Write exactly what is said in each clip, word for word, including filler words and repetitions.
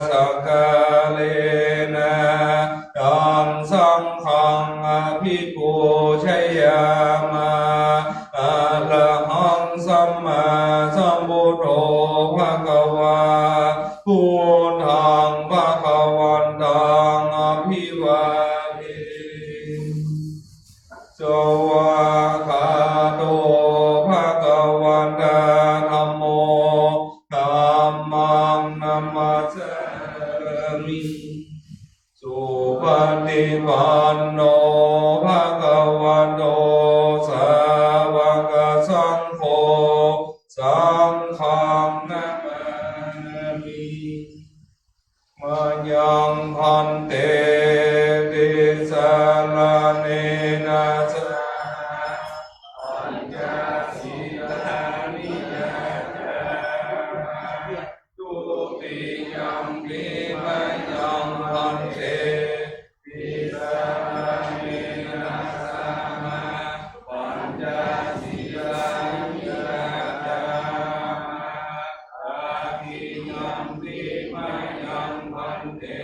sakkārena taṃ saṅghaṃ abhipūjayāma. Arahaṃ sammāsambuddho bhagavā, buddhaṃ bhagavantaṃ abhivādemi. Svākkhāto bhagavatā dhammo, dhammaṃ namassāmi. Supaṭipanno bhagavato sāvakasaṅgho, saṅghaṃ namāmi. Mayaṃ bhante tisaraṇena saha pañca sīlāni yācāma. Dutiyampi mayaṃ bhante tisaraṇena saha pañca sīlāni yācāma. Tatiyampi mayaṃ bhante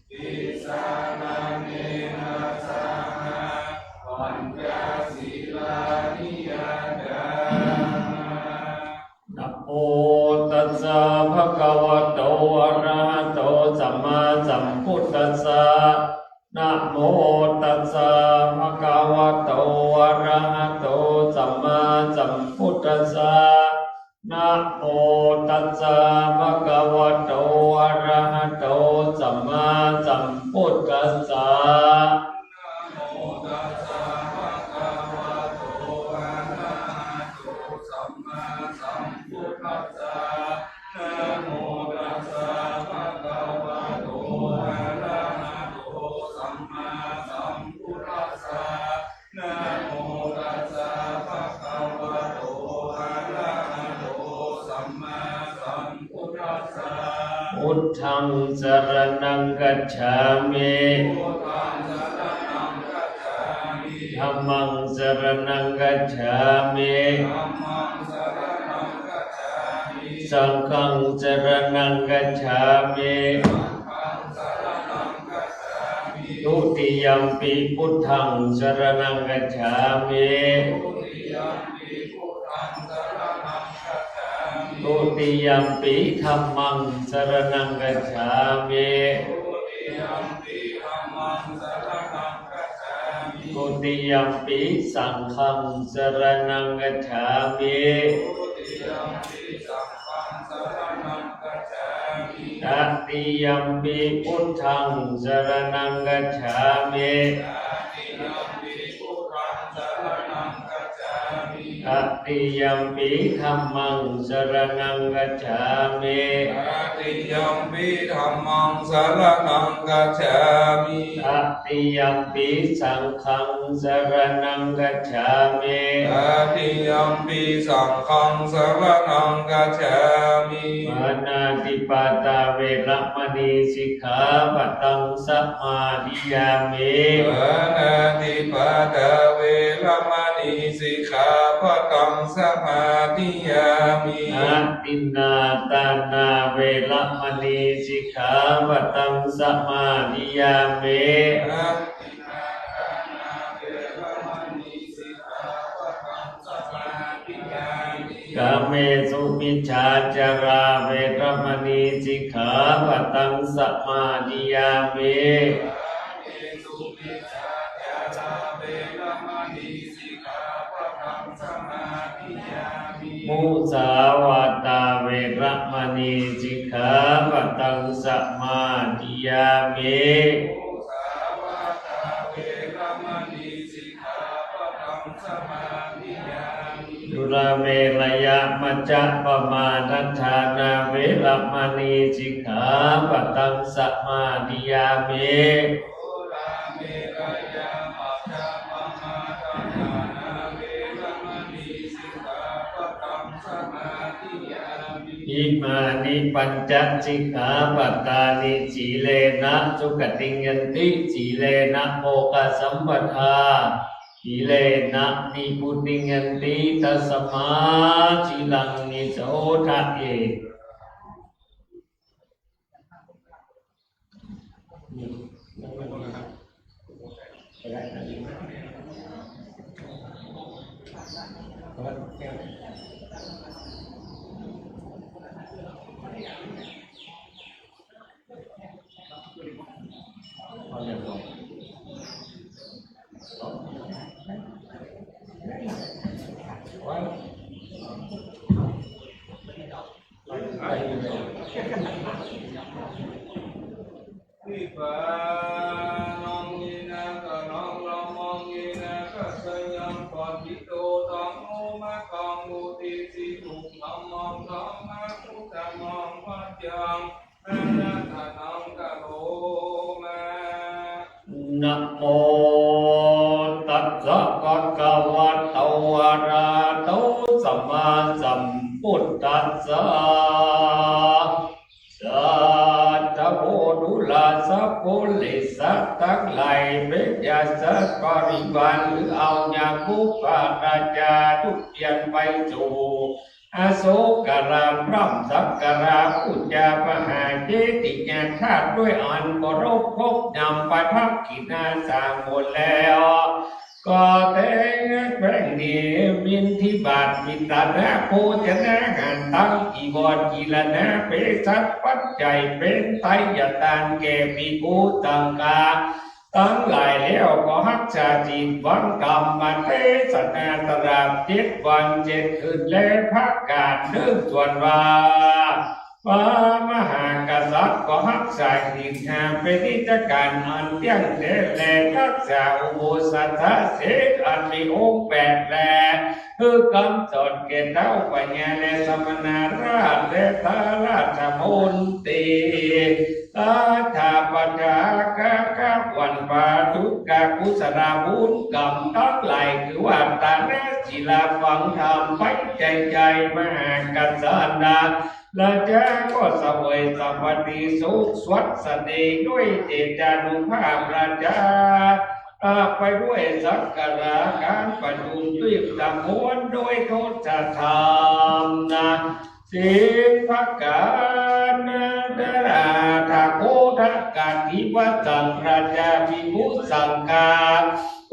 tisaraṇena saha pañca sīlāni yācāma. Namo tassa bhagavato arahato sammāsambuddhassa. Namo tassa bhagavato arahato sammāsambuddhassa. Namo tassa bhagavato arahato sammāsambuddhassa. Namo tassa bhagavato arahato sammāsambuddhassa. Namo tassa bhagavato arahato sammāsambuddhassa. Namo tassa bhagavato arahato sammāsambuddhassa. Buddhaṃ saraṇaṃ gacchāmi. Buddhaṃ saraṇaṃ gacchāmi. Dhammaṃ saraṇaṃ gacchāmi. Dhammaṃ saraṇaṃ gacchāmi. Saṅghaṃ saraṇaṃ gacchāmi. Saṅghaṃ saraṇaṃ gacchāmi. Dutiyampi buddhaṃ saraṇaṃ gacchāmi. Dutiyampi buddhaṃ saraṇaṃ gacchāmi. Dutiyampi dhammaṃ saraṇaṃ gacchāmi. Dutiyampi dhammaṃ saraṇaṃ gacchāmi. Dutiyampi saṅghaṃ saraṇaṃ gacchāmi. Dutiyampi saṅghaṃ saraṇaṃ gacchāmi. Tatiyampi buddhaṃ saraṇaṃ gacchāmi. Tatiyampi buddhaṃ saraṇaṃ gacchāmi. Tatiyampi dhammaṃ saraṇaṃ gacchāmi. Tatiyampi dhammaṃ saraṇaṃ gacchāmi. Tatiyampi saṅghaṃ saraṇaṃ gacchāmi. Tatiyampi saṅghaṃ saraṇaṃ gacchāmi. Pāṇātipātā veramaṇī sikkhāpadaṃ samādiyāmi. Pāṇātipātā veramaṇī sikkhāpadaṃ samādiyāmi. Adinnādānā veramaṇī sikkhāpadaṃ samādiyāmi. Adinnādānā veramaṇī sikkhāpadaṃ samādiyāmi. Kāmesumicchācārā veramaṇī sikkhāpadaṃ samādiyāmi. Kāmesumicchācārā veramaṇī sikkhāpadaṃ samādiyāmi. Musāvādā veramaṇī sikkhāpadaṃ samādiyāmi. Musāvādā veramaṇī sikkhāpadaṃ samādiyāmi. Surāmerayamajjapamādaṭṭhānā veramaṇī sikkhāpadaṃ samādiyāmi. Surāmerayamajjapamādaṭṭhānā veramaṇī sikkhāpadaṃ samādiyāmi. Imāni pañca sikkhāpadāni. Sīlena sugatiṃ yanti, sīlena bhogasampadā, sīlena nibbutiṃ yanti, tasmā sīlaṃ visodhaye. Nibbānaṃ yenākallaṃ dhammaṃ yenākassayaṃ paṇḍito taṃ no mataṃ vuḍḍhisiṃsu dhammaṃ dhammaṃ uttamaṃ vaccaṃ ratanaṃ karoma. Namo tassa bhagavato arahato sammāsambuddhassa. Sādhu ดูราชบริษัทตังหลาย เบญจสัตว์บริวาร หรือเอายาคุปะราชาทุเรียนไปสู่ อโศการาม พร่ำสักการะบูชามหาเจดีย์ธาตุด้วยอันเคารพ ครบนำไปพักกินอาสาหมดแล้ว ก็แต่งแป้งเนรมินทิบาต มิตรนะโภชนาหาร ตังจีวร จีรนะ เภสัชปัจจัย เป๋นไตรยทานแก่ภิกขุสังฆะ ตังหลายแล้ว ก็ฮักษาศีลฟังธรรมเตสนาตลอดเจ็ดวันเจ็ดคืน และประก๋านเทิงส่วนว่า พระมหากษัตริย์ก็ฮักษาศีลห้าเป๋นนิจการอันเตี้ยงแต๊ และฮักษาอุโบสถศีลอันมีองค์แปดแล คือกำสอนแก่เต๊าปัญญาและสมณราชและพระราชมนตรี ราชาประชา กะกะวันปาทุกะกุศลบุญกรรมตังหลาย คือว่าตานะศีลาฟังธรรมไปใจใจ มหากษัตริย์ราชาก็เสวยสัพพัตติสุขสวัสดีด้วยเตชานุภาพราชา อ่า ไปด้วยสักการะการประชุมด้วยตะโกนด้วยทศธรรมนะ สิบประก๋านนะ ตถาคตกะทิวสังราชาภิกขุสังฆา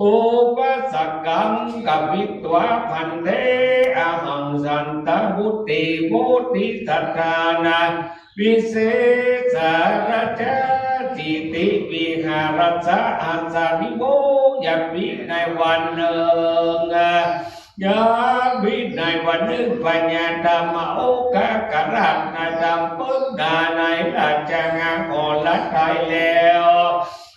อุปสกังกะมิตวา ภันเท อะหัง สันตะวุตติ โพธิสัตตานัง วิเสสะราชา สิติวิหารัสสะ อัสสะ นิโว ยะปิ ในวันนึ่ง ยะปิ ในวันนึ่ง พญาธรรมโอคคราช ในธรรมปึกดาในราชนาครไทยแล้ว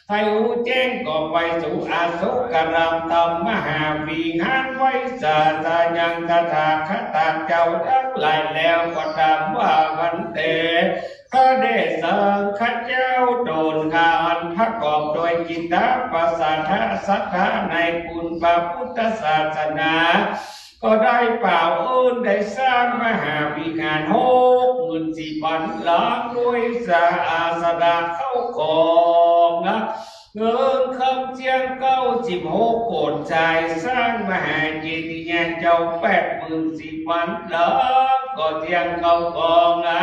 ใค่ฮู้แจ้งก็ไปสู่อโศการามธรรมมหาวิหาร ไหว้สาธยังตถาคตเจ้าตังหลายแล้ว ก็ถามว่า ภันเท ข้าแต่สังฆเจ้า ตนข้าอันประกอบด้วยจิตตประสาทะศรัทธาในคุณพระพุทธศาสนา ก็ได้ปล่าวเอิ้นได้สร้างมหาวิหารหกหมื่นสี่พันหลัง ด้วยสาอาสนะเข้าของนะ เงินคำเสี้ยงเก้าสิบหกโกฏย์ สร้างมหาเจดีย์เจ้าแปดหมื่นสี่พันหลัง ก็เสี้ยงเข้าของนะ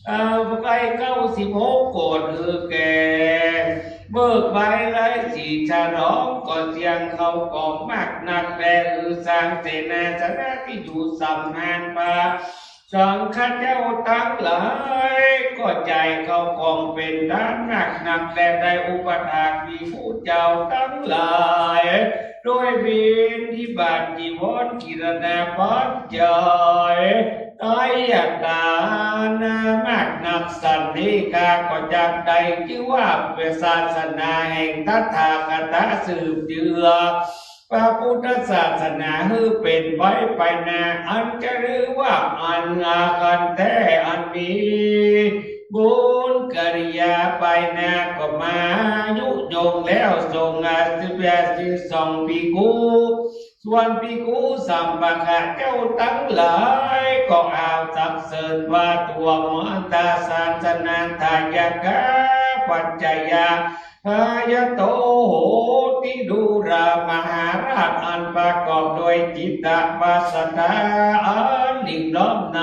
อ่า ใก้เก้าสิบหกโกฏย์ หื้อแก่ เบิกบานไร้สีฉลอง ก็เสี้ยงเข้าของมากนักแล หื้อสร้างเสนาสนะตี้อยู่สำราญ พระสังฆเจ้าตังหลาย ก็จ่ายเข้าของเป๋นทานมากนักแล ได้อุปถากภิกขุเจ้าตังหลาย ด้วยบิณฑบาตจีวร กิรณาปัจจัย ไตรยทานมากนัก สันนี้ข้าก็จักได้จื้อว่าเป๋นศาสนาแห่งตถาคตะสืบเจื้อ พระพุทธศาสนาหื้อเป๋นไปไปหน้า อันจะลือว่าอันลากันแต๊ อันมีบุญกิริยาไปหน้า ก็มายุยงแล้ว ทรงอาสิบแปดสิบสองภิกขุ ส่วนภิกขุสัมภะเจ้าตังหลาย ก็เอาสรรเสริญว่า ตัวมหาศาสนาทายกะปัจจยา ทายโตโหติ ดูราชมหาราชอันประกอบด้วยจิตตประสาทะอันนิ่งน้อมใน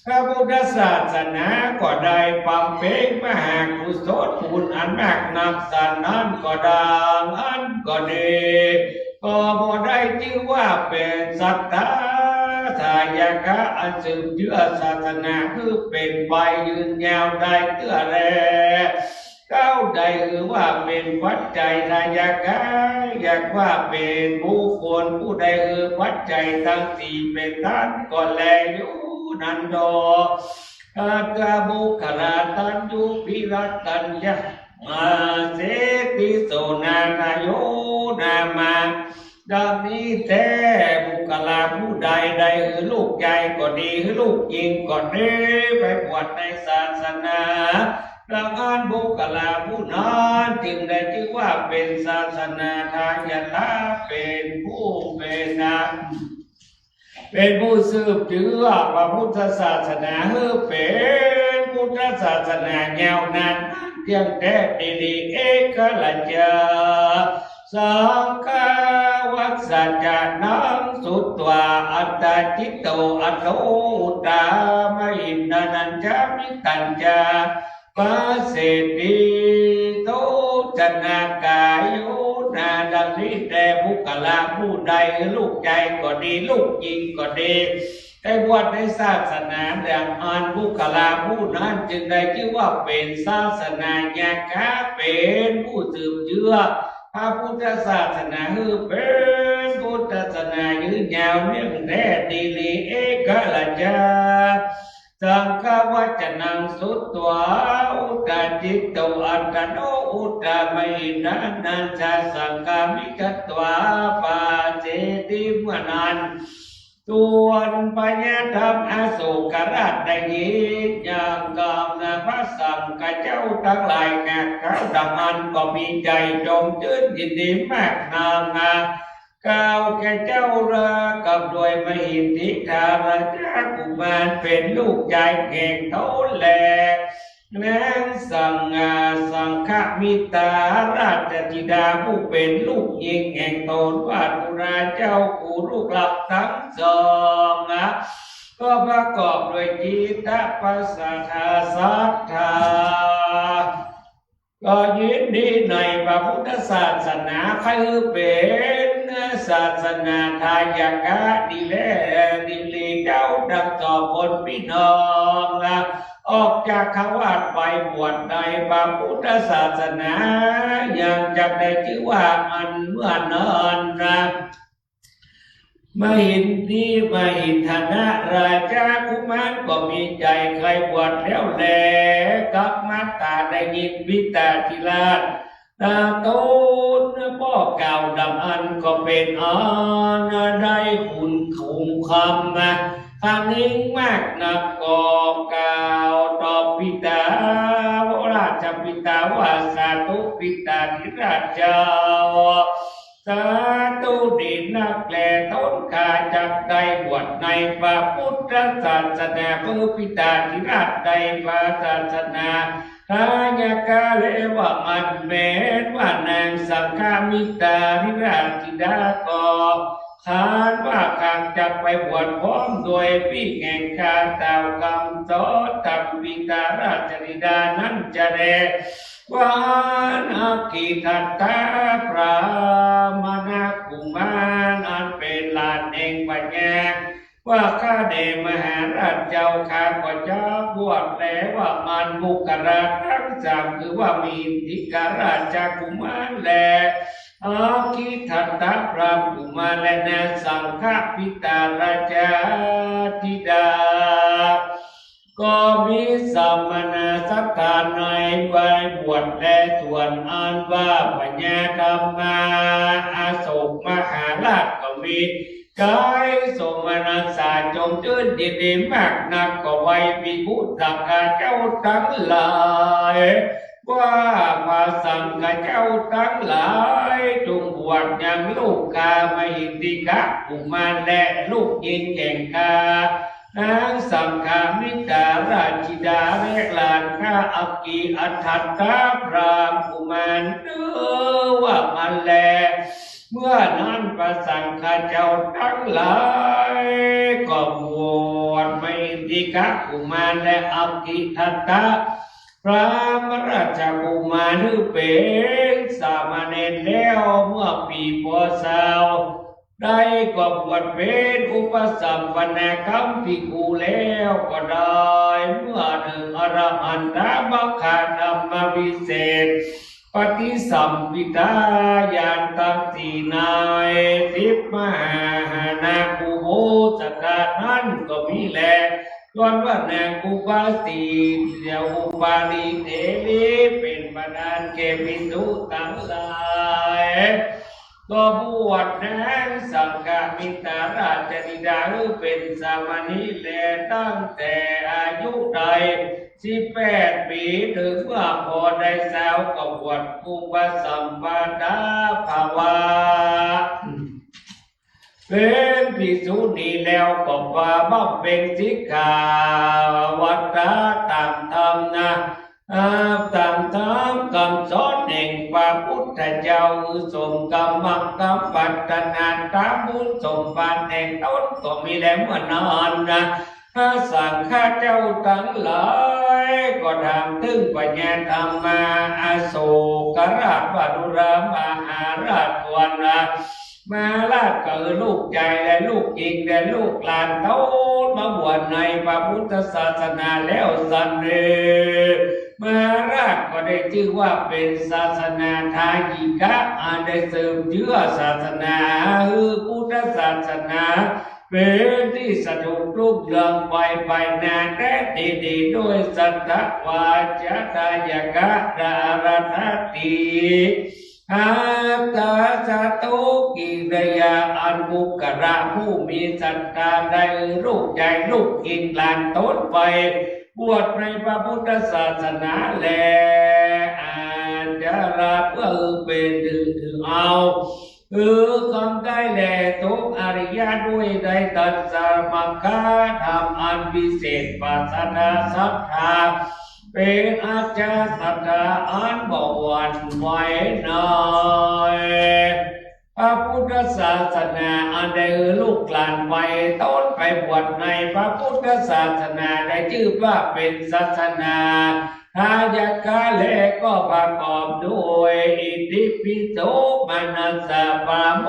พระพุทธศาสนาก็ได้บำเพ็ญมหากุศลบุญอันมากนัก สันนั้นก็ดังอั้นก็ดี ก็บ่ได้จื้อว่าเป๋นศรัทธาทายกะ อันสืบเจื้อศาสนาหื้อเป๋นไปยืนยาวได้เตื้อแล เขาได้หื้อว่าเป๋นปัจจัยทายกะ เยียกว่าเป๋นบุคคลผู้ได้หื้อปัจจัยตังสี่เป๋นต้านก็แลอยู่นั้นดอก อัตตบุคคลาตัญญูปิรัตตัญญา มาเสติโสนาทโยนามา ดังนี้แต๊ บุคคลาผู้ใดได้หื้อลูกจายก็ดี หื้อลูกญิงก็ดี ไปบวชในศาสนา ดังอั้นบุคคลาผู้นั้นจึงได้จื้อว่าเป๋นศาสนาทายกะ เป๋นผู้เป๋นนำ เป๋นผู้สืบเจื้อพระพุทธศาสนาหื้อเป๋นพุทธศาสนายาวนานเที่ยงแต๊ ติติ เอกราชา สังฆาวัสสะ นัง สุตวา อัตตาจิตโต อัตโถ อุตตามหินทานัญจะ มิตตัญจะ ปัสเสติ โสจนากาโยนา ดังนี้แต๊บุคคลาผู้ใดหื้อลูกจายก็ดี ลูกญิงก็ดี ไปบวชในศาสนา ดังอั้นบุคคลาผู้นั้นจึงได้จื้อว่าเป๋นศาสนายกะ เป๋นผู้สืบเจื้อพระพุทธศาสนาหื้อเป๋นพุทธศาสนายืนยาวเที่ยงแต๊ ติติ เอกราชา สังฆวัสสะ นัง สุตวา อุตตาจิตโต อัตตาโน อุตตามหินทานัญจะ สังฆามิฆัตวา ปัสเสติ เมื่อนั้น ส่วนพญาธรรมอโศกราชได้ยินอย่างกำนั้น พระสังฆะเจ้าตังหลายแก่เขาดังอั้นก็มีใจ๋จมจื้นยินดีมากนัก กล่าวแก่เจ้ารากับด้วยมหิทธิการาชกุมารเป๋นลูกจายแห่งเขาแล นางสังฆา สังฆมิตตาราชธิดาผู้เป๋นลูกญิงแห่งต๋นว่า ดูราเจ้ากูลูกหลานตังสองนะ ก็ประกอบด้วยจิตตประสาทศรัทธา ก็ยินดีในพระพุทธศาสนา ใค่หื้อเป๋นศาสนาทายกะ ดีแล ดีหลีเจ้าตังสองคนปี้น้องนะ ออกจากฆราวาสไปบวชในพระพุทธศาสนา ยังจักได้จื้อว่าอั้นเมื่อนั้นนะ มหิทธิ มหิทธานะราชกุมารก็มีใจ๋ใค่บวชแล้วแล กับมาต๋าได้ยินปิตาธิราช ต๋นป้อกล่าวดังอั้นก็เป๋นอันได้คุณคงคำนะ ครั้นยิ่งมากนักก็กล่าวตอบปิตา ราชปิตาว่า สาธุปิตาธิราชเจ้า สาธุดีนักแล ต๋นข้าจักได้บวชในพระพุทธศาสนา เมื่อปิตาธิราชได้พระศาสนา ทายกะแล้วว่าอั้น แม้นว่านางสังฆมิตตาธิราชธิดาก็ ครั้นว่าข้าจักไปบวชพร้อมด้วยปี้แห่งข้า ต๋ามกำสอนธรรมปิตาราชธิดานั้นจะแล ว่าอั้น อัคคิทัตตะพรามณกุมาร อันเป๋นหลานแห่งพญา ว่าข้าแด่มหาราชเจ้าข้าก็จักบวชแล ว่าอั้นบุคคลาตังสาม คือว่ามหิทธิการาชกุมารและ อัคคิทัตตะพรามกุมารและนางสังฆมิตตาราชธิดา ก็มีสมณศรัทธาในไปบวชแล ส่วนอันว่าพญาธรรมาอโศกมหาราชก็มีใจ๋โสมนัสสาจมจื้นยินดีมากนัก ก็ไหว้ภิกขุสังฆาเจ้าตังหลาย ว่าพระสังฆาเจ้าตังหลาย จงบวชยังลูกข้ามหิทธิกะกุมารและลูกญิงแห่งข้า นางสังฆมิตราชธิดาและหลานข้าอักขิอัฏฐัตถะพราหมณ์กุมาร เออ ว่ามาแล เมื่อนั้นพระสังฆะเจ้าตังหลายก็บวชไมติกะกุมารและอักขิอัฏฐัตถะพราหมณ์ราชกุมารหื้อเป๋นสามเณรแล้ว เมื่อปี๋ พ.ศ. ได้ก็บวชเป๋นอุปสัมปนากรรมภิกขุแล้วก็ได้ เมื่อเถิงอรหันตมรรคธรรมวิเศษ ปฏิสัมภิทาญาณตังสี่ใน สิบมหาหานะอุโบสถนั้นก็มีแล ส่วนว่านางอุบาสีเสียอุบาลีเถรีเป๋นประธานแก่ภิกษุตังหลาย ก็บวชนางสังฆมิตราชธิดาหื้อเป๋นสามเณรแล ตั้งแต่อายุได้สิบแปดปี๋ เถิงเมื่อปอได้ซาวก็บวชอุปสัมปนภาวะ เป๋นภิกษุณีแล้วก็มาบำเพ็ญสิกขาวัตตะต๋ามธรรมนา อ่า ต๋ามธรรมกำสอนแห่งพระพุทธเจ้า สมกำมังกำปรารถนาต๋ามบุญสมบัติแห่งต๋นก็มีแล เมื่อนั้นนะ พระสังฆะเจ้าตังหลายก็ถามเถิงพญาธรรมาโศกราชวาดุรมหาราชว่านะ มหาราชก็หื้อลูกจายและลูกญิงและลูกหลานต๋นมาบวชในพระพุทธศาสนาแล้วสันเน่ มหาราชก็ได้จื้อว่าเป๋นศาสนาทายิกะ อันได้สืบเจื้อศาสนา หื้อพุทธศาสนาเป๋นตี้สะดุดรุ่งเรืองไปไปหน้าแต๊ดีๆ โดยสัตถวาจาทายกะดาราธาติ อัตถาสตุกิริยา อันบุคคละผู้มีศรัทธาได้หื้อลูกจายลูกญิงหลานต๋นไปบวชในพระพุทธศาสนาแล อาจาระเปื้อหื้อเป๋นเถิง เถิงเอา หื้อกำได้แล สงฆ์อริยะด้วยได้ตัสสะ มรรคธรรมอันวิเศษ ปราศจากศรัทธา เป๋นอาจาระศรัทธาอันบ่หวั่นไหวในพระพุทธศาสนา อันได้หื้อลูกหลานไปต๋นไปบวชในพระพุทธศาสนา ได้จื้อว่าเป๋นศาสนาทายกะ และก็ประกอบด้วยอิทธิปิโสมนัสสะปะโม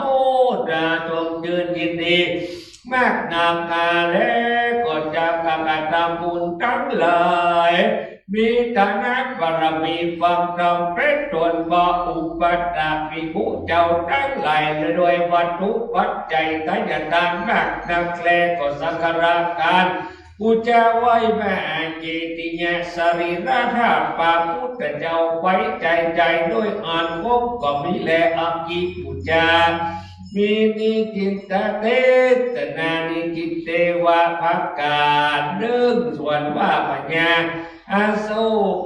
ทะ ชมจื้นยินดี มากนักนาแล ก็จะกระทำบุญตังหลาย มีฐานะบารมีฟังธรรมเป๋นต้น บ่อุปัฏฐภิกขุเจ้าตังหลาย และด้วยวัตถุปัจจัยทายทานมากนักแล ก็สักการะการ ปู๋จาไหว้มหาเจดีย์สรีระธาตุพระพุทธเจ้าไว้ใจ๋ๆ โดยอันครบก็มีแล อักขิปู๋จา มีนิจิตเตสนา นิจิตเตวะ ประก๋านนึ่ง ส่วนว่าพญาอโศ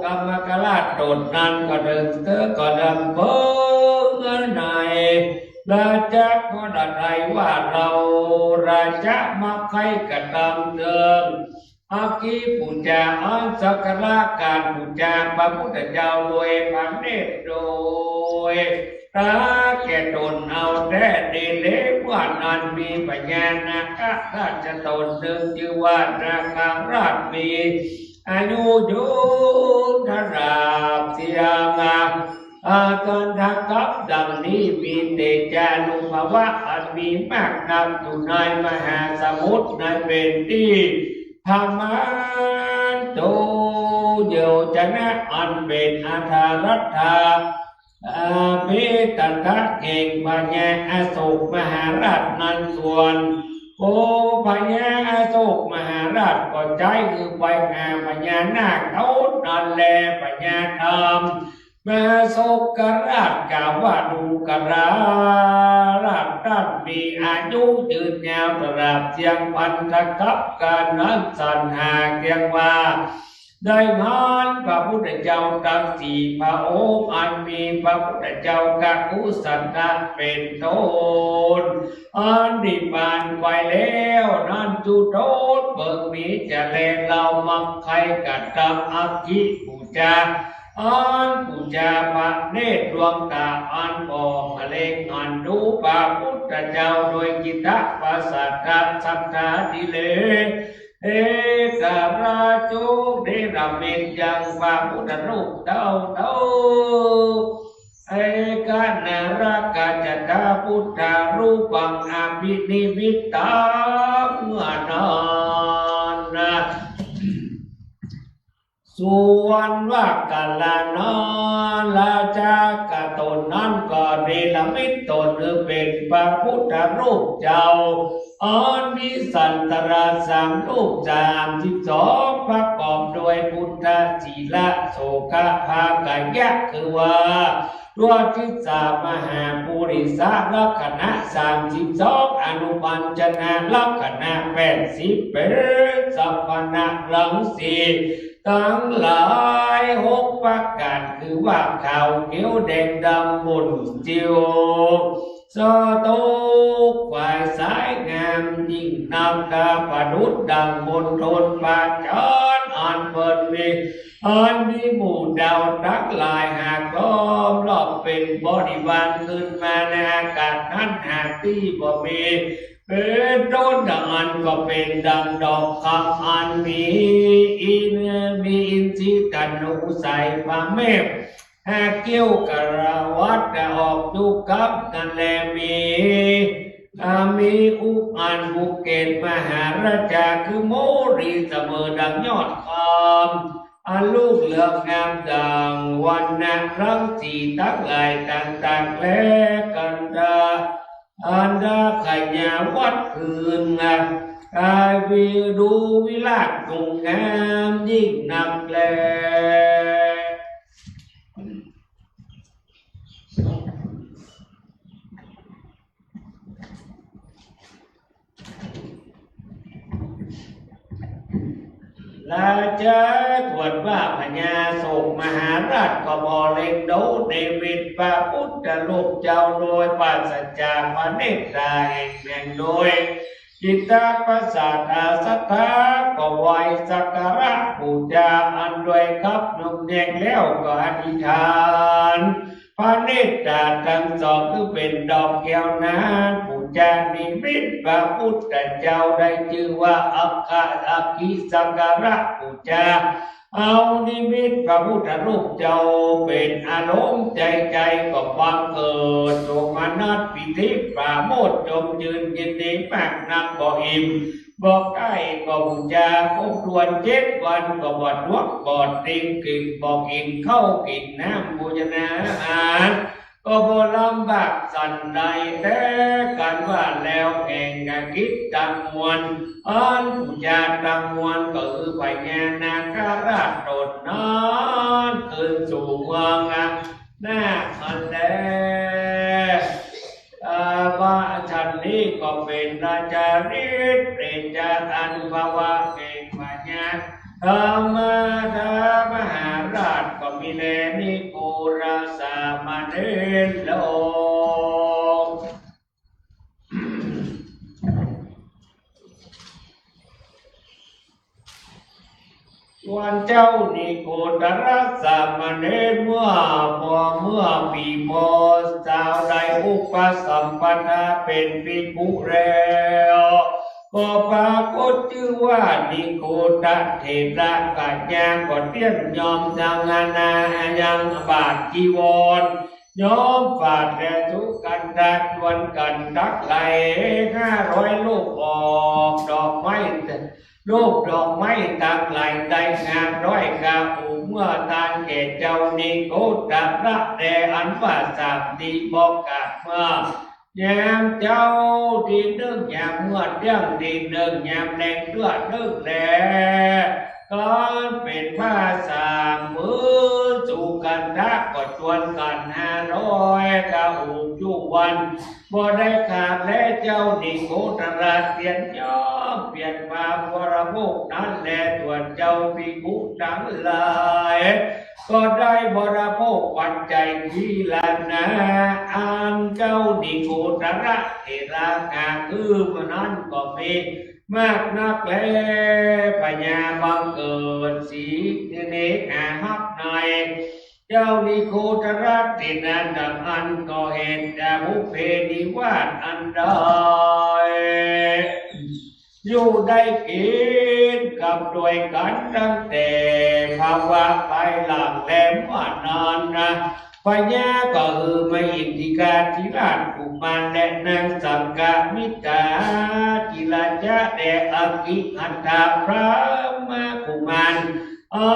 กมคราชต๋นนั้นก็เถิงเตื้อก็ดำเปิงใน ราชะก็ได้ว่า เฮาราชะมักใค่กระทำเถิงอักขิปู๋จา อันสักการะการปู๋จาพระพุทธเจ้าโดยพระเนตรโดยต๋าแก่ต๋นเอาแต๊ดีเล เมื่อนั้นมีพญานาคราชต๋นนึ่ง จื้อว่านาคราช มีอายุยืน ทราบเสี้ยง อาการทะกับดังนี้ มีเตจานุภาวะอันมีมากนัก อยู่ในมหาสมุทรนั้นเป๋นตี้ พระมันโต โยชนะอันเป๋นอาธารัตถา อ่า เมตตาแห่งพญาอโศกมหาราชนั้น ส่วน โอ พญาอโศกมหาราชก็ใจ๊หื้อไปหาพญานาคต๋นนั้นแล พญาธรรม มหาโศกราชกล่าวว่า ดูกราราชต้านมีอายุยืนยาว ตราบเสี้ยงพันธกับการนั้นสันหาเรียกว่า ได้หันพระพุทธเจ้าตังสี่พระองค์ อันมีพระพุทธเจ้ากักกุสันทะเป๋นต้น อันได้ปานไปแล้วนั้น จุดต้นเปิงมีจะแลเหล่ามักใค่กระตำอักขิปู๋จา อันปู๋จาพระเนตรดวงต๋าอันบ่เล็งหันดูพระพุทธเจ้าโดยจิตตะประสาทะสัตถาธิเรก เอกราชจุเนรมิตยังพระพุทธรูปเต้าเต้า เอกนรกจตาพุทธรูปังอภินิมิตตัง เมื่อนั้นนะ ส่วนว่ากัลลาณราชาต๋นนั้นก็เนรมิตต๋นหื้อเป๋นพระพุทธรูปเจ้า อันมีสันตราสามรูปสามสิบสอง ประกอบด้วยปุทธะ สีละ โสคะ ผากยะ คือว่า ตัวทิสามหาปุริสลักษณะสามสิบสอง อนุปัญจนะลักษณะแปดสิบ เป๋นสัพพนรังสีตังหลายหกประก๋าน คือว่าขาว เขียว แดง ดำ บนเสียว สะตก ฝ่ายสายงามยิ่งนัก ประดุจดั่งมณฑลพระจันทร์ อันเปิ้นมี อันมีหมู่ดาวตังหลายหากล้อมรอบเป๋นบริวารขึ้นมาในอากาศนั้น หาตี้บ่มี เป๋นต้น อันก็เป๋นดั่งดอกคำอันมีอินทร์ มีอินทรีย์ตนุใส พระเมรุ ห้าเกี้ยว กรวัตตะออกจุกำนั้นแล มี อ่า มีอุ อันอุเกศมหาราชา คือโมรี เสมอดั่งยอดคำ อันลูกเหลืองงามดั่งวรรณรังสีตังหลายต่างๆ และกันดา อันดาขยาวัตรคืนงาม กายวิรูวิราชงงามยิ่งนักแล ราชาตรวจว่าพญาโศกมหาราชก็บ่เล็งดูนิมิตพระพุทธรูปเจ้าโดยปราศจากพระเนตราแห่งแมงโดย จิตตะประสาทะสัตถาก็ไหว้สักการะปู๋จา อันด้วยขับนมแยงแล้วก็อธิษฐาน พระเนตราตังสอง คือเป๋นดอกแก้วนั้น ปู๋จานิมิตพระพุทธเจ้าได้จื้อว่าอักขะ อักขิสักการะปู๋จา เอานิมิตพระพุทธรูปเจ้าเป๋นอารมณ์ใจ๋ ใจ๋ก็บังเกิดโสมนัสปีติปราโมทย์จมจื้นยินดีมากนัก บ่อิ่มบ่ใก้ก็ปู๋จาครบถ้วนเจ็ดวันก็บ่ตวกบ่ติ่ง กิ๋นบ่กิ๋นข้าวกิ๋นน้ำโภชนาอาหาร ก็บ่ลำบากสันใด แต่กันว่าแล้วแห่งกิจตังมวล อันปู๋จาตังมวลก็คือพญานาคราชต๋นนั้น คืนสู่เมืองนาคอันแล อ่า ว่าฉันนี้ก็เป๋นราชาฤทธิ์เดชะอานุภาพะแห่งพญา ธรรมดามหาราชก็มีแล นิโครธสามเณรลง ส่วนเจ้านิโครธสามเณรเมื่อ เมื่อ เมื่อปี๋ พอสาวได้อุปสัมปทาเป๋นภิกขุแล้ว ก็ปรากฏจื้อว่านิโครธเถระกัลยาก็เตี้ยนยอมสังฆนายังบาตรจีวร ยอมบาตรแลสุกันตะจวนกั๋นตักไหลห้าร้อยลูก ออกดอกไม้ ลูกดอกไม้ตักไหลได้ห้าร้อยกะอุ เมื่อตานแก่เจ้านิโครธเถระแล อันว่าสามตี้บ่ขาดเมื่อ ยามเจ๊าตี้นึ่ง ยามเมื่อเตี้ยงตี้นึ่ง ยามแลงเตื้อนึ่งแล ก็เป๋นผ้าสามผืน สุกันตะก็จวนกั๋นห้าร้อยกะอุ จุวันบ่ได้ขาดแล เจ้านิโครธเถระเตี้ยนยอม เวียนมาบริโภคนั้นแล ส่วนเจ้าภิกขุตังหลาย ก็ได้บริโภคปัจจัยทีละนา อันเจ้านิโคตระเถระกล่าวคือมานั้นก็มีมากนักแล พญาบังเกิดสีเนหาฮักใน เจ้านิโคตระเถระดังอั้นก็เหตุแต่บุพเพนิวาสอันใด อยู่ได้กิ๋นกำด้วยกั๋นตั้งแต่ภวะไปหลังแลเมื่อนั้นนา พญาก็คือมะอินทิกาธิราชกุมารและนางสังฆมิตราธิราชะและอกิหัตถะพรหมกุมาร อั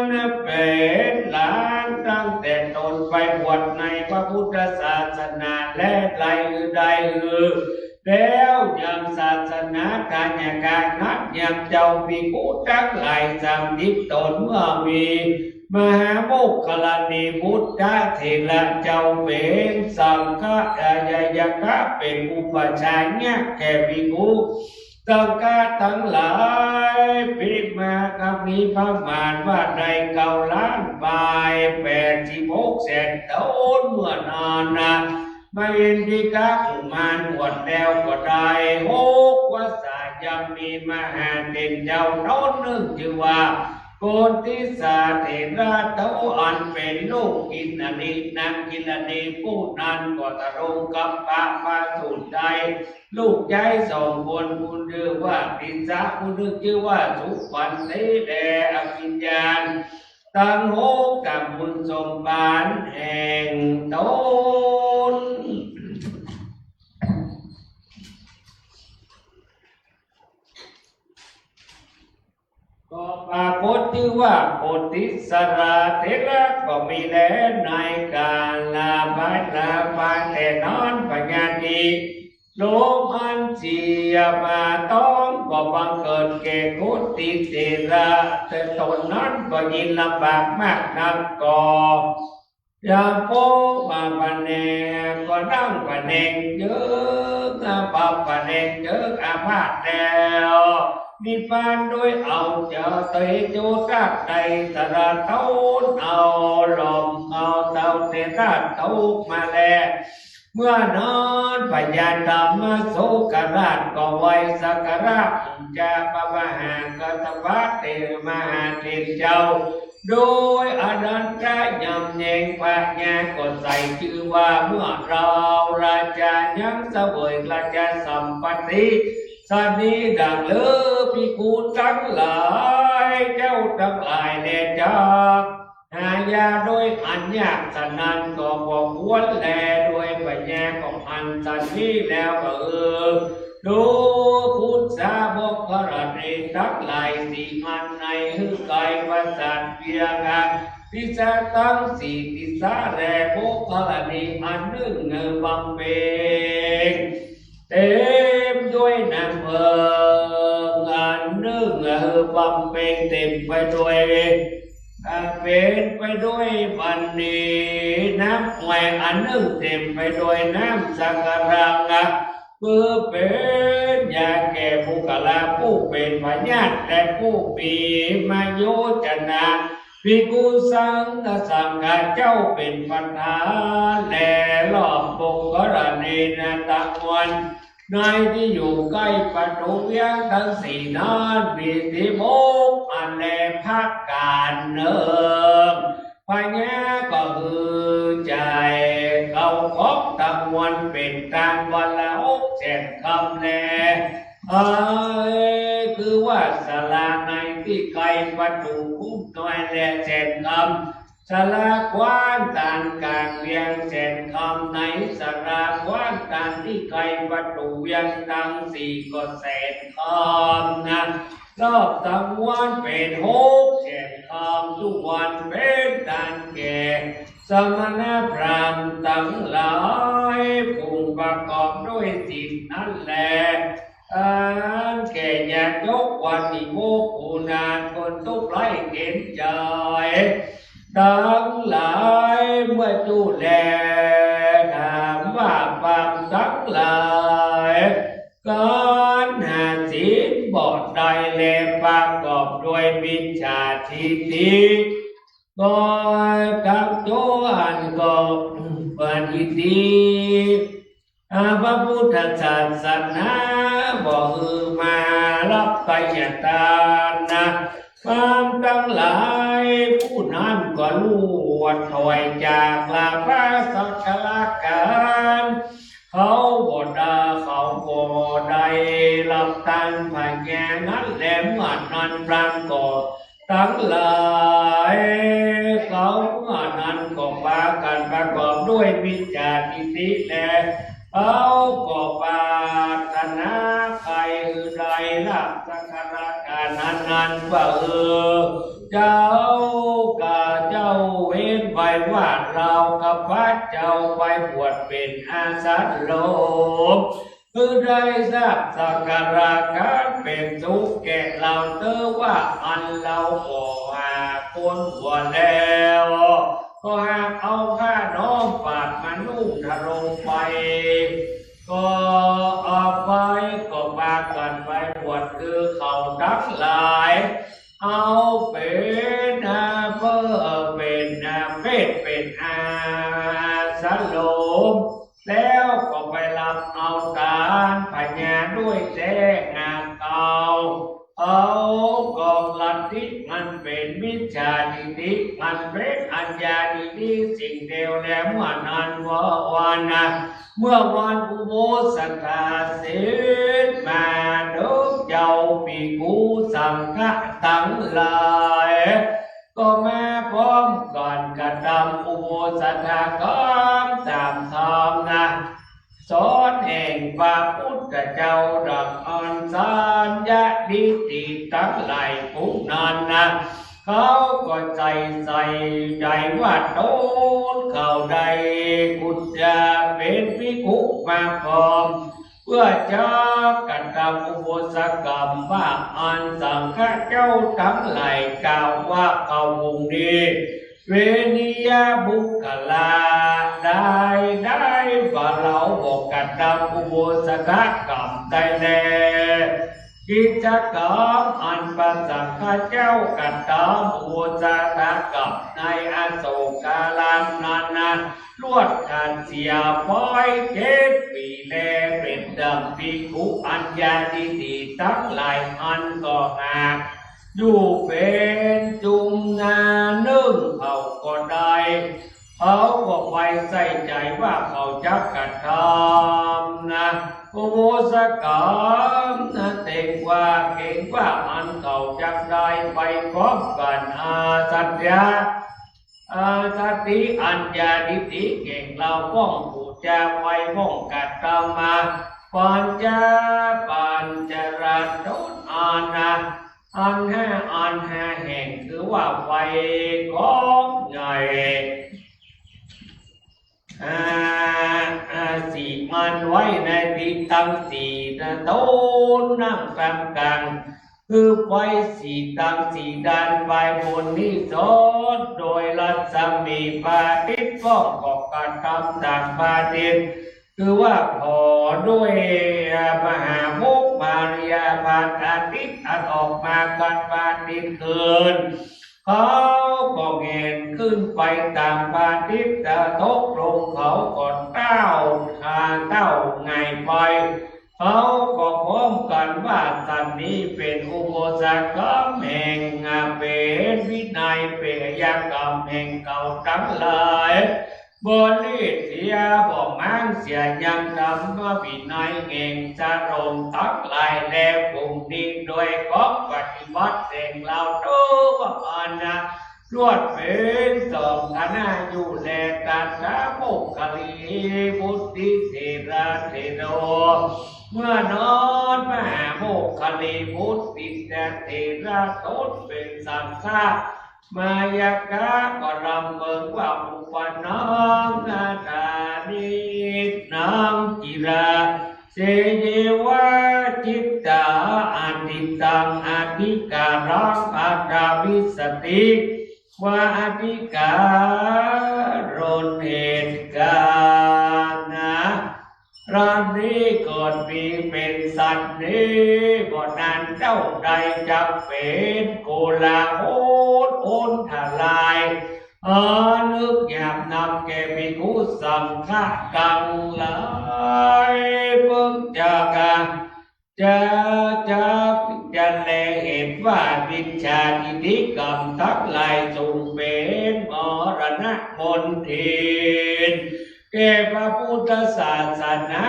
นเป๋นหลานตั้งแต่ต๋นไปบวชในพระพุทธศาสนาและได้อือได้อือ แล้วยังศาสนาทายกะนั้นยังเจ้าภิกขุตังหลายสำนึกต๋นเมื่อมีมหาโมคคัลลานีพุทธเถระเจ้าเป๋นสังฆทายกะเป๋นอุปัชฌาย์แก่ภิกขุ สังฆะตังหลาย ภิกขุมากมีประมาณว่าได้เก้าล้านปายแปดสิบหกแสนต๋นเมื่อนั้นนา มะอินทิกะกุมารบวชแล้วก็ได้หกวรรษา ยังมีมหาเถรเจ้าต๋นนึ่งจื้อว่าโกติสสาเถระเต้า อันเป๋นลูกกินนรี นางกินนรีผู้นั้นก็ตรงกับพระประสูติได้ ลูกใจ๊สองคน ผู้นึ่งจื้อว่าติสสะ ผู้นึ่งจื้อว่าสุปันนี และอภิญญา ตังหกกับบุญสมบัติแห่งต๋น ก็ปรากฏจื้อว่าโกติสสาเถระก็มีแล ในกาละบัดละบัดแต่นั้น พญาธิโลมอันเสียมาต้องก็บังเกิดแก่โกติเถระ แต่ต๋นนั้นก็ยินลำบากมากนัก ก็ ยามปกมาผนวกก็นั่งผนวกเจิง ปะผนวกเจิงอาพาธแล้ว นิพพานโดยเอาเจ้าเตโชธาตุใดสละต๋นเอาลมเอาเต้าเตธาตุตกมาแล เมื่อนั้นพญาธรรมโสกราชก็ไหว้สักการะองค์เจ้าพระมหากัสสปะเถระมหาเถรเจ้า โดยอนันตะยำแยง พญาก็ใส่จื้อว่า เมื่อเฮาราชายังเสวยราชสัมปัตติ สันนี้ดังเลิศ ภิกขุตังหลาย เจ้าตังหลายแลจักหายาโดยอันยาก สันนั้นก็บ่ควรแล โดยพญาก็อั้นสันนี้แล้วก็เออ ดูพุทธสาบกกรณีตังหลายสี่อันในหื้อไกลประสาทเวียงอะ ทิศตังสี่ทิศแล บกกรณีอันนึ่งเออบำเพ็ญเต็มด้วยน้ำเพิง อันนึ่งเออบำเพ็ญเต็มไปด้วย อ่า เป๋นไปด้วยบัณฑิต น้ำห้วยอันนึ่งเต็มไปด้วยน้ำสักการะ เปื้อเป๋นยาแก่ปุคคละผู้เป๋นพยาธิและผู้มีมโยชนะ ภิกขุสังฆะ สังฆะเจ้าเป๋นประธาน และรอบปกกรณีนาตะวัน ในตี้อยู่ใก้ประตู๋เวียงตังสี่นั้น มีสิบหกอันแล ประก๋านนึ่ง พญาก็คือจ่ายเข้าของตังมวลเป๋นตังวันละหกแสนคำแล เอ้ย คือว่าศาลาในตี้ใก้ประตู๋คุ้มน้อยแลแสนคำ ศาลาขว้างตานก๋างเวียงแสนคำ ในศาลาขว้างตานตี้ใก้ประตู๋เวียงตังสี่ก็แสนคำนะ รอบตังวันเป๋นหกแสนคำ ทุกวันเป๋นตานแก่สมณพราหมณ์ตังหลายฝูงประกอบด้วยศีลนั้นแล อันแก่ยากจนวันนี้โมกุณาคนทุกข์ไร้เข็ญใจ๋ ตังหลายเมื่อจู้แล ถามว่าพราหมณ์ตังหลาย ก๋านหาศีลบ ประกอบด้วยมิจฉาทิฏฐิ ก็ตังโจอันก็เปิดอิทธิ อา พระพุทธศาสนาบ่หื้อมาฮับไถ่ทานนะ พราหมณ์ตังหลายผู้นั้นก็ลวดถอยจากลาภะสักการะกัน เขาบ่ได้ เขาบ่ได้ฮับตานผญานั้นแล เมื่อนั้นพราหมณ์ก็ตังหลาย เขาเมื่อนั้นก็ปากั๋นประกอบด้วยมิจฉาทิฏฐิแล เขาก็ปรารถนาใฝ่หื้อได้ฮับสักการะกันนั้นๆ ว่า เออ เจ้าข้าเจ้าเว้นไปว่า เฮาข้าพเจ้าไปบวชเป๋นอาสาโลม หื้อได้ฮับสักการะกันเป๋นสุขแก่เฮาเต๊อะ ว่าอั้นเฮาก็หากโกนหัวแล้ว ก็หากเอาผ้าน้อมปาดมานุ่งทรงไป ก็เอาไป ก็ปากั๋นไปบวช คือเขาตังหลาย เอาเป๋นอาเป๋นอาเพศเป๋นอาสาโลม แล้วก็ไปฮับเอาตานผญาด้วยแต๊งาเก่า เขาก็ลัทธิอันเป๋นมิจฉาทิฏฐิ อันเป๋นอัญญาทิฏฐิสิ่งเดียวแล เมื่อนั้นว่า วันนะ เมื่อวันอุโบสถาศีลมา เถิงเจ้าภิกขุสังฆะตังหลาย ก็มาพร้อมกั๋นกระตำอุโบสถกรรมต๋ามธรรมนะ สอนแห่งพระพุทธเจ้า ดังอันสัญญาทิฏฐิตังหลายผู้นั้นนะ เขาก็ใส่ ใส่ใจ๋ว่าตนเขาได้กุจจะเป๋นภิกขุมาพร้อม เปื้อจะกระตำอุโบสถกรรม ว่าอันสังฆะเจ้าตังหลายกล่าวว่า เขาองค์นี้ เวนิยบุคคละ ได้ ได้ว่าเฮาบ่กระตำอุโบสถกรรมได้แล กิจกรรมอันพระสังฆะเจ้ากระตำอุโบสถกรรมในอโศการามนั้นนะ ลวดขาดเสียไปเจ็ดปีแล เป๋นดังภิกขุอัญญาทิฏฐิตังหลายอันก็หาก อยู่เป๋นจุมนานึ่งเขาก็ได้ เขาก็ไปใส่ใจ๋ว่าเขาจะกระตำนะ อุโบสถกรรมนะ เต็งว่าเก๋งว่าอันเขาจะได้ไปพร้อมกั๋น อาสัญญา อาสัญญิอัญญาทิฏฐิเก๋งเฮาป้องผู้จะไปป้องกระตำมา ปัญจะ ปัญจรัตน์อานะ อันห้า อันห้าแห่ง คือว่าไปของใหญ่ อ่า อ่า สี่อันไว้ในทิศตังสี่นะ ตนนั่งต๋ามก๋าง คือไปสี่ตังสี่ด้าน ไปบนนี้สดโดยรัศมีพระอาทิตย์ ก็ ก็กระตำต๋ามพระอาทิตย์ คือว่าผ่อด้วย อ่า มหามุขมาริยา พระอาทิตย์อันออกมาก่อนพระอาทิตย์ขึ้น เขาก็เงยขึ้นไปต๋ามพระอาทิตย์จะตกลง เขาก็เต้า อ่า เต้าหงายไป เขาก็พร้อมกั๋นว่าสันนี้เป๋นอุโบสถกรรมแห่ง อ่า เป๋นวินัย เป๋นอาญากรรมแห่งเขาตังหลาย บ่รีดเสีย บ่หมางเสียยังธรรมวินัยแห่งสาโลมตังหลาย และกลุ่มนี้ด้วยของปฏิบัติแห่งเฮาทุกอันนะ ลวดเป๋นสองคณะอยู่แล ตถาโมคคัลลีบุตติเถระเถโร เมื่อนั้นมหาโมคคัลลีบุตติเถระตนเป๋นสังฆะ มายากะก็รำเปิงว่า อุปนังนาถานินังจิรา เส เยวะ จิตตา อทิตตัง อธิการัง อัฏฐาวิสสติ วา อธิการนเหตุการณ์นะ รัตน์นี้เกิดมีเป๋นสัตว์นี้ บ่นานเจ้าใดจักเป๋นโกลาหล อันตราย อันนึกหยาบนักแก่ภิกขุสังฆะตังหลาย เปิงจัก จะ จะ จะแลเห็นว่ามิจฉาทิฏฐิกรรมตังหลายสูงเป๋นมรณะมลทิน แก่พระพุทธศาสนา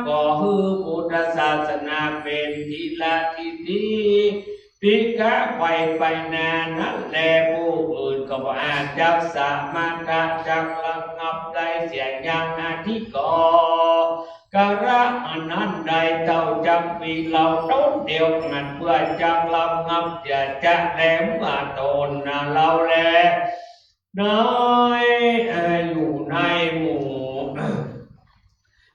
ก็หื้อพุทธศาสนาเป๋นทิฏฐิ ทิฏฐิ ทิฏฐิกะไปไปนานั้นแล ผู้อื่นก็บ่อาจจักสามารถจักระงับได้เสียอย่างอธิกรณ์ กาละอันนั้นได้ เต้าจักมีเล่าต๋นเดียวนั้น เปื้อจักระงับเสียจะแล เมื่อต๋นนาเล่าแล ใน เอ่อ อยู่ในหมู่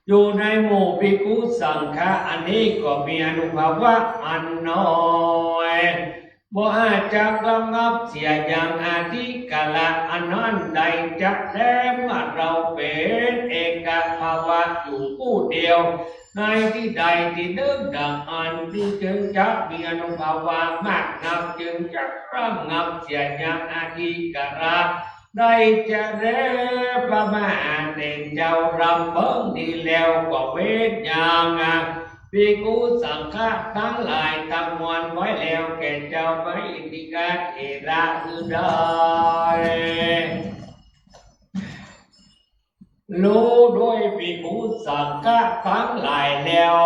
อยู่ในหมู่ภิกขุสังฆะอันนี้ก็มีอานุภาพะอันน้อย บ่อาจจักระงับเสียอย่างอธิกรณ์อันนั้นได้จักแล เมื่อเฮาเป๋นเอกภาวะอยู่ผู้เดียว ในตี้ใดตี้นึ่งดังอั้น นี้จึงจักมีอานุภาพะมากนัก จึงจักระงับเสียอย่างอธิกรณ์ได้จะแล ประมาณเต้นเจ้าลำเปิงนี้แล้วก็เว้นอย่าง ภิกขุสังฆะตังหลายตังมวลไว้แล้วแก่เจ้าพระอินทิกะเถระหื้อได้ ฮู้โดยภิกขุสังฆะตังหลายแล้ว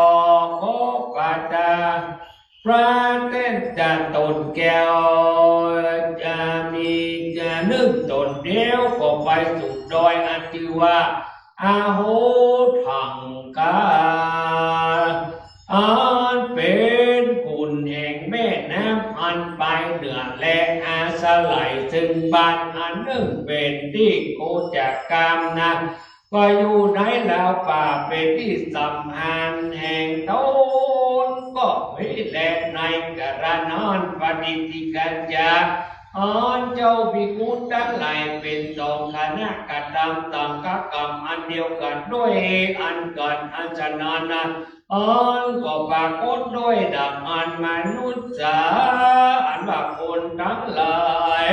ก็กาจะ พระเต้นจะต๋นแก้ว จะมีจะนึ่งต๋นเดียวก็ไปสู่ดอยอันจื้อว่า อโหทังคา อันเป๋นขุนแห่งแม่น้ำอันไปเหนือ และอาศัยซึ่งบ้านอันนึ่งเป๋นตี้โคจรกรรมนั้น ก็อยู่ในราวป่าเป๋นตี้สำราญแห่งต๋น ก็มีแล ในกาละนั้น ปฏิฏฐิกัญจะ อันเจ้าภิกขุตังหลายเป๋นสองคณะกระทำสังฆกรรมอันเดียวกั๋นด้วย อันกั๋น อันฉะนั้นนั้น อันก็ปรากฏด้วยดังอั้น มนุสสา อันว่าคนตังหลาย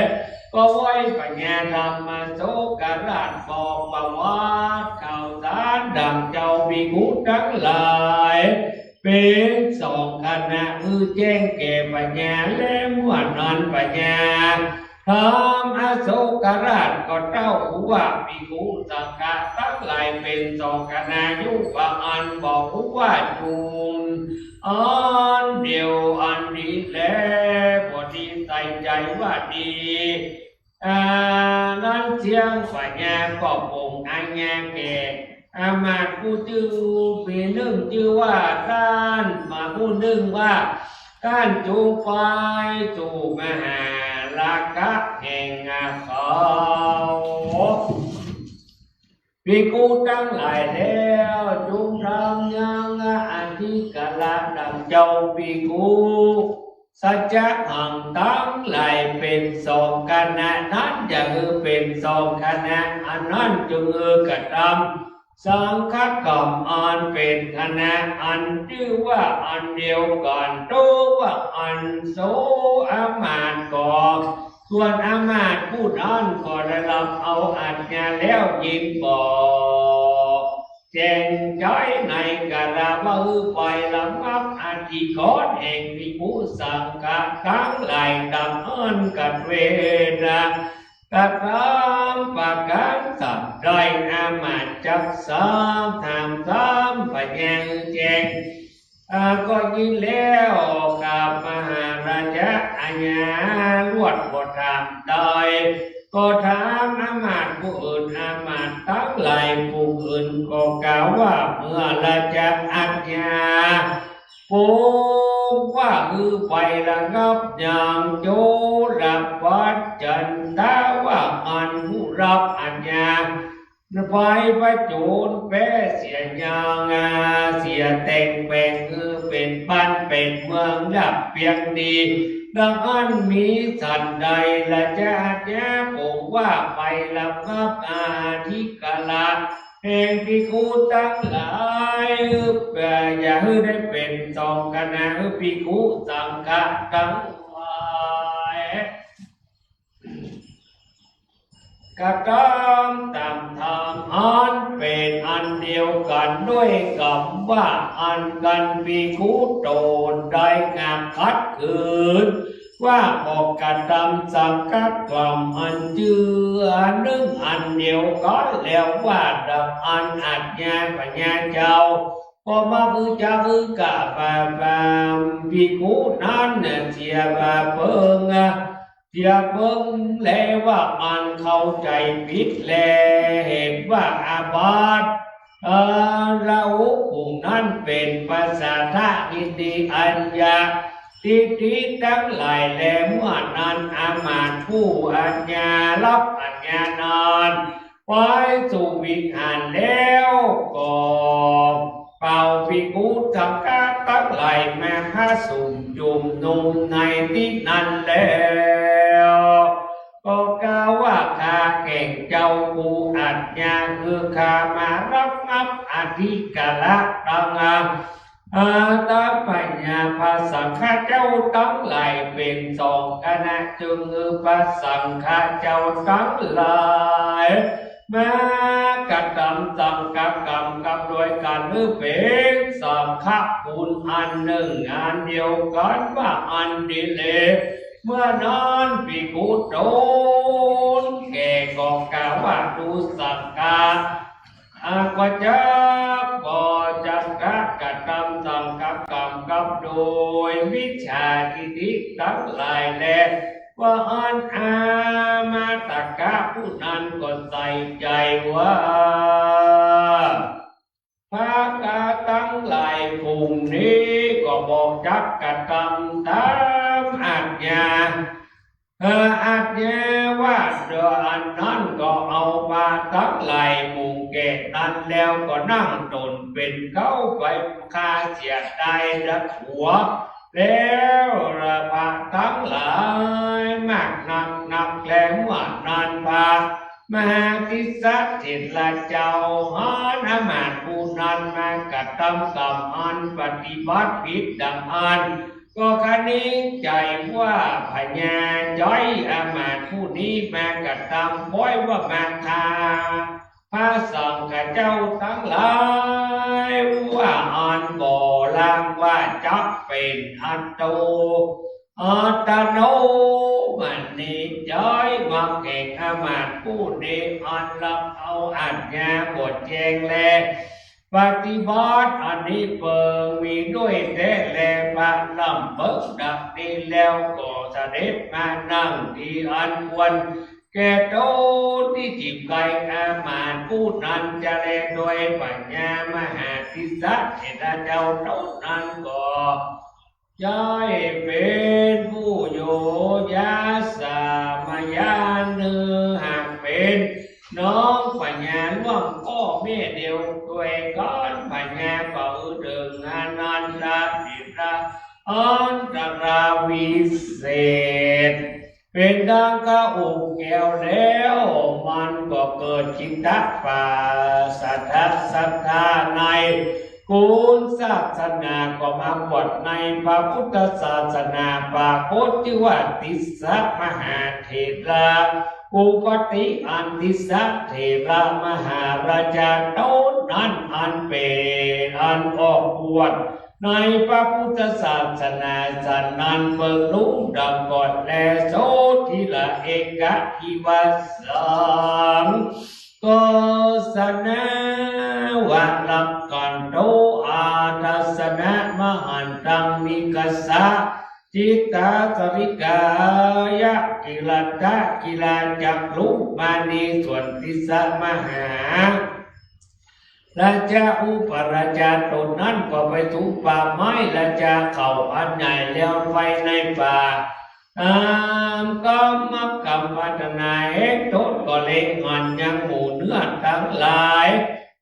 ก็ไหว้ปัญญาธรรมโสกราช บอกประวัติข่าวสารดังเจ้าภิกขุตังหลาย เป๋นสองคณะ หื้อแจ้งแก่ปัญญา และเมื่อนั้นปัญญาธรรมโสกราชก็เต้าฮู้ว่าภิกขุสังฆะตังหลายเป๋นสองคณะอยู่ ว่าอั้น บอกฮู้ว่าจุ่มอันเดียวอันนี้แล บ่ดีใส่ใจ๋ว่าดี อ่า นั้นเสี้ยงปัญญาก็ปรงอาญาแก่ อามาตย์ผู้จื้อ ผู้นึ่งจื้อว่าต้าน มาผู้นึ่งว่า ต้านจงไปสู่มหาลาคะแห่งเขา ภิกขุตังหลายแล้ว จงทำยังอธิกรณ์ดังเจ้าภิกขุสัจจะหังตังหลายเป๋นสองคณะนั้น อย่าหื้อเป๋นสองคณะ อันนั้นจงหื้อกระทำสังฆกรรมอันเป๋นคณะอันจื้อว่าอันเดียวกั๋น โตว่าอั้น โสอามาตย์ก็ ส่วนอามาตย์ผู้นั้นก็ได้รับเอาอาญาแล้ว ยิ่งบ่แจ้งใจ๋ในกาละว่าหื้อไประงับอธิกรณ์แห่งภิกขุสังฆะตังหลายดังอั้น กัตเวนะ กระทำประก๋านสาม ได้อามาตย์จักสาม ถามสาม ปัญญาแจ้ง อ่า ก็ยิ่งแล้วกับมหาราชะอาญา ลวดก็ถามได้ ก็ถามอามาตย์ผู้อื่น อามาตย์ตังหลายผู้อื่นก็กล่าวว่า เมื่อราชะอาญา ปรงว่าหื้อไประงับยังโจรปัจจันทะ ว่าอั้น ผู้รับอาญา ไปผจญแป๊เสียยัง อ่า เสียแต่งแปลงหื้อเป๋นบ้านเป๋นเมืองราบเรียงดี ดังอั้นมีสันใด ราชะอาญาปรงว่าไประงับอธิกรณ์ แห่งภิกขุตังหลาย เอ่อ อย่าหื้อได้เป๋นสองคณะ หื้อภิกขุสังฆะตังหลาย กระตำต๋ามธรรมอันเป๋นอันเดียวกั๋น ด้วยกำว่าอันกั๋น ภิกขุต๋นได้งักขัดขืน ว่าบ่กระตำสังฆกรรมอันจื้ออันนึ่งอันเดียวกั๋น แล้วว่าดังอั้น อาชญาพญาเจ้า ก็มาคือจะคือกะบาปาภิกขุนั้นเนี่ย เสียบาปเปิงอะ เสียเปิงแลว่าอันเข้าใจ๋ผิดแล เหตุว่าอาบัติ เอ่อ ละหุกลุ่มนั้นเป๋นปาสาทะยินดีอัญญา ทิฏฐิตังหลายแล เมื่อนั้นอามาตย์ผู้อาชญาฮับอาชญานั้น ไปสู่วิหารแล้ว ก็เป่าภิกขุสังฆะตังหลายมาผะสุมจุมนุมในตี้นั้นแล้ว ก็กล่าวว่า ข้าแก่งเจ้าผู้อาชญา คือข้ามาระงับอธิการะตัง อา อาตพญา พระสังฆะเจ้าตังหลายเป๋นสองคณะ จึงหื้อพระสังฆะเจ้าตังหลาย มากระตำสังฆกรรมกับด้วยกั๋น หื้อเป๋นสังฆคุณอันนึ่งอันเดียวกั๋น ว่าอันนี้แล เมื่อนั้นภิกขุต๋นแก่ก็กล่าวว่า ดูสังฆะ อา ก็จัก ก็จักกระตำสังฆกรรมกับด้วยมิจฉาทิฏฐิตังหลายแล ว่าอั้น อามาตกะผู้นั้นก็ใส่ใจ๋ว่า พระตังหลายฝูงนี้ก็บ่จักกระตำต๋ามอาชญา เอ่อ อาชญาว่า เดี๋ยวอันนั้นก็เอาพระตังหลายฝูงแก่นั้นแล้ว ก็นั่งต๋นเป๋นเก๊าไป ข้าเสียดายดักหัว แล้วพระตังหลายมากนักนักแล เมื่อนั้นพระมหาทิสสะเถระเจ้าหันอามาตย์ผู้นั้นมากระตำกรรมอันปฏิบัติผิดดังอั้น ก็คะนิงใจ๋ว่า พญาจ้อยอามาตย์ผู้นี้มากระตำป้อยว่ามาฆ่าพระสังฆะเจ้าตังหลาย ว่าอั้น บ่ลางว่าจักเป๋นอัตโต อัตโนมัติจ้อย มาแก่งอามาตย์ผู้นี้อันลักเอาอาชญาบวชแจ้งแล ปฏิบัติอันนี้เปิงมีด้วยแต๊แล พระลำเปิงดังนี้แล้ว ก็เสด็จมานั่งตี้อันควรแก่ต๋นตี้จิบไกล อามาตย์ผู้นั้นจะแล โดยพญามหาทิสสะเถระเจ้าเต้านั้นก็ จ้อยเป๋นผู้อยู่ยาสามัญญา เนื้อหากเป๋นน้องพญาร่วมป้อแม่เดียวด้วยกั๋น พญาก็อื้อเถิงอนันทะเถระอันตราวิเศษ เป๋นดังกะอุแก้วแล้ว มันก็เกิดจิตตะปาสะทะศรัทธาใน กุลศาสนา ก็มาบวชในพระพุทธศาสนา ปรากฏจื้อว่าติสสะมหาเถระ อุปัฏฐิอันติสสะเถระมหาราชาต๋นนั้นอันเป๋นอันออกบวชในพระพุทธศาสนา สันนั้นเปิงลุงดังก่อนแล โสธิละเอกะอิวาสัง ก็สนาวะรักขันโต อาทัสสะนะมหันตัง นิกัสสะ จิตตาสริกายะ กิรัตตะกิราจักขุมณี ส่วนติสสะมหาราชาอุปราชาต๋นนั้นก็ไปถูป่าไม้ราชาเขาอันใหญ่แล้วไปในป่า ต๋ามกรรมกรรมพัฒนาแห่งต๋นก็เล็งหันยังหมู่เนื้อตังหลาย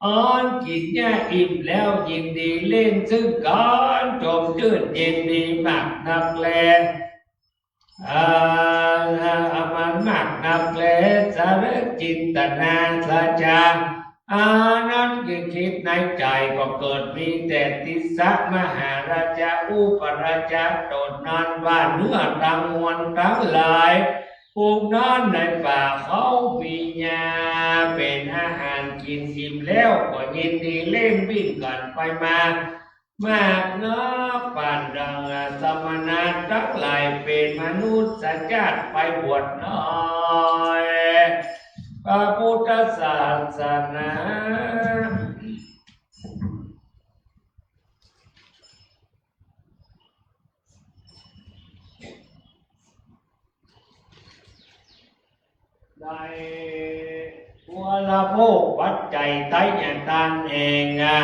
อันกิ๋นหญ้าอิ่มแล้วยินดีเล่นซึ่งกั๋น จมจื้นยินดีมากนักแล เอ่อ มันมากนักแล สะเริญจินตนาราชา อานั้นก็กึ๊ดในใจ๋ก็เกิดมีแต่ติสสะมหาราชาอุปราชาต๋นนั้นว่าเนื้อตังมวลตังหลาย ปลูกนั้นในป่าเขามีหญ้าเป๋นอาหารกิ๋นอิ่มแล้วก็ยินดีเล่นวิ่งกั๋นไปมา มากนัก ปานดังสมณะตังหลายเป๋นมนุษย์จ้าดไปบวชในพระพุทธศาสนา ได้บริโภคปัจจัยไตรยทานแห่ง อา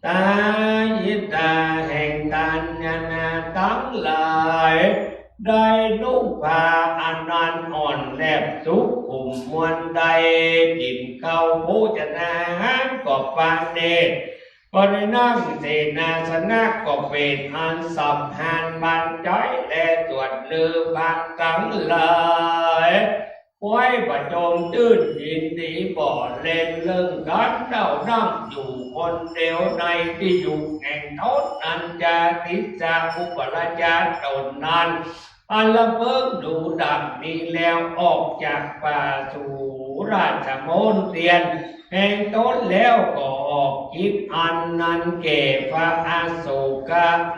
ตายิตาแห่งตายนะตังหลาย ได้นุ่งผ้าอันนั้นอ่อนแลบสุขุม มวลได้กิ๋นข้าวโภชนาหารก็ประณีต ก็ได้นั่งเสนาสนะก็เป๋นอันสำราญบันเจิง และสวดลือพระตังหลาย ไว้บ่จมจื้นยินดีบ่เล่นเลิงกั๋น เต้านั่งอยู่คนเดียวในตี้อยู่แห่งต๋นนั้น จาติสสะอุปราชาต๋นนั้น อันละเมิงดูดังนี้แล้ว ออกจากป่าสู่ราชมณเตียรแห่งต๋นแล้วก็ออกกิจอันนั้นแก่พระอโศก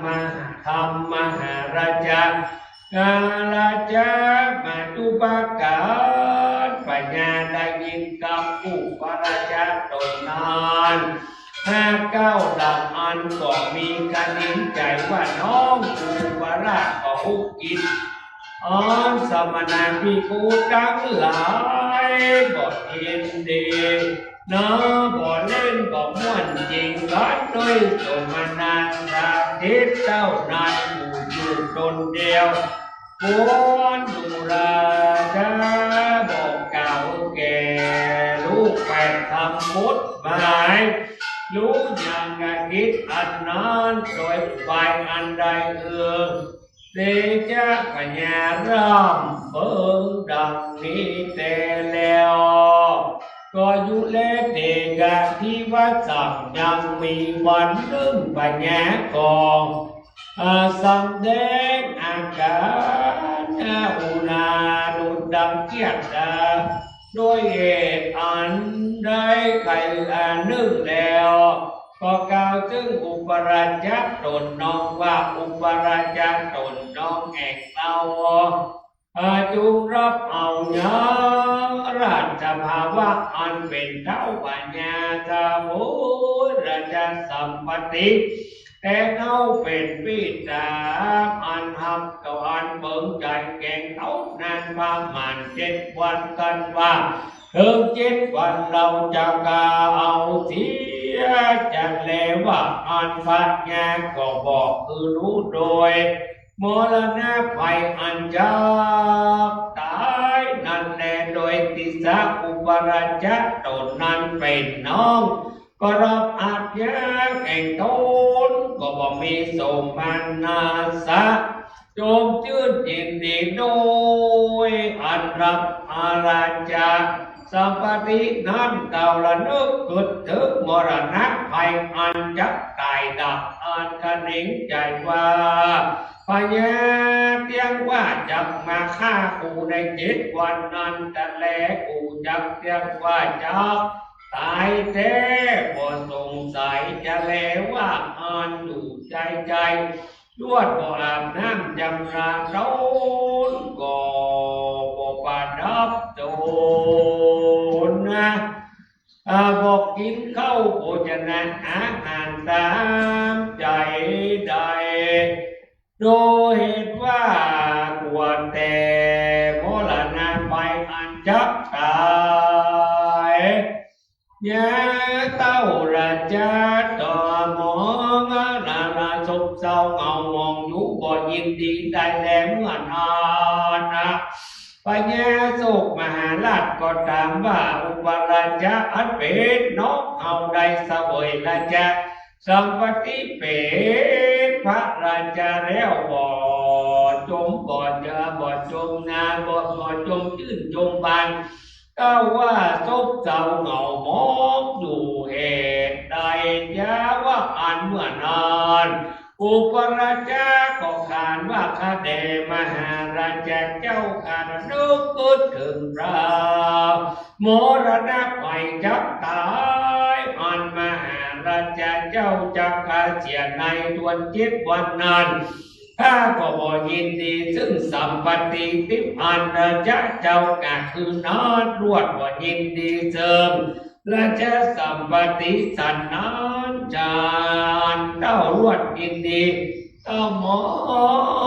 มหาธรรมมหาราชา กาลาจามาจุปการปัญญาได้ยินกำอุปราชาต๋นนั้น หากเก้าดังอันก็มีกนินใจ๋ว่าน้องอุปราชก็อุกิจ อันสมณะภิกขุตังหลายบ่ยินดี นาบ่เล่นบ่ม่วนจิงกั๋น โดยสมณะสาธิตเต้านั้นอยู่อยู่ต๋นเดียว ควรดูราชาบ่กล่าวแก่ลูกแปดคำกฎหมาย ฮู้ยังกิจอันนั้น โดยอุบายอันใดเอ่ย เตชะพญาร่ำเปิงดังนี้แต่แล้ว ก็อยู่แลเตกะทิวสัง ยังมีวันนึ่งพญาก็ อา สำแดงอาก๋านอุณาดุลดังเกียรติ โดยเหตุอันใดใค่อันนึ่งแล้ว ก็กล่าวเถิงอุปราชาต๋นน้องว่า อุปราชาต๋นน้องแห่งเฮา อา จุ่งฮับเอายังราชภาวะอันเป๋นเท้าพญาสมุทรราชสัมปติ แต่เฮาเป๋นปิดาอันฮักเต้าอันเปิงใจ๋แก่เต้านั้นประมาณเจ็ดวัน กั๋นว่า เถิงเจ็ดวันเฮาจะกล่าวเอาเสีย จักแลว่าอันพญาก็บอกคือฮู้โดย มรณะภัยอันจักต๋ายนั้นแล โดยติสสะอุปราชาต๋นนั้นเป๋นน้อง ก็ฮับอาจญาแห่งต๋น ก็บ่มีโสมนัสสะ จมจื้นยินดี โดยอันฮับอาราชสัมปตินั้น เต้าละนึกกึ๊ดเถิงมรณะภัยอันจักต๋ายดับอันกนินใจ๋ว่า พญาเตี้ยงว่าจักมาฆ่ากูในเจ็ดวันนั้น จะแลกูจักเตี้ยงว่าจักต๋ายแต๊ บ่สงสัย จะแลว่าอันอยู่ใจ๋ใจ๋ ลวดบ่อาบน้ำจำราต๋นก็บ่ประดับต๋นนะ อา บ่กิ๋นข้าวโภชนาอาหารต๋ามใจ๋ใด โดยเหตุว่ากั๋วแต่มรณะภัยอันจักต๋าย ยาเต้าราชาต๋นมองนานาโศกเศร้าเหงาหมองอยู่บ่ยินดีได้แล เมื่อนั้นนะ พญาโศกมหาราชก็ถามว่า อุปราชาอันเป๋นน้องเฮาได้เสวยราชสัมปติเป๋นพระราชาแล้ว บ่จม บ่จะ บ่จมนา บ่ บ่จมจื้นจมบาน ก็ว่าซบเซาเหงาหมองอยู่เหตุใด จาว่าอันเมื่อนั้น อุปราชะก็ขานว่า ข้าแต่มหาราชาเจ้าข้า ระนึกกึ๊ดเถิงคราวมรณะภัยจักต๋าย อันมหาราชาเจ้าจักเกษียณในตวนเจ็ดวันนั้น ข้าก็บ่ยินดีซึ่งสัมปติตี้อันราชาเจ้าก็คือนั้น ลวดบ่ยินดีซึ่งราชสัมปติสันนั้น จาอันเต้าลวดยินดี เต้ามอ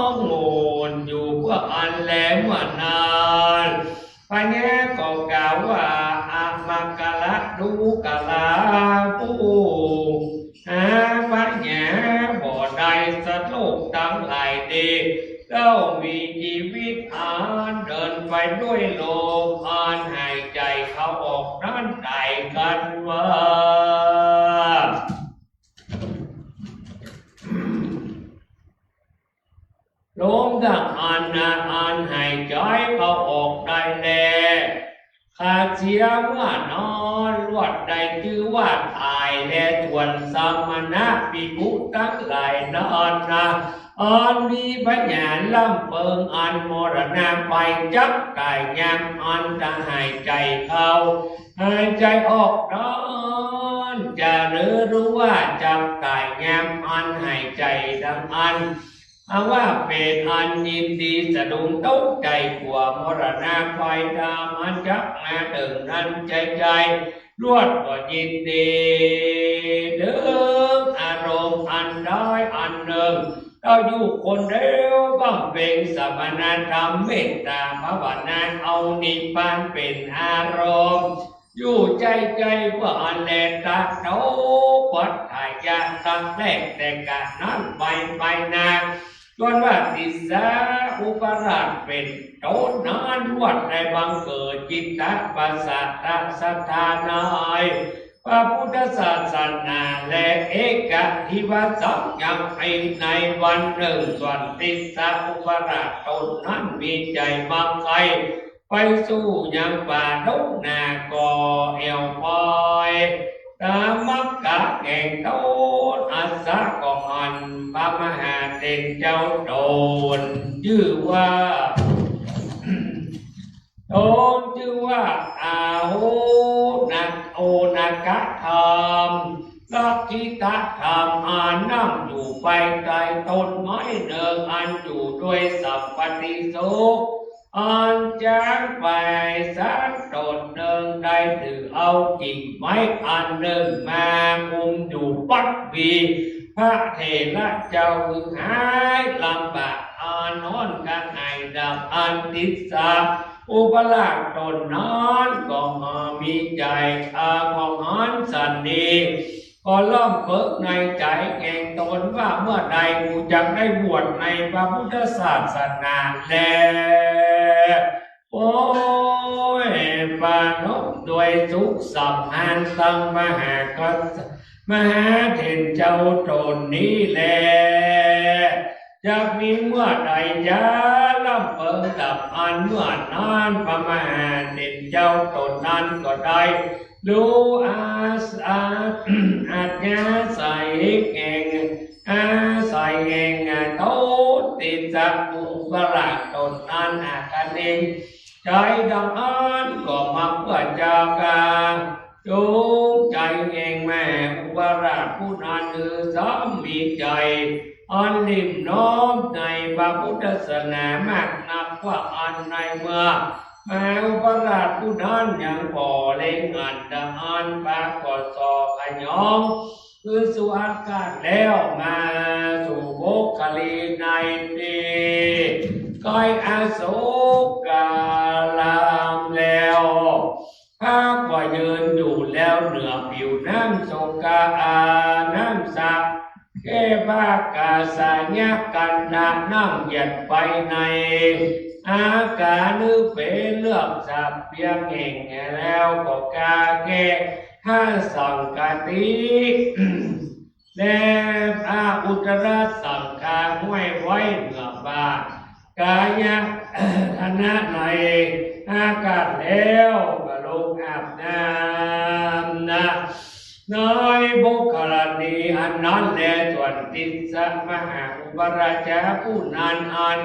งโงนอยู่เปื้ออันแล เมื่อนั้น พญาก็กล่าวว่า อมังคละดูกราผู้หาปัญญาบ่ได้ สัตว์โลกตังหลายนี้ เต้ามีจีวิตอันเดินไปด้วยลมอันหายใจ๋เข้าออกนั้น ต๋ายกั๋นว่า ลมตังอันนาอันหายใจ๋เข้าออกได้แล ข้าเสียเมื่อนั้น ลวดได้จื้อว่าต๋ายแล ส่วนสมณะภิกขุตังหลายนั้นนา อันมีปัญญาล้ำเปิงอันมรณะภัยจักต๋ายยามอันจะหายใจ๋เข้า หายใจ๋ออกนั้น จะหรือรู้ว่าจักต๋ายยามอันหายใจ๋ดังอัน อาว่าเปรตอันยินดีสะดุ้งตกใจ๋กั๋วมรณะภัยต๋ามอันจักมาเถิงนั้น ใจ๋ใจ๋ลวดก็ยินดีเถิงอารมณ์อันใดอันนึ่ง เต้าอยู่คนเดียวบำเพ็งสมณธรรมเมตตาภาวนา เอานิพพานเป๋นอารมณ์ อยู่ใจ๋ใจ๋เปื้ออันแล ตะโตปัฏฐายะ ตั้งแต่แรกแต่กาลนั้นไป ไปนา จนว่าติสสะอุปราชเป๋นต้นนั้น ลวดได้บังเกิดจิตตะประสาทศรัทธาในพระพุทธศาสนาแล เอกัตถิวสังยัง ในวันนึ่ง ส่วนติสสะอุปราชต๋นนั้นมีใจ๋มักใค่ ไปสู่ยังป่าดงนา ก็แอ่วไปต๋ามมักกะแห่งต๋น อัสสะก็หันพระมหาเถรเจ้าต๋นจื้อว่า ต๋นจื้อว่า อาโหนะ โอนากะธรรม ลักขิตะธรรม อันนั่งอยู่ภายใต้ต้นไม้นึ่ง อันอยู่ด้วยสัมปติสุข อันจางไป สัตว์ต๋นนึ่งได้ถือเอากิ่งไม้อันนึ่งมากุมอยู่ปั๊บ มีพระเถระเจ้าหายลำบากอันฮ้อนกระหายดังอันติสสะอุปราชต๋นนั้น ก็มีใจ๋ อา ก็หันสันนี ก็ล้ำเปิงในใจ๋แห่งต๋นว่า เมื่อใดกูจักได้บวชในพระพุทธศาสนาแล โอ้ย ปรารภด้วยสุขสำราญตังมหากษัตริย์ มหาเถรเจ้าต๋นนี้แล จักมีเมื่อใด ยามล้ำเปิงดับอั้น เมื่อนั้นพระมหาเถรเจ้าต๋นนั้นก็ได้ รู้อาสา อัธยาศัยแห่ง อาศัยแห่งต๋นติสสะอุปราชต๋นนั้น อันคะเนงใจ๋ดังอั้น ก็มาเปื้อจะกา จงใจ๋แห่งมหาอุปราชผู้นั้น หื้อซ้ำมีใจ๋อันริ่มน้อมในพระพุทธศาสนามากนักกว่าอั้น ในเมื่อมหาอุปราชผู้นั้นยังผ่อเล็งอันดาอัน ปรากฏส่อขยองขึ้นสู่อากาศแล้ว มาสู่โบกคลีในตี้ใก้อโศการามแล้ว พระก็ยืนอยู่แล้วเหนือผิวน้ำสงกา อาน้ำสระ แค่ผ้ากาสายะกันดา นั่งเหยียดไปในอากาศ นึกเป๋นเลือกสับเปียงแห่งแล้ว ก็กาแก้ผ้าสังฆาติ และผ้าอุตตรสังฆาห้อยไว้เหนือบ่า กายะฐานะในอากาศแล้ว ก็ อาบน้ำนะ ในบุคคลณีอันนั้นแล ส่วนติสสะมหาอุปราชาผู้นั้นอัน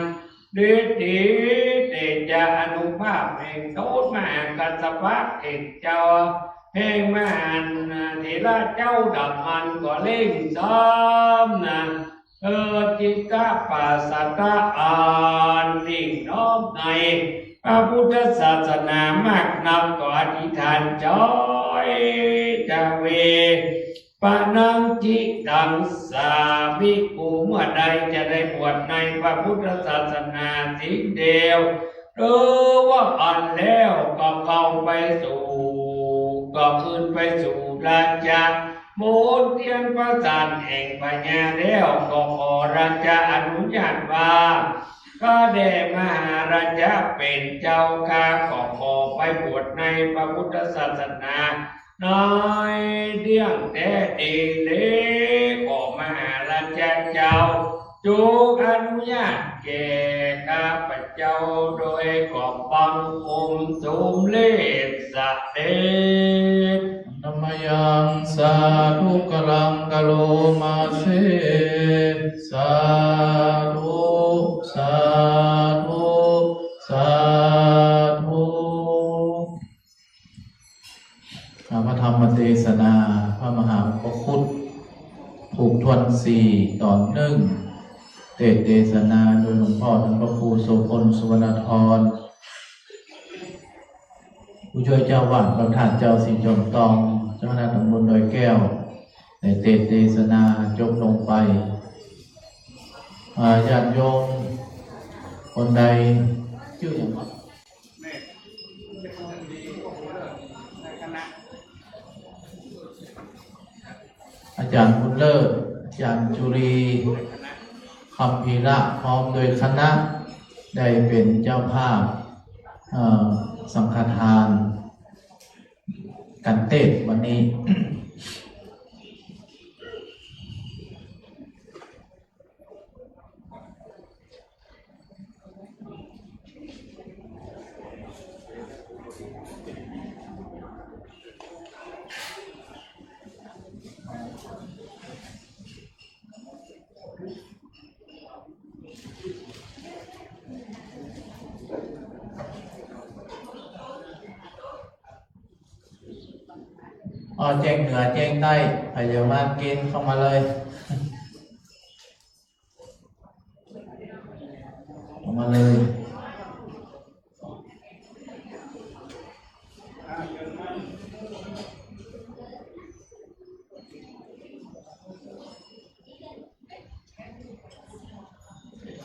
ฤทธิเดชะอานุภาพแห่งโตนมหากัสสปะเถรเจ้า แห่งมหาเถระเจ้าดำอันก็เร่งซ้อมนะ เออ จิตตะปัสสะตะอันนิ่งน้อมในพระพุทธศาสนามากนัก ก็อธิษฐานจ้อย จะเวปะนังจิตังสามิ กูเมื่อใดจะได้บวชในพระพุทธศาสนาสิ่งเดียว หรือว่าอันแล้วก็เข้าไปสู่ ก็คืนไปสู่ราชะ มณเฑียรพระสันแห่งพญาแล้ว ก็ขอราชะอนุญาตว่า ข้าแด่มหาราชะเป็นเจ้าข้า ก็ขอไปบวชในพระพุทธศาสนา ในเดี่ยงแต๊ดีเลย ขอมหาราชะเจ้า จงอนุญาตแก่ข้าพเจ้าโดยขอบบังคมสมเร็จเสด็จ Handa mayaṃ sādhukaram karoma se. Sādhu, sādhu, sādhu. อ่า พระธรรมเตสนา พระมหาอุปคุต ผูกถ้วนสี่ ตอนหนึ่ง เตสน์เตสนาโดยหลวงพ่อท่านพระครูโสภณ สุวรรณธร ผู้ช่วยเจ้าวาดพระธาตุเจ้าศรีจอมตอง เจ้าคณะตำบลดอยแก้ว ได้เตสน์เตสนาจบลงไป อ่า ญาติโยมคนใดจื้อหยังวะ อาจารย์บุญเลิศ อาจารย์จุลี คัมภีระ พร้อมโดยคณะ ได้เป็นเจ้าภาพ เอ่อ สังฆทาน การเตสน์วันนี้ อ๋อ แจ้งเหนือ แจ้งใต้ ใผจะมาเกณฑ์เข้ามาเลย ออกมาเลย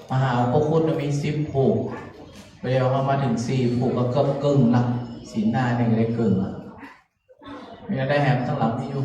มหาอุปคุตมีสิบผูก ไปแล้วเฮามาเถิงสี่ผูกก็เกือบเกิ่งละ ศีลหน้านี่ก็ได้เกิ่งละ มีอะไรแหมข้างหลังนี่อยู่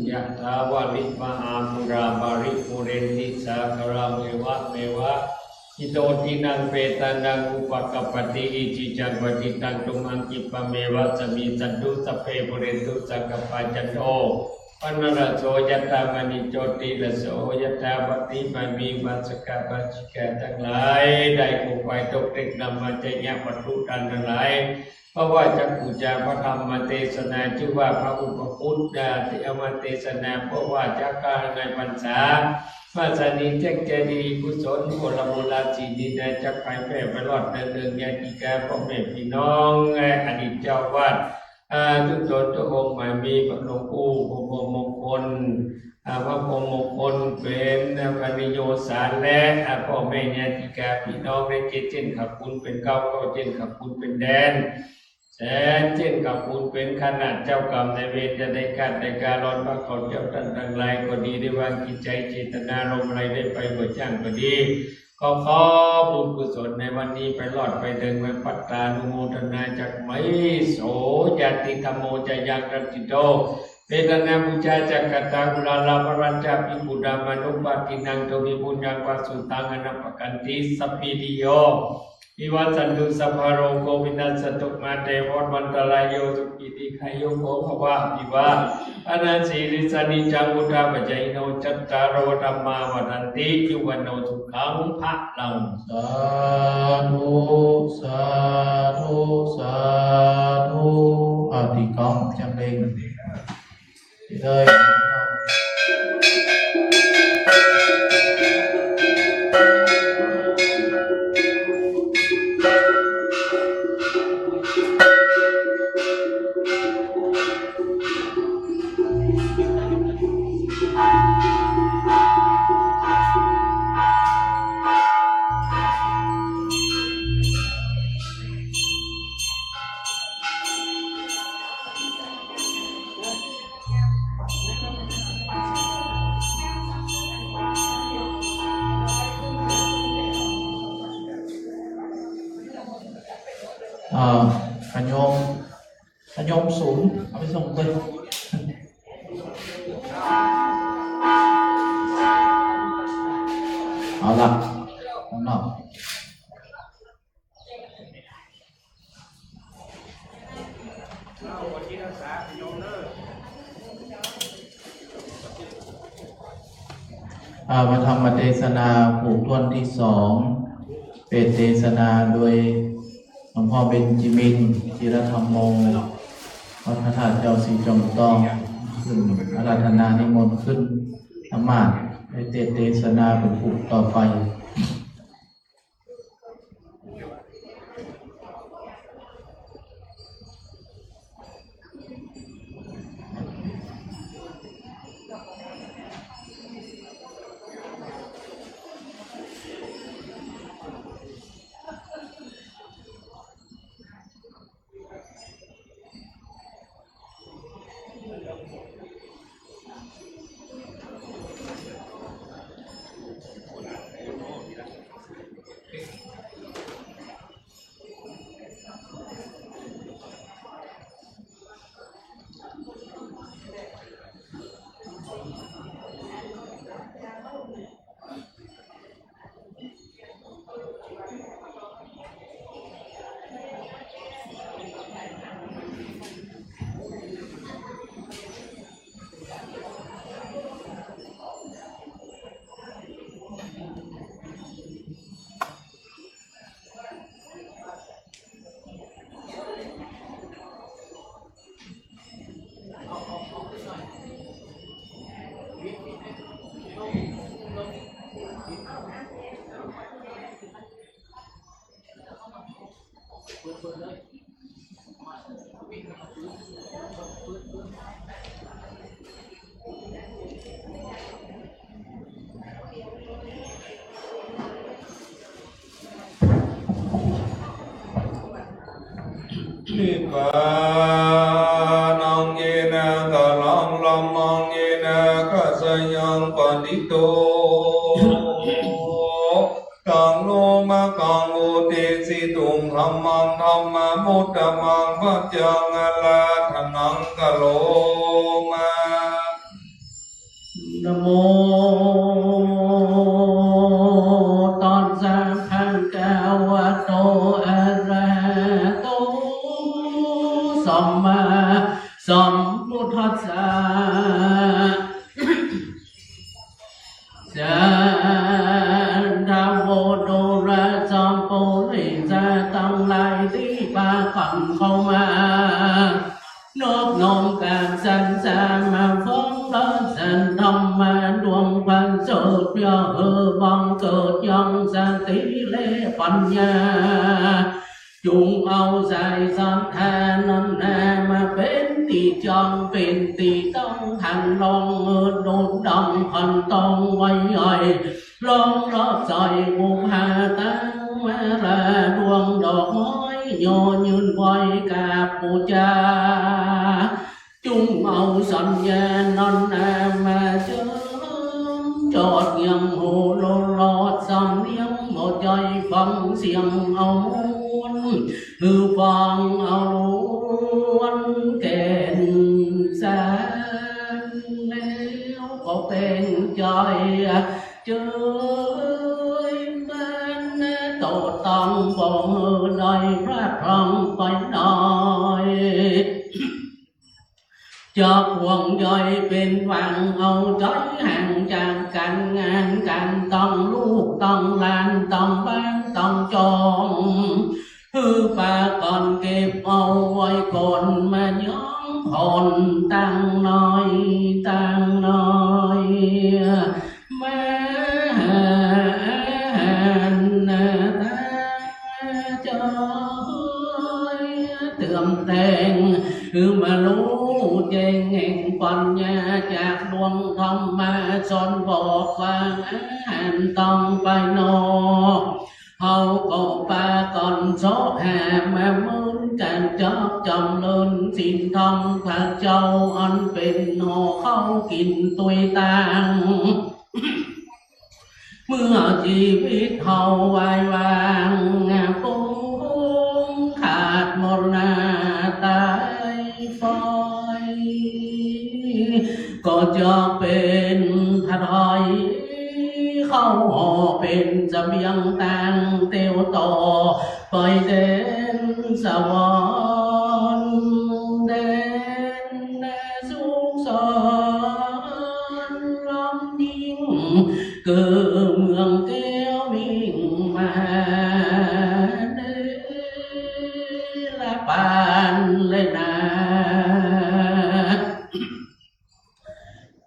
เ ยะถาวาริวะหาปูราปะริปูเรนติสาคารัง เอวะเมวะ อิโตทินังเปตานังอุปะกัปปะติ อิจิตังปัตถิตังตุมหัง ขิปปะเมวะสะมิชฌันตุ สัพเพปูเรนตุสังกัปปา จันโท ปะนะระโส ยะถา มะณิ โชติระโส ยะถา มะณิ มะณิ วัสสะกะ วัสสิกาตังหลาย ได้คงไปตกเต็กนำมาจะยะวัตถุตังหลาย เพราะว่าจักปู๋จาพระธรรมเตสนา จื้อว่าพระอุปคุตตะเตมเตสนา เพราะว่าจักกาลในพรรษา มาสานีแจ้งแจดีกุศล โมลมูลาสีนินนาจักไปแผ่ไปรอดเนืองๆ ญาติกาพ่อแม่พี่น้องและอดีตเจ้าอาวาส อ่า ทุกต๋นทุกองค์ หมายมีพระหลวงปู่พรหมมงคล อ่า พระพรหมมงคลเป๋น อ่า ปริโยสารและ อ่า พ่อแม่ญาติกาพี่น้องได้เจ็ดเจ้นขับคุณเป๋นเก้า เก้าเจ้นขับคุณเป๋นแดน แสนเจ้นขับคุณเป๋นขนาด เจ้ากรรมนายเวรจะได้คาดได้การ้อนว่าเขาเจ้าต้านตังหลายก็ดี ได้วางจิตใจ๋เจตนารมณ์อะไรได้ไปบ่จ้างก็ดี ก็ขอบุญกุศลในวันนี้ไปรอดไปเถิง ไปพัตตานุโมทนาจักไหม โส ญาติธัมโม จายัง รัตถิโต เปตานัง ปูชา จักขัตตา อุรารา ภะรัญจะ ภิกขุนามานุปาทินัง ทวีปุญญัง ภะสุตัง อนัปปะกันติ สัพพีติโย วิวัชชันตุ สัพพะโรโค วินัสสันตุ มา เต ภะวัตวันตะราโย สุขี ทีฆายุโก ภะวะ อภิวาทะนะสีลิสสะ นิจจัง วุฑฒาปะจายิโน จัตตาโร ธัมมา วัฑฒันติ อายุ วัณโณ สุขัง พะลัง สาธุ สาธุ สาธุ อาทิกองจังเลง เอ้ย อ่า ขะโยม ขะโยมสูง เอาไปส่งไป เอาละ ข้างนอก อ่า พระธรรมเตสนาผูกถ้วนตี้สอง เป๋นเตสนาโดยหลวงพ่อเบญจมิน จิรธัมโม วัดพระธาตุเจ้าสีจอมตอง ซึ่งอาราธนานิมนต์ขึ้นนมาสน์ ได้เตสน์เตสนาเป๋นผูกต่อไป นิพพานัง เยนะ กะลัง ธัมมัง เยนะ คัจฉายัง ปะฏิโต ตัง โน มะกัง อุเตสิตุง ธัมมัง ธัมมานุตตะมัง ปัจจัง อาราธะนัง กะโรมะ นะโมตัสสะ ภะคะวะโต อะระหะโต สัมมาสัมพุทธัสสะ สาธุ ดูราสัพปุริสะตังหลายตี้ปากั๋นเข้ามา นอบน้อมกราบสรรเสริญมาฟังเทศน์ธรรมะดวงประเสริฐ เปื้อหื้อบังเกิดยังสติและปัญญา จุ่งเอาสายศรัทธานั้นนามาเป๋นตี้จั่งเป๋นตี้ตั้ง หันลองเอิดดูดังขันต้องไว้ใหญ่ ลองรอบใส่บุพผาตั้งมาลาดวงดอกไม้ ย่อยืนไหว้กราบปู๋จา จุ่งเอาสัญญานั้นนามาเจิม จอดเยียงหูโลดหลอด สำเนียงหัวใจ๋ฟังเสียงเอาม่วน หื้อฟังเอาล้วนแก่นสาร แล้วก็เป๋นใจ๋เจิยมัน โตต้องบ่หื้อได้พลาดพลั้งไปหน่อย จักห่วงใยเป๋นหวัง เอาใจ๋ห่างจากก๋านงานก๋านต้อง ลูกต้องหลานต้องบ้านต้องจอง หื้อปากั๋นเก็บเอาไว้ก่อน มาย้องผ่อนตังหน่อยตังหน่อย มาหันตาจอยเติมแต่ง หื้อมาฮู้แจ้งแห่งปัญญา จากดวงธรรมะสอนบอกว่า หันต้องไปนอก เฮาก็ปากั๋นเซาะหามาเหมือนกั๋น จอบจำเริญศีลธรรมพระเจ้า อันเป๋นหน่อข้าวกิ๋นตวยตาง เมื่อจีวิตเฮาวายวาง ปุ้งขาดมรณาตายฟอย ก็จะเป๋นพระถอย เข้าห่อเป๋นเสบียงตาง เตียวต่อไปแดนสวรรค์แดนสุขสน ล้ำยิ่ง คือเมืองแก้วมิ่งมหาเถรปานแลนา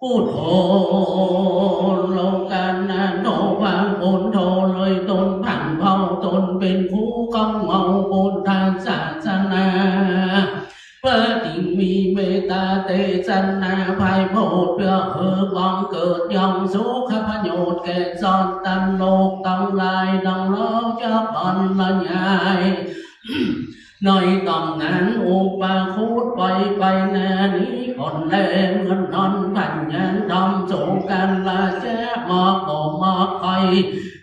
พุทโธ โลกานาโถ พระพุทโธเลยตนผันเผ่าตนเป๋นผู้กำเงาพุทธศาสนา พระจึงมีเมตตาเตสนาไพร่โพธิ์ เปื้อหื้อบังเกิดยังสุขประโยชน์แก่สัตว์ตังโลกตังหลาย ดังเฮาจะบรรยาย ในต๋ำนานอุปาคุตไปไปนานี้ก่อนแล เมื่อนั้นพญาธรรมโสกัณราชามาก็มาใค่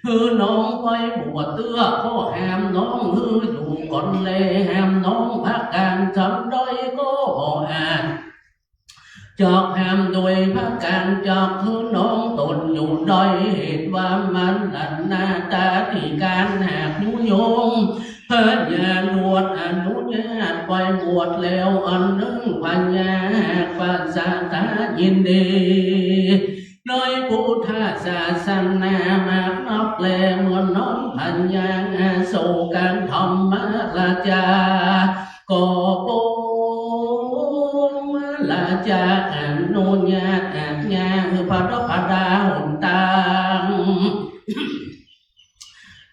หื้อน้องไปบวชเตื้อ ก็ห้ามน้องหื้ออยู่ก่อนแล ห้ามน้องพระการฉันได้ก็บ่อาจ จักห้ามโดยพระการ จักหื้อน้องตนอยู่ได้ เหตุว่ามรณาธิการหากยุยง พญาลวดอนุญาตไปบวชแล้วอันนึ่ง พญาหากประสาทายินดี ในพุทธศาสนามากนักแล เมื่อนั้นพญาโสกธรรมราชา ก็ปงราชาอนุญาตอาจญาหื้อพระดอกพระดาหนตาง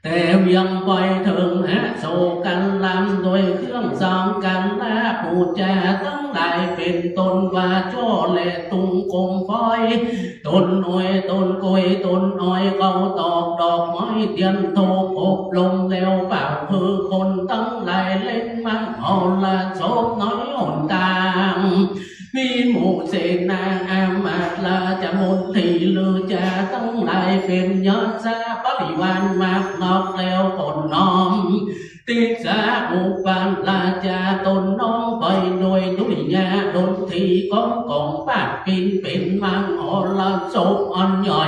แต่เวียงไปเถิงอโศกราม โดยเครื่องสักการะปู๋จาตังหลาย เป๋นต้นว่าจ้อและตุงโกมไฟ ต้นอ้อยต้นกล้วยต้นอ้อย เข้าตอกดอกไม้เตียนธูปอบรมแล้ว เป่าหื้อคนตังหลายเล่นมหรสพในหนตาง มีหมู่เสนาอามาตย์ราชมนตรีฤๅจาตังหลาย เป๋นยศบริวารมากนักแล้วก็น้อม ติสสะอุปราชาตนน้องไปโดยดุริ ญาดนตรีของกองปาดปินเป๋นมหรสพอันใหญ่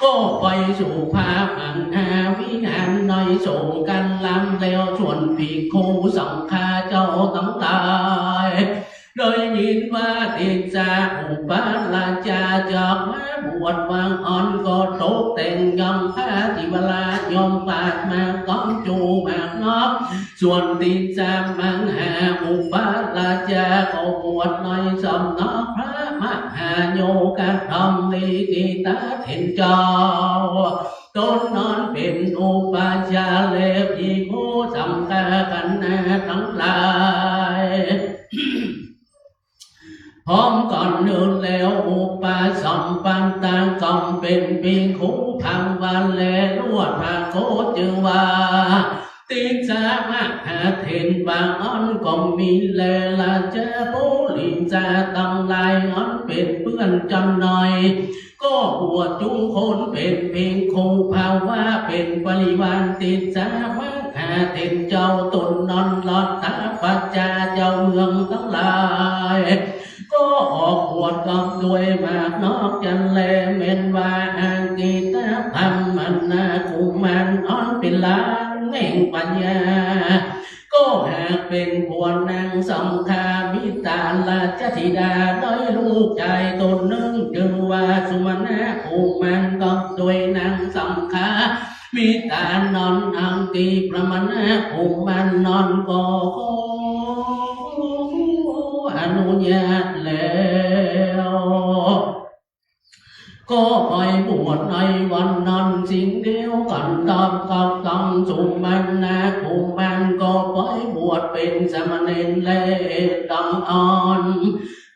ก็ไปสู่พระมหาวิหารในสงฆ์กันลำแล้ว ส่วนภิกขุสังฆาเจ้าตังหลาย ได้ยินว่าติสสะอุปราชาจักมาบวชว่าอั้น ก็ตกแต่งยังผ้าจีวรายอมปาดมากองจูมากนอก ส่วนติสสะมหาอุปราชาก็บวชในสำนักพระมหาโยคะธรรมลีกิตาเถรเจ้า ตนนั้นเป๋นอุปัชฌาย์ ภิกขุสังฆาคณะตังหลาย พร้อมกันนั้นแล้ว อุปสัมปันนาก็เป๋นภิกขุภาวะแล ลวดพระโกศจื้อว่า ติสสะมหาเถรว่าอั้นก็มีแล ราชปุริสะตังหลายอันเป๋นเปื้อนจันทน์ ก็บวชจุคนเป๋นภิกขุภาวะ เป๋นบริวารติสสะมหาเถรเจ้า ตนนั้นรัตถปัจจาเจ้าเมืองตังหลาย ก็ออกบวชกอบด้วยมากนอกจันทน์แล แม่นว่าอากิตตะพรหมนากุมารอันเป๋นหลานแห่งปัญญา ก็หากเป๋นผัวนางสังฆามิตาราชธิดา ได้ลูกจายตนนึ่งจื้อว่าสุมาณะกุมาร กอบด้วยนางสังฆามิตานั้น อังคีพรหมนากุมารนั้นก็ขออนุญาตแล้ว ก็ไปบวชในวันนั้นสิ่งเดียวกันกับ กับตังสุมาณะกุมารก็ไปบวชเป๋นสามเณรแลตังอั้น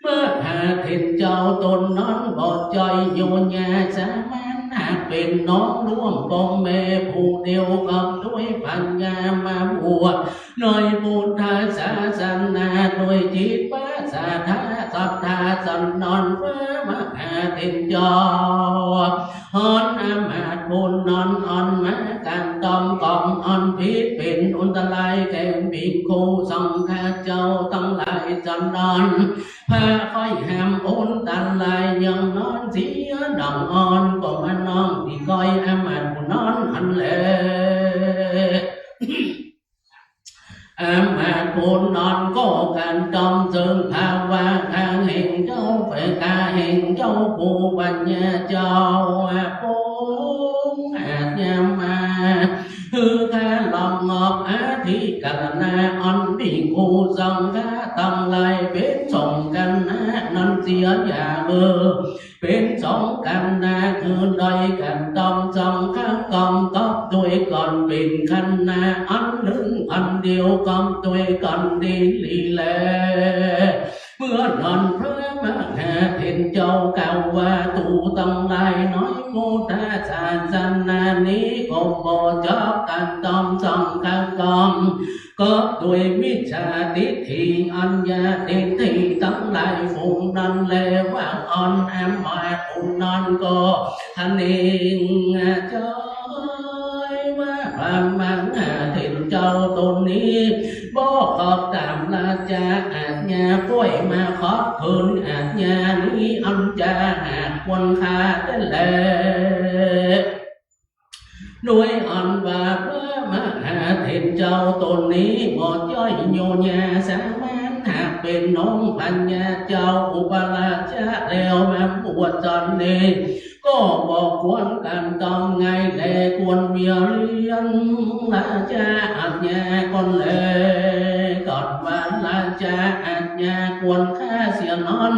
มหาเถรเจ้าตนนั้นบ่ใจ้โยนยาสามัญ หากเป๋นน้องร่วมป้องแม่ผู้เดียวกับด้วยปัญญามาบวช ในพุทธศาสนาด้วยจิตประสาทะศรัทธาสันดานพระมหาเถรเจ้า อันอามาตย์ผู้นั้นอันมากันต้องกองอันผิดเป๋นอันตรายแก่ภิกขุสังฆาเจ้าตังหลายสันดาน พระค่อยห้ามอันตรายยังนั้นเสียดังอั้น ก็มาน้องตี้ก้อยอามาตย์ผู้นั้นอันแล อามาตย์ผู้นั้นก็กันต้องเจิงภาวะข้าแห่งเจ้า ฝ่ายข้าแห่งเจ้าผู้ปัญญาเจ้า ปงอาจญามา คือข้าลองงอบอธิกรณาอันภิกขุสังฆาตังหลายเป๋นสองคณะนั้นเสียอย่าเออ เป๋นสองคณะคือได้กันต้องสองครั้งกองกอบด้วยก่อนเป๋นคณะอันนึ่งอันเดียวกอบด้วยก่อนดีหลีแล เมื่อนั้นพระมหาเถรเจ้ากล่าวว่า ตูตังหลายในพุทธศาสนานี้ก็บ่จอบกันต้องสองครั้งกอง ก็ด้วยมิจฉาทิฏฐิอันยาทิฏฐิตังหลายฝูงนั้นแล ว่าอั้นอามาตย์ผู้นั้นก็ทะเนงจอยว่าพระมหาเถรเจ้าตนนี้บ่ขอบต๋ามราชาอาจญา ป้อยมาขอบคืนอาจญานี้อันจะหากควรค่าแต๊แล ด้วยอันว่าพระมหาเถรเจ้าตนนี้บ่ใจ้โยนยาสามัญ หากเป๋นน้องปัญญาเจ้าอุปราชาแล้วมาบวชต๋อนนี้ ก็บ่ควรกันต้องไงแล ควรเวียเรียนราชาอาจญาก่อนแล ก่อนว่าราชาอาจญาควรค่าเสียนั้น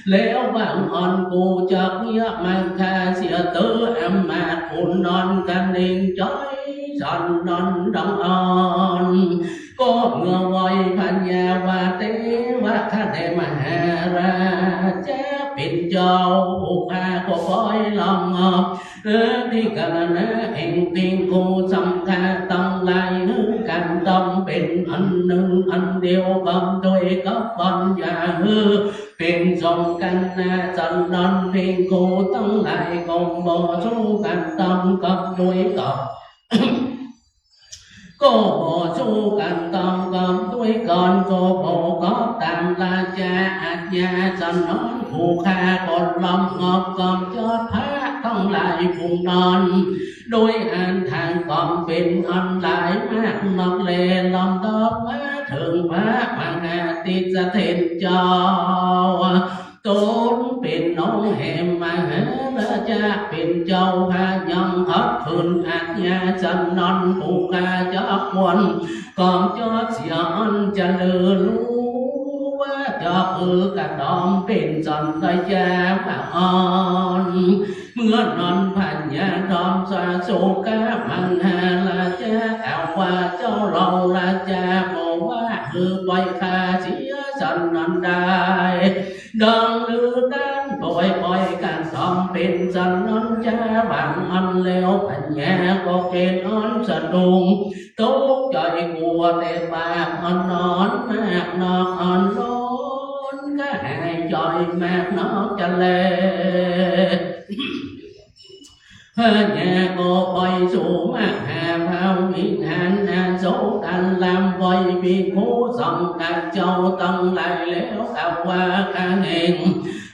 แล้วบางอันกูจักเยียะมาฆ่าเสียเต๊อะ อามาตย์ผู้นั้นกะเน่งจอยสันนั้นดังอั้น ก็เมื่อไหว้พญาว่า เตวะ ข้าแต่มหาราชาเป๋นเจ้า ผู้ข้าก็ปอยลองออก เออ ที่กรณะแห่งภิกขุสังฆาตังหลายหื้อกันต้องเป๋นอันนึ่งอันเดียวกันโดยกับปัญญาหื้อ เป๋นสองคณะสันดานภิกขุตังหลายก็บ่สู้กันต้องกับโดยกับ ก็บ่สู้กั๋นต้องกอบตวยก่อน ก็บ่กอบต๋ามราจาอาญา สนองผู้ข้าก็ล้อมงอบกอบจอดพระตังหลายผู้นั้น โดยอันทางกอบเป๋นอันหลายมากนักแล ลำดับมาเถิงพระมหาติสเถรเจ้า ตนเป๋นน้องแห่งมหาราชาเป๋นเจ้า พระยังขับขึ้นอาญา สนองผู้ข้าจักควร กอบจอดเสียอันจะลือ ฮู้ว่าจอดหื้อกระต๋อมเป๋นสันใดจาว่าอั้น เมื่อนั้นพญาธรรมสาโสกะมหาราชากล่าวว่า เจ้าเฮาราชาบ่ว่าหื้อปล่อยข้าเสียสันนั้นได้ ดังลือต้านปล่อยปล่อยกระต๋อมเป๋นสันนั้นจาว่าอั้นแล้ว พญาก็เป๋นอันสะดุ้งตกใจ๋กั๋วแต่ปากอันนอนมากนักอันร้อนกระหายใจ๋มากนักจะแล พญาก็ไปสู่มหาพระวิหารอโศการาม ไหว้ภิกขุสงฆ์เจ้าตังหลายแล้วกล่าวว่า ข้าแห่ง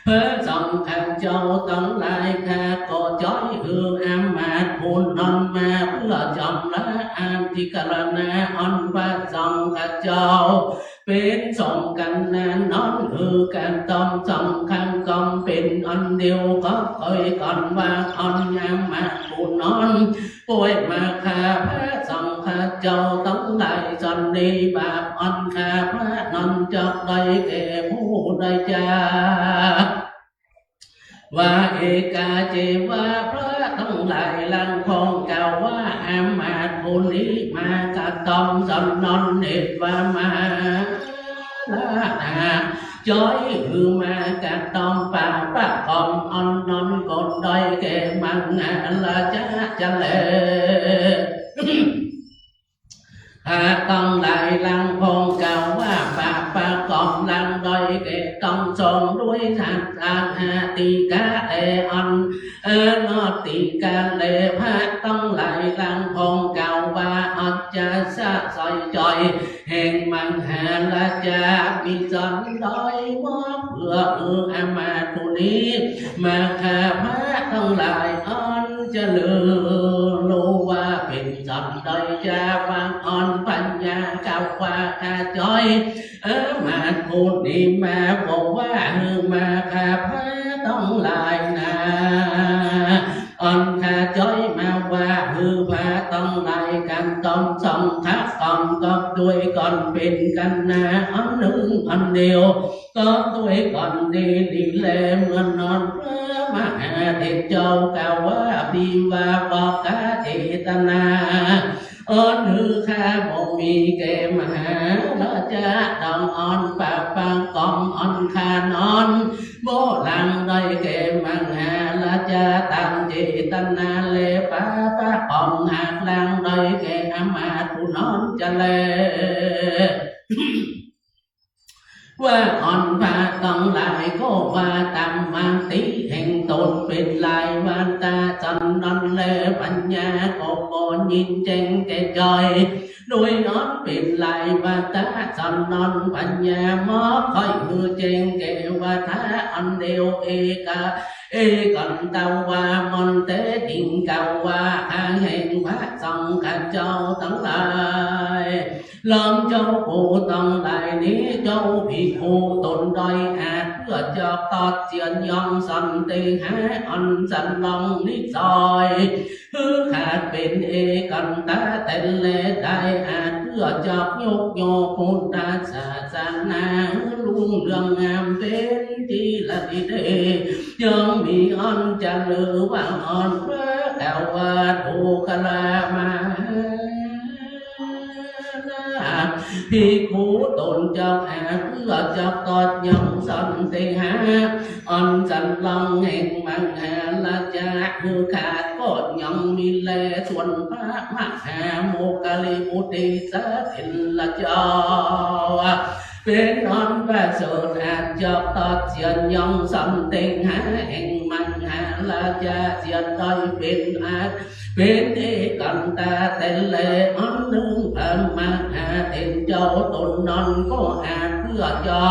พระสงฆ์เจ้าตังหลาย ข้าก็ใจ๊หื้ออามาตย์ผู้นั้นมาเพื่อชำระอธิกรณาอันพระสงฆ์เจ้า เป๋นสงฆ์กันนั้น หื้อกระต๋อมสองข้างกอบเป๋นอันเดียว ก็เอ่ยก่อนว่าอันอามาตย์ผู้นั้น ป่วยมาข้าพระสงฆ์เจ้าตังหลาย สันนิบาตอันข้าพระนั้นจักได้แก่ผู้ใดจา ว่าเอกาเจวะ พระตังหลายหลังพ้องกล่าวว่า อามาตย์ผู้นี้มากระต๋อมสันนั้นเหตุว่ามา ลานา ใจ๊หื้อมากระต๋อมปาปะกรรมอันนั้นก็ได้แก่มหาราชาจะแล พระตังหลายหลังพ้องกล่าวว่า ปาปะกรรมหลังได้แก่ต้องสองด้วยสัตตาหาติกะแลอัน เออ นอติกาเล พระตังหลายหลังพ้องกล่าวว่า อัจจะสะสอยจ่อยแห่งมหาราชา มีสันใดมอบเพื่อเอออามาตย์ผู้นี้ มาข้าพระตังหลายอันจะลือ ฮู้ว่าเป๋นสันใดจาว่าอั้น พญากล่าวว่า ข้าใจ๊ เออ อามาตย์ผู้นี้มาบอกว่า หื้อมาข้าพระตังหลายนา อันข้าใจ๊มาว่า หื้อพระตังหลายกระต๋อมสองข้างกอบด้วยก่อนเป๋นกันนา อันนึ่งอันเดียว กอบด้วยก่อนดีดีแล เมื่อนั้นพระมหาเถรเจ้ากล่าวว่า ภิวาปกะเจตนา อันหื้อข้าบ่มีแก่มหาราชา ดังอั้นปาปะกรรมอันข้านั้นบ่หลังได้แก่มหาราชา ต๋ามเจตนาแล ปาปะกรรมหากหลังได้แก่อามาตย์ผู้นั้นจะแล ว่าอั้นพระตังหลายก็ว่าต๋ามมติแห่งต๋นเป๋นหลายวาตะสันนั้นแล พญาก็บ่ยินแจ้งแก่ใจ๋ โดยอันเป๋นหลายวาตะสันนั้น พญามอบใค่หื้อแจ้งแก่วาตะอันเดียว เอกะ เอกันตวามนเต จึงกล่าวว่า ข้าแห่งพระสงฆ์เจ้าตังหลาย ลำเจ้าผู้ตังหลายนี้ เจ้าภิกขุต๋นใดอาจเปื้อจะตัดเสี้ยนยังสันเตหะอันสันหลังนิสัย หื้อขาดเป๋นเอกันตะแต๊นแล ได้อาจเปื้อจะยกโยงพุทธศาสนาหื้อรุ่งเรืองงามเป๋นตี้ระดิเด ยังมีอันจะลือว่าอั้น พระกล่าวว่า ดูกรามา ภิกขุต๋นจักอาจเปื้อจะตัดยังสันเตหะอันสันหลังแห่งมหาราชาหื้อขาดก็ยังมีแล ส่วนพระมหาโมคคัลลิบุตรีเสถียรเจ้า เป๋นอันประเสริฐอาจจะตัดเสี้ยนยังสันเตหะแห่งมหา ราชาเสียได้เป๋นอา เป๋นเอกันตาแต๊แล อันนึ่งพระมหาเถรเจ้าต๋นนั้นก็หากเปื้อจะ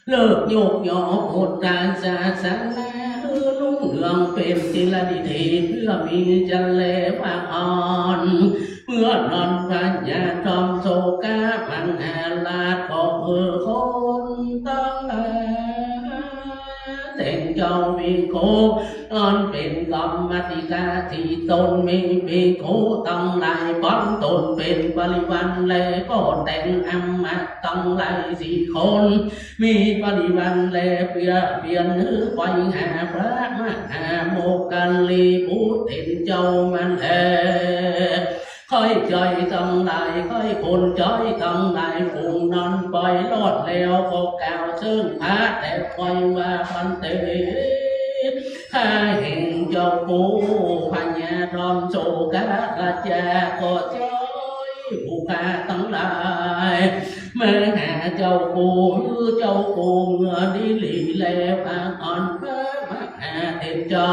เลิกยกย่อพุทธศาสนาหื้อรุ่งเรืองเป๋นจิรดิถี เปื้อมีจะแลว่าอั้น เมื่อนั้นพญาจอมโศกะมหาราชก็หื้อคนตังหลาย เถรเจ้าภิกขุ อันเป๋นกรรมาธิกา ตี้ต๋นมีภิกขุตังหลายป๋นต๋นเป๋นบริวาร และก็แต่งอำมาตย์ตังหลายสี่คน มีบริวารและเปื้อเปื้อนหื้อไปหาพระมหาโมคคัลลีบุตรเถรเจ้ามาแล ใค่ใจ๋ตังหลาย ใค่คนใจ๋ตังหลาย ฝูงนั้นไปรอดแล้วก็กล่าวเซิ่งพระแต่ไปว่า ภันเต ข้าแห่งเจ้ากู่พญาจอมโศกะราชาก็ใจ๋ผู้ข้าตังหลาย มาหาเจ้ากู่ หื้อเจ้ากู่เมื่อนี้หลีแล ว่าอั้นพระมหาเถรเจ้า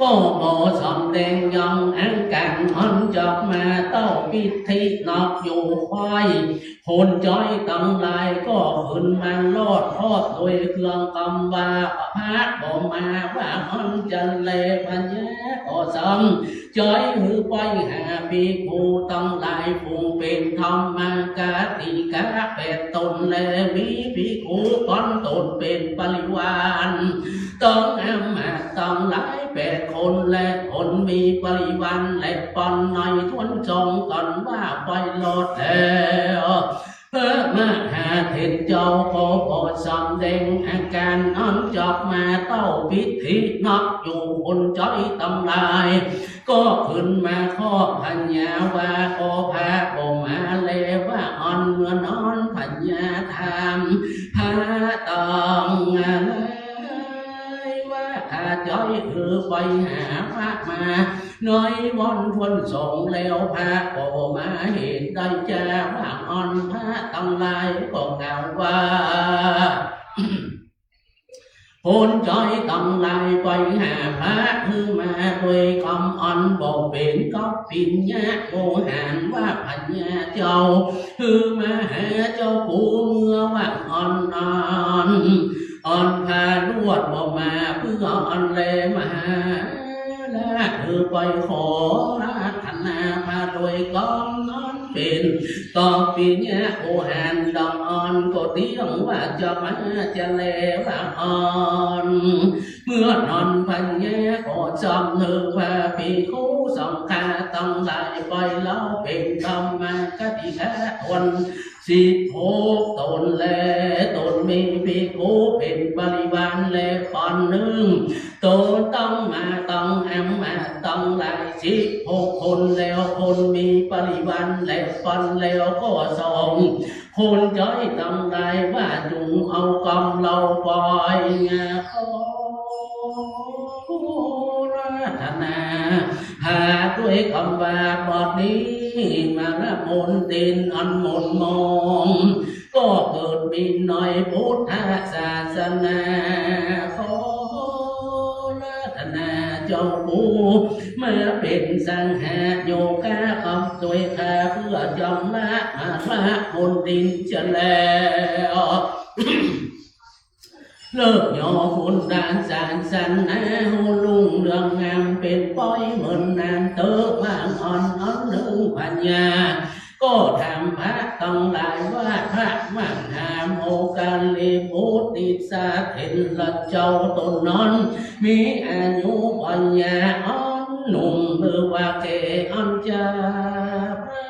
ก็บ่สำแดงยังอาก๋านอันจอกมาเต้าปิฏฐินอกอยู่ไขว้ คนใจ๋ตังหลายก็ขึ้นมารอดครอบโดยเครื่องกำว่า พระบ่มาว่าอั้นจะแล พญาก็สำใจ๋หื้อไปหาภิกขุตังหลายฝูงเป๋นธรรมาธิกาแปดต๋น และมีภิกขุป๋นต๋นเป๋นบริวาร ตังอำมาตย์ตังหลายแปดคนและคนมีบริวาร และป๋นในถ้วนสองต๋นว่าไปรอดแล้ว พระมหาเถรเจ้าก็บ่สำแดงอาก๋านอันจอกมาเต้าปิฏฐินอกอยู่คนใจ๋ตังหลาย ก็ขึ้นมาขอพญาว่า ก็พระบ่มาแล ว่าอั้น เมื่อนั้นพญาถามพระตังหลายว่า ข้าใจ๋หื้อไปหาพระมาในวันถ้วนสองแล้ว พระก็บ่มาเหตุใดจา ว่าอั้นพระตังหลายก็กล่าวว่า คนใจ๋ตังหลายไปหาพระหื้อมาโดยกำอันบ่เป๋นกัปปิยะโวหาร ว่าพญาเจ้าหื้อมาหาเจ้ากู่เมื่อว่าอั้นอั้น อั้นพระรวดบ่มาเปื้ออั้นแล มหาราชหื้อไปขออาราธนาพระโดยกำอันเป๋นกัปปิยะโวหารดังอั้น ก็เตี้ยงว่าจะมาจะแลว่าอั้น เมื่อนั้นพญาก็สำนึกว่าภิกขุสงฆ์ข้าตังหลายไปแล้วเป๋นธรรมาธิกาถ้วนสิบหกต๋น และต๋นมีภิกขุเป๋นบริวาร และป๋นนึ่งต๋นตังมาตย์ตังอำมาตย์ตังหลายสิบหกคน แล้วคนมีบริวาร และป๋นแล้วก็สอง คนใจ๋ตังหลายว่าจุ่งเอากำเหล่าไปขออาราธนา หาด้วยกำว่าบัดนี้มหามนทินอันหม่นหมอง ก็เกิดมีในพุทธศาสนา ขออาราธนาเจ้ากู่ มาเป๋นสังหโยคะกำตวยข้า เปื้อจะละมหามนทินจะแล เลิกย่อพุทธศาสนาหื้อรุ่งเรืองงามเป๋นไปเหมือนนานเต๊อะ ว่าอั้น อันนึ่งพญาก็ถามพระตังหลายว่า พระมหาโมคคัลลีบุตรติสสะเถรเจ้าต๋นนั้น มีอายุวัยยะอันหนุ่มหรือว่าแก่อันจา พระ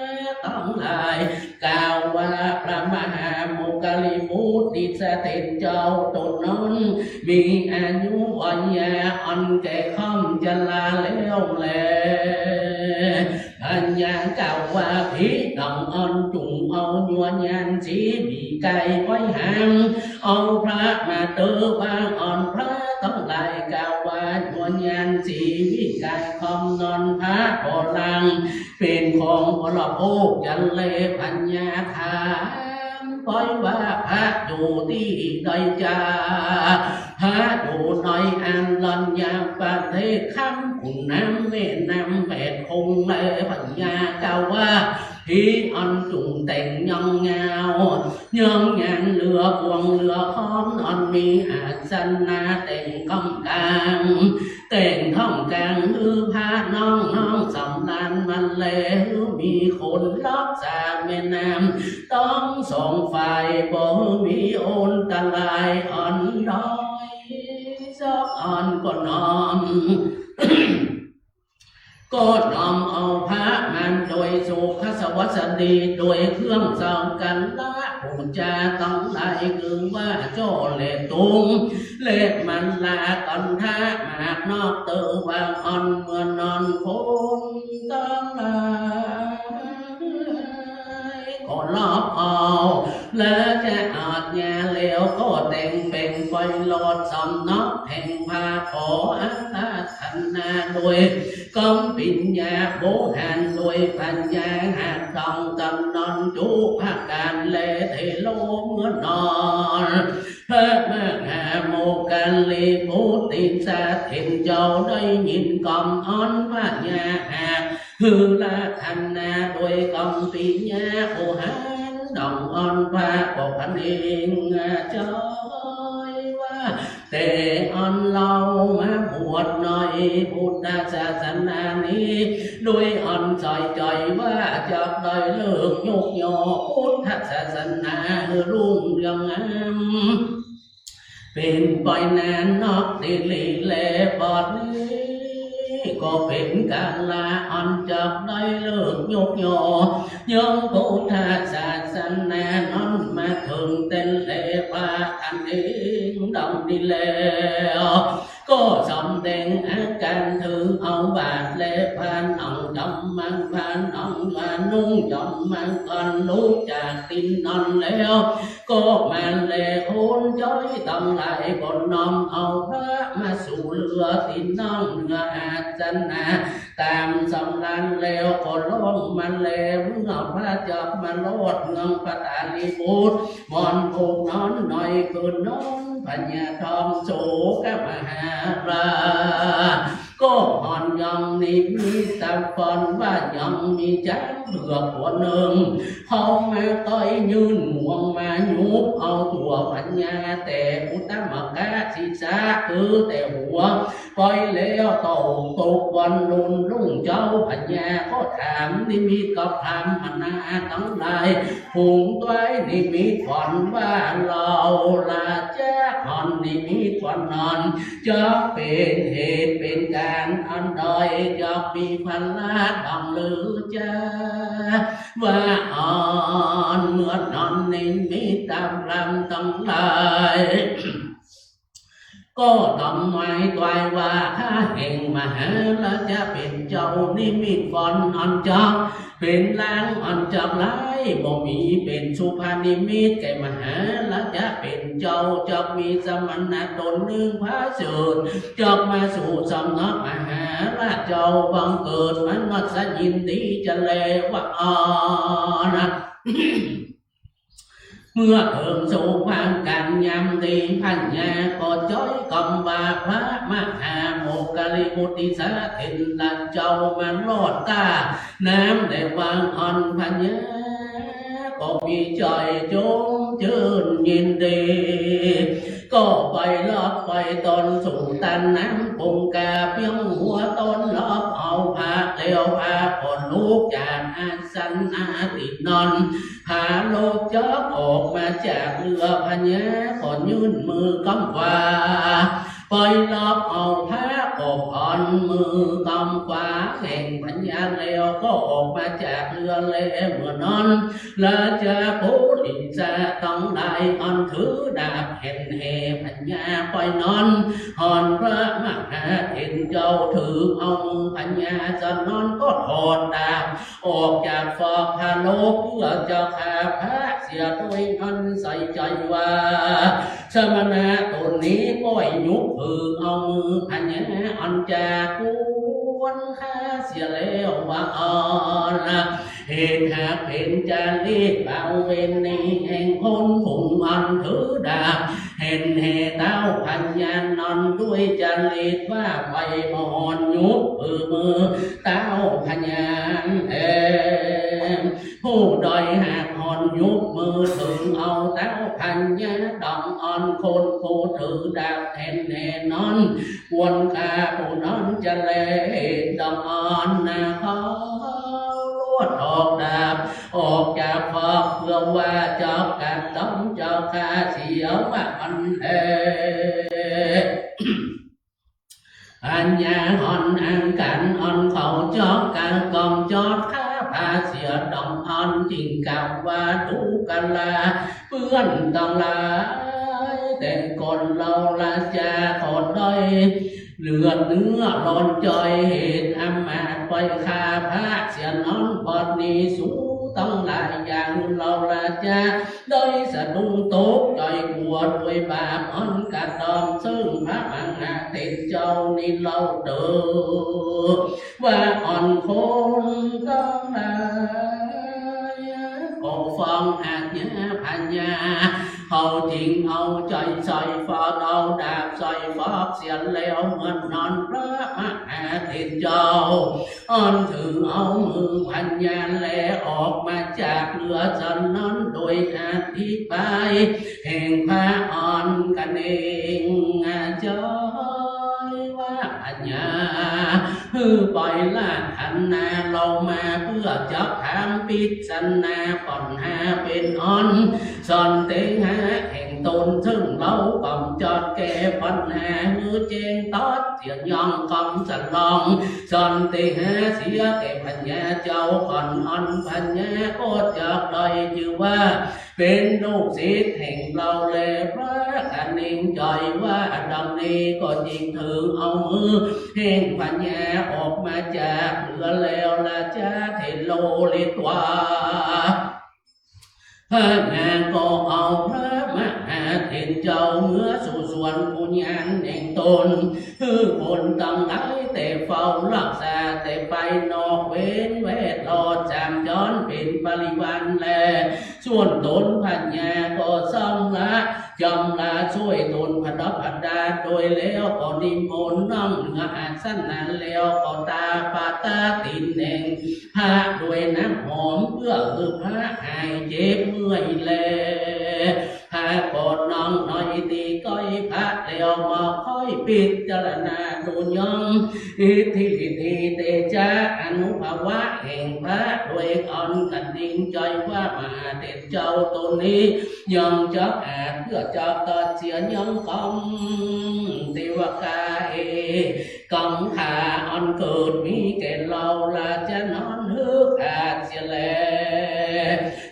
ตังหลายกล่าวว่า พระมหาโมคคัลลีบุตรติสสะเถรเจ้าต๋นนั้น มีอายุวัยยะอันแก่ค่ำชราแล้วแล พญากล่าวว่า ภิกขุอันจุ่งเอายวญญาณสีวิไกไปหา เอาพระมาเต๊อะ ว่าอั้นพระตังหลายกล่าวว่า ยวญญาณสีวิไกค่ำนั้นพระบ่ลัง เป๋นของบริโภคจะแล พญาถาม ไว้ว่าพระอยู่ตี้ใดจา พระอยู่ในอันรัญญประเทศ ข้ามขุนน้ำแม่น้ำแปดคง และพญาเจ้าว่า ภิอันจุ่งแต่งย่องยาว ย่องยานเรือบ่วงเรือฮ้อม อันมีอาสนะแต่งก้องก๋าง แต่งก้องก๋างหื้อพระน้อง น้องสำราญมันแล หื้อมีคนรักษาแม่น้ำ ต้องสองฝ่าย บ่หื้อมีอันตรายอันใดสักอัน ก็น้อม ก็น้อมเอาพระมันโดยสุขสวัสดี โดยเครื่องสักการะปู๋จาตังหลาย คือว่าจ้อและตุง และมัลลากันทะหมากนอก เต๋อว่าอันเมื่อนอนคนตังหลาย ก็ลอบเอา และจะอาจญาแล้ว ก็แต่งเป๋นไปรอดสำนักแห่งพระ ขออาราธนาโดยกำปิญญาโบหาร โดยปัญญาหากต้องจำนนจุประก๋านแล เถโรเมื่อนอน พระมหาโมคคัลลิปุตติสสะเถรเจ้า ได้ยินกำอันพญาหาก หื้ออาราธนาโดยกำปิญญาโอหาร ดังอันพระก็พระเนงจอยว่า แต่อันเฮามาบวชในพุทธศาสนานี้ โดยอันใส่ใจ๋ว่าจะได้เลิกยกย่อพุทธศาสนาหื้อรุ่งเรืองงาม เป๋นไปนานนักตี้หลีแล บัดนี้ก็เป๋นกาละอันจะได้เลิกยกย่อ ยังพุทธศาสนานั้นมาเถิงเต้นแล พระอันเองดังนี้แล้ว ก็สำแดงอาก๋านถือเอาบาตรและผ้าหนัง จ๋ำมังผ้าหนังมานุ่ง จ๋ำมังอันลุกจากตี้นั้นแล้ว ก็มาแลคนใจ๋ตังหลาย ก็น้อมเอาพระมาสู่เฮือตี้นั่งเหนืออาสนะ ต๋ามสำราญแล้วก็ลงมาแล เมื่อพระจักมารอดเมืองปาตาลีบุตร บ่อนผู้นอนในคืนนั้น พญาทองโสกมหาราช ก็บ่อนยังนิมิตฝันว่ายังมีจ๊างเผือกตั๋วนึ่ง เข้ามาใก้ยื่นงวงมายุบเอาตั๋วพญาแต่อุตตมกะศีรษะ คือแต่หัว ไปแล้วเต้าตกวันรุ่ง เจ้าพญาก็ถามนิมิตกับพราหมณาตังหลาย ฝูงตวยนิมิตฝันว่าเฮาราชะ บ่อนนิมิตฝันนั้น จะเป๋นเหตุเป๋นก๋านอันใด จะมีผละดังลือจา ว่าอันเมื่อนั้นนิมิตพราหมณ์ตังหลาย ก็ทำไมตวยว่า ข้าแห่งมหาราชะเป๋นเจ้า นิมิตฝันอันจักเป๋นลางอันจักร้าย บ่มีเป๋นสุภนิมิตแก่มหาราชะเป๋นเจ้า จักมีสมณะต๋นนึ่งผาเสริฐ จักมาสู่สำนักมหาราชเจ้า บังเกิดมนัสยินดีจะแล ว่าอัน เมื่อเถิงสู่พร้อมกั๋นยามนี้ พญาก็จ้อยกำว่าพระมหาโมคคัลลิปุตติสสะเถรเจ้ามารอดต้าน้ำแล ว่าอันพญาก็มีใจ๋จมจื้นยินดี ก็ไปลอบไปตนสู่ต้านน้ำคงคา เปียงหัวตนลอบเอาพระแล้ว พระก็ลุกจากอาสนะตี้นอน พาลบจักออกมาจากเฮือ พญาก็ยื่นมือก้ำขวา ไปลอบเอาพระก็ผ่อนมือก้ำขวาแห่งพญาแล้ว ก็ออกมาจากเฮือแล เมื่อนั้น ราชปุริสะตังหลายอันถือดาบแห่นแห่พญาไปนั้น หันพระมหาเถรเจ้าถือเอามือพญา จะนั้นก็ถอดดาบออกจากฝอกพาลบ เพื่อจะฆ่าพระเสียโดยอันใส่ใจ๋ว่า สมณะต๋นนี้ก็ยกมือเอามือพญาอันจากกั๋ว ข้าเสียแล้วว่าอั้น เหตุหากเป๋นจารีตประเวณีแห่งคนผู้อันถือดาบ เห็นแห่เต๊าพญานั้นด้วยจริตว่าไปบ่อ่อนยุบมือ เต๊าพญาเอ๋ย ผู้ใดหากอ่อนยุบมือ เถิงเอาเต๊าพญาดองอั้น คนผู้ถือดาบเห็นแห่นั้น ควรฆ่าผู้นั้นจะแลดองอั้นนา เขาลวดออกดาบออกจากฟอก เพื่อว่าจะกัดต้องเจ้าข้าเสียว่าอั้นแล พญาอ่อนอังคารอ่อนเขาจอกกะก่อมจอดข้าพาเสียดองอั้น จึงกล่าวว่าดูกราเปื้อนตังหลาย แต่ก่อนเฮาราจาขอได้เลือดเนื้อร้อนจอย เหตุอำมาตย์ปล่อยข้าพาเสียนั้น บัดนี้สูตังหลายอย่างเฮาราจา ได้สะดุ้งตกใจ๋กั๋วด้วยบาปอันกระทำ ซึ่งพระมหาเถรเจ้านี้เล่าเต๋อ ว่าอั้นคนตังหลายก็ฟังอาญาพญา เขาจึงเอาใจ๋ใส่ฟอก เอาดาบใส่ฟอกเสียแล้ว เมื่อนั้นพระมหาเถรเจ้า อั้นถือเอามือพญาแลออกมาจากเฮือ ฉะนั้นโดยอธิบายแห่งพระอั้นกันเอง จอยว่าพญา หื้อปล่อยราชนาเฮามา เพื่อจะถามปริศนาปัญหาเป๋นอัน สอนเตหาแห่งตน ซึ่งเฮาก็จะแก้ปัญหาหื้อแจ้งตอดเสียย่องกำสะลอง สอนเตหาเสียแก่พญาเจ้าก่อน อันพญาก็จะได้จื้อว่าเป๋นลูกศิษย์แห่งเฮาแล พระกะนิงจอยว่าดังนี้ ก็จึงถือเอามือแห่งพญาออกมาจากเฮือแล้ว ราจาเถโรเรียกว่า พญาก็เอาพระมหาเถรเจ้าเมือสู่สวนอุญญาณแห่งตน หื้อคนตังหลายแต่เฝ้าฮักษาแต่ภายนอก เว้นแวดล้อมสามจรเป๋นบริวารแล ส่วนตนพญาก็ทรงละ จำละช่วยตนประดับประดาโดยแล้ว ก็นิมนต์นั่งเหนืออาสนะแล้ว ก็ตาปะตาตี๋นแห่ง พระด้วยน้ำหอม เพื่อหื้อพระหายเจ็บเมื่อยแล พระก็นั่งในตี้ใก้พระแล้ว มาค่อยพิจารณาดูย่องอิทธิฤทธิเตจาอานุภาวะแห่งพระ ด้วยอันกะนิงจอยว่ามหาเถรเจ้าตนนี้ ย่อมจะอาจเพื่อจะตัดเสียยังกำเตวะกาเอ กังขาอันเกิดมีแก่เฮาราจานั้นหื้อขาดเสียแล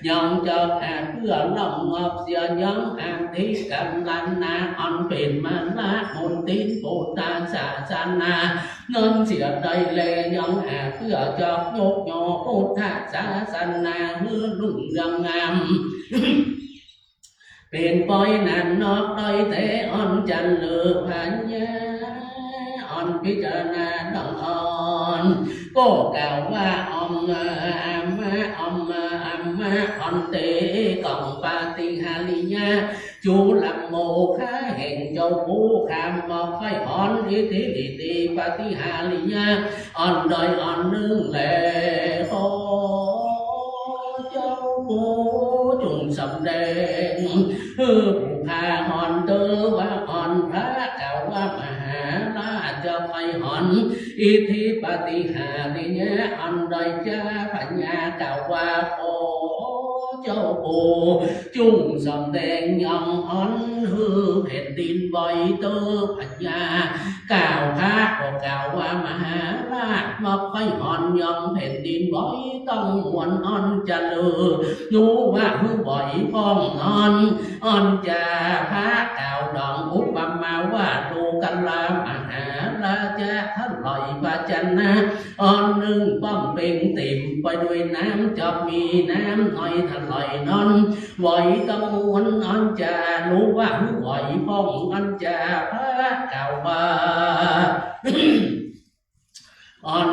ยังจะอาจเพื่อระงับเสียยังอธิกรรมนาอันเป๋นมานะมนทินพุทธศาสนานั้นเสียได้แล ยังอาจเพื่อจะยกย่อพุทธศาสนาหื้อรุ่งเรืองงาม เป๋นปอยนั้นนอกได้แต่อันจันเลิกพญา อันพิจารณาดังอั้น ก็กล่าวว่าอัมมาอัมมาอัมมาอัมมาอันเต กังปาฏิหาริยะ จุลโมฆะแห่งเจ้าผู้ข้ามมาไข้หอน อิทธิฤทธิปาฏิหาริยะ อันใดอันนึ่งแล ขอเจ้าผู้จุ่งสำแดง หื้อผู้ข้าหอนเตอว่าอันพระกล่าวว่ามหาราชไข้หอน อิทธิปาฏิหาริยะ อันใดจ้าพญากล่าวว่า ขอเจ้าผู้จุ่งสำแดงยังอันหื้อแผ่นดินไหวเตอพญา กล่าวพระก็กล่าวว่ามหาราชนอกไข้หอนยังแผ่นดินไหวต้องมวลอันจะเลือ รู้ว่าหื้อไหวพ่องอัน อันจะพระกล่าวดองอุปมาว่าดูกรามหาราชะ เท่าไหร่ภาชนะอันนึ่งป้อมเป๋งเต๋มไปด้วยน้ำ จะมีน้ำน้อยเท่าไหร่นั้น ไหวต้องมวลอันจะรู้ว่าหื้อไหวพ่องอันจะพระกล่าวว่า อัน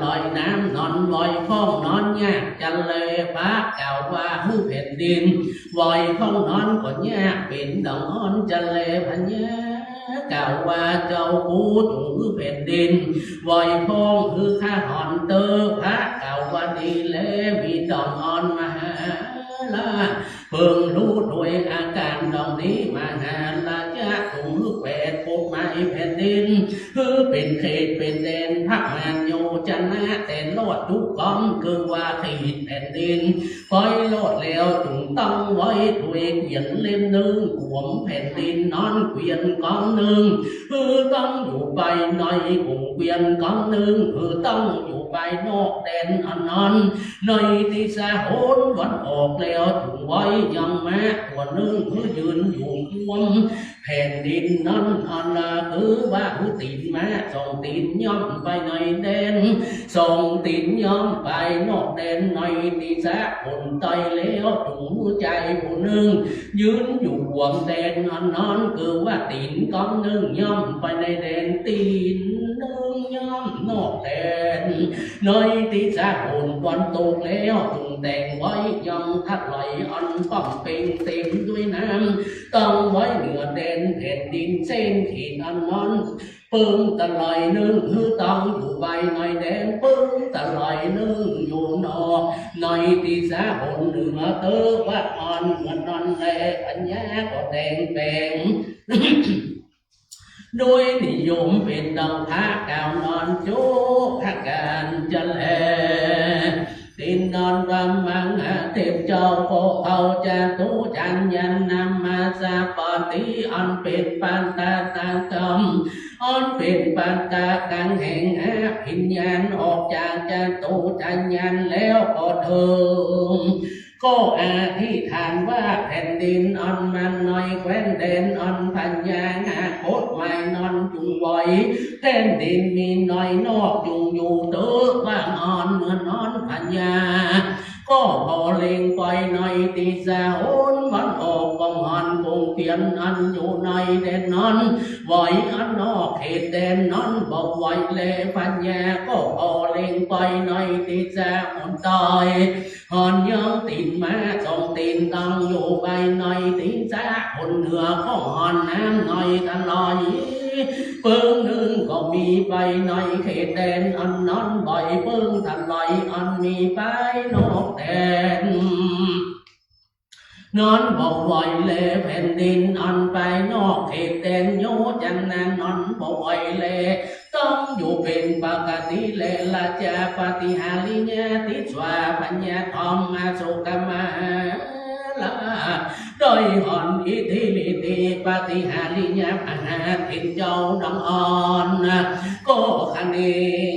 ลอยน้ำนอน ไหว้พ่องนอนยากจันแล พระกล่าวว่าหื้อแผ่นดิน ไหว้พ่องนอนก็ยากเป๋นดั่งอั้นจันแล พญากล่าวว่าเจ้ากู๋จุ่งหื้อแผ่นดิน ไหว้พ่องหื้อข้าหอนเต๊อะ พระกล่าวว่าดีแล มีดั่งอั้นมหาราช เปิงฮู้โดยอาก๋านดั่งนี้ มหาราชะจุ่งหื้อแปดภพไม้แผ่นดิน หื้อเป๋นเขตเป๋นแดน พระมหาโยชนะ แต่รอดกู้ก๋อง คือว่าเขตแผ่นดิน ปอยรอดแล้วจุ่งตั้งไว้โดยเกวียนเล่มนึ่ง ขวมแผ่นดินนั้นเกวียนก๋องนึ่ง หื้อตั้งอยู่ภายในกุ่งเกวียนก๋องนึ่ง หื้อตั้งอยู่ภายนอกแดนอันนั้น ในทิศตะวันออกแล้วจุ่งไว้ยังม้าตั๋วนึ่ง หื้อยืนอยู่ขวมแผ่นดินนั้นอันละ คือว่าหื้อตี๋นม้าสองตี๋นย่ำไปในแดน สองตี๋นย่ำไปนอกแดน ในทิศตะวันใต้แล้วจุ่งหื้อจายผู้นึ่ง ยืนอยู่ขวมแดนอันนั้น คือว่าตี๋นก๋องนึ่งย่ำไปในแดน ตี๋นนึ่งย่ำนอกแดน ในทิศตะวันตกแล้วจุ่งแต่งไว้ยังถลายอันป้อมเป๋งเต๋มด้วยน้ำ ตั้งไว้เหนือแดนแผ่นดินเส้นเขตอันนั้น เปิงถลายนึ่งหื้อตั้งอยู่ภายในแดน เปิงถลายนึ่งอยู่นอก ในทิศตะวันเหนือเต๊อะ ว่าอั้นเมื่อนั้นแล พญาก็แต่งแป๋ง โดยนิยมเป๋นดั่งพระกล่าวนั้นจุ๊กประก๋านจันแล ตี๋นนั้นพระมหาเถรเจ้าก็เอาจตุจักรยานนำมาสะปาฏิ อันเป๋นปัตตะธรรม อันเป๋นปัตตะกังแห่งอภิญญาณ ออกจากจตุจักรยานแล้วก็เถิง ก็อธิษฐานว่าแผ่นดินอันมันน้อย แคว้นแดนอันพญานาคตหมายนั้นจุ่งไหว แผ่นดินมีน้อยนอกจุ่งอยู่เต๊อะ ว่าอั้นเมื่อนั้นพญา ก็ผ่อเล็งไปในทิศตะวันออก ก็หันกุ่งเตียนอันอยู่ในแดนนั้น ไหวอันนอกเขตแดนนั้นบ่ไหวแล พญาก็ผ่อเล็งไปในทิศตะวันใต้ หันยังตี๋นม้าสองตี๋นตั้งอยู่ภายในทิศตะวันเหนือ ก็หันน้ำในถลาย เปิงนึ่งก็มีภายในเขตแดนอันนั้น บ่อยเปิงถลายอันมีภายนอกแดนนั้นบ่ไหวแล แผ่นดินอันภายนอกเขตแดนโยชนะนั้นบ่ไหวแล ต้องอยู่เป๋นปกติแล ราชาปฏิหาริยา ทิสวาพญาธรรมอโศกมหาราช โดยหอนอิทธิฤทธิปฏิหาริยมหาเถรเจ้าดังอั้น ก็คะเน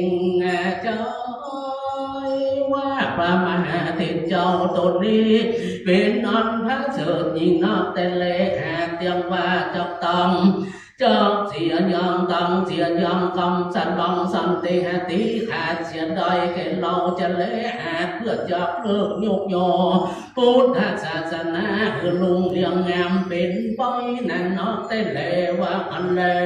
งใจว่าพระมหาเถรเจ้าต๋นนี้ เป๋นอันประเสริฐยิ่งนักแต่แล หากเตียงว่าจักต้อง จักเสียยังต้องเสียยังกำสันลองสันติหติ ขาดเสียได้แก่เฮาจะแล หากเพื่อจะเลิกยกยอ พุทธศาสนาหื้อรุ่งเรืองงามเป๋นไปนั้นนอกแต่แล ว่าอั้นแล้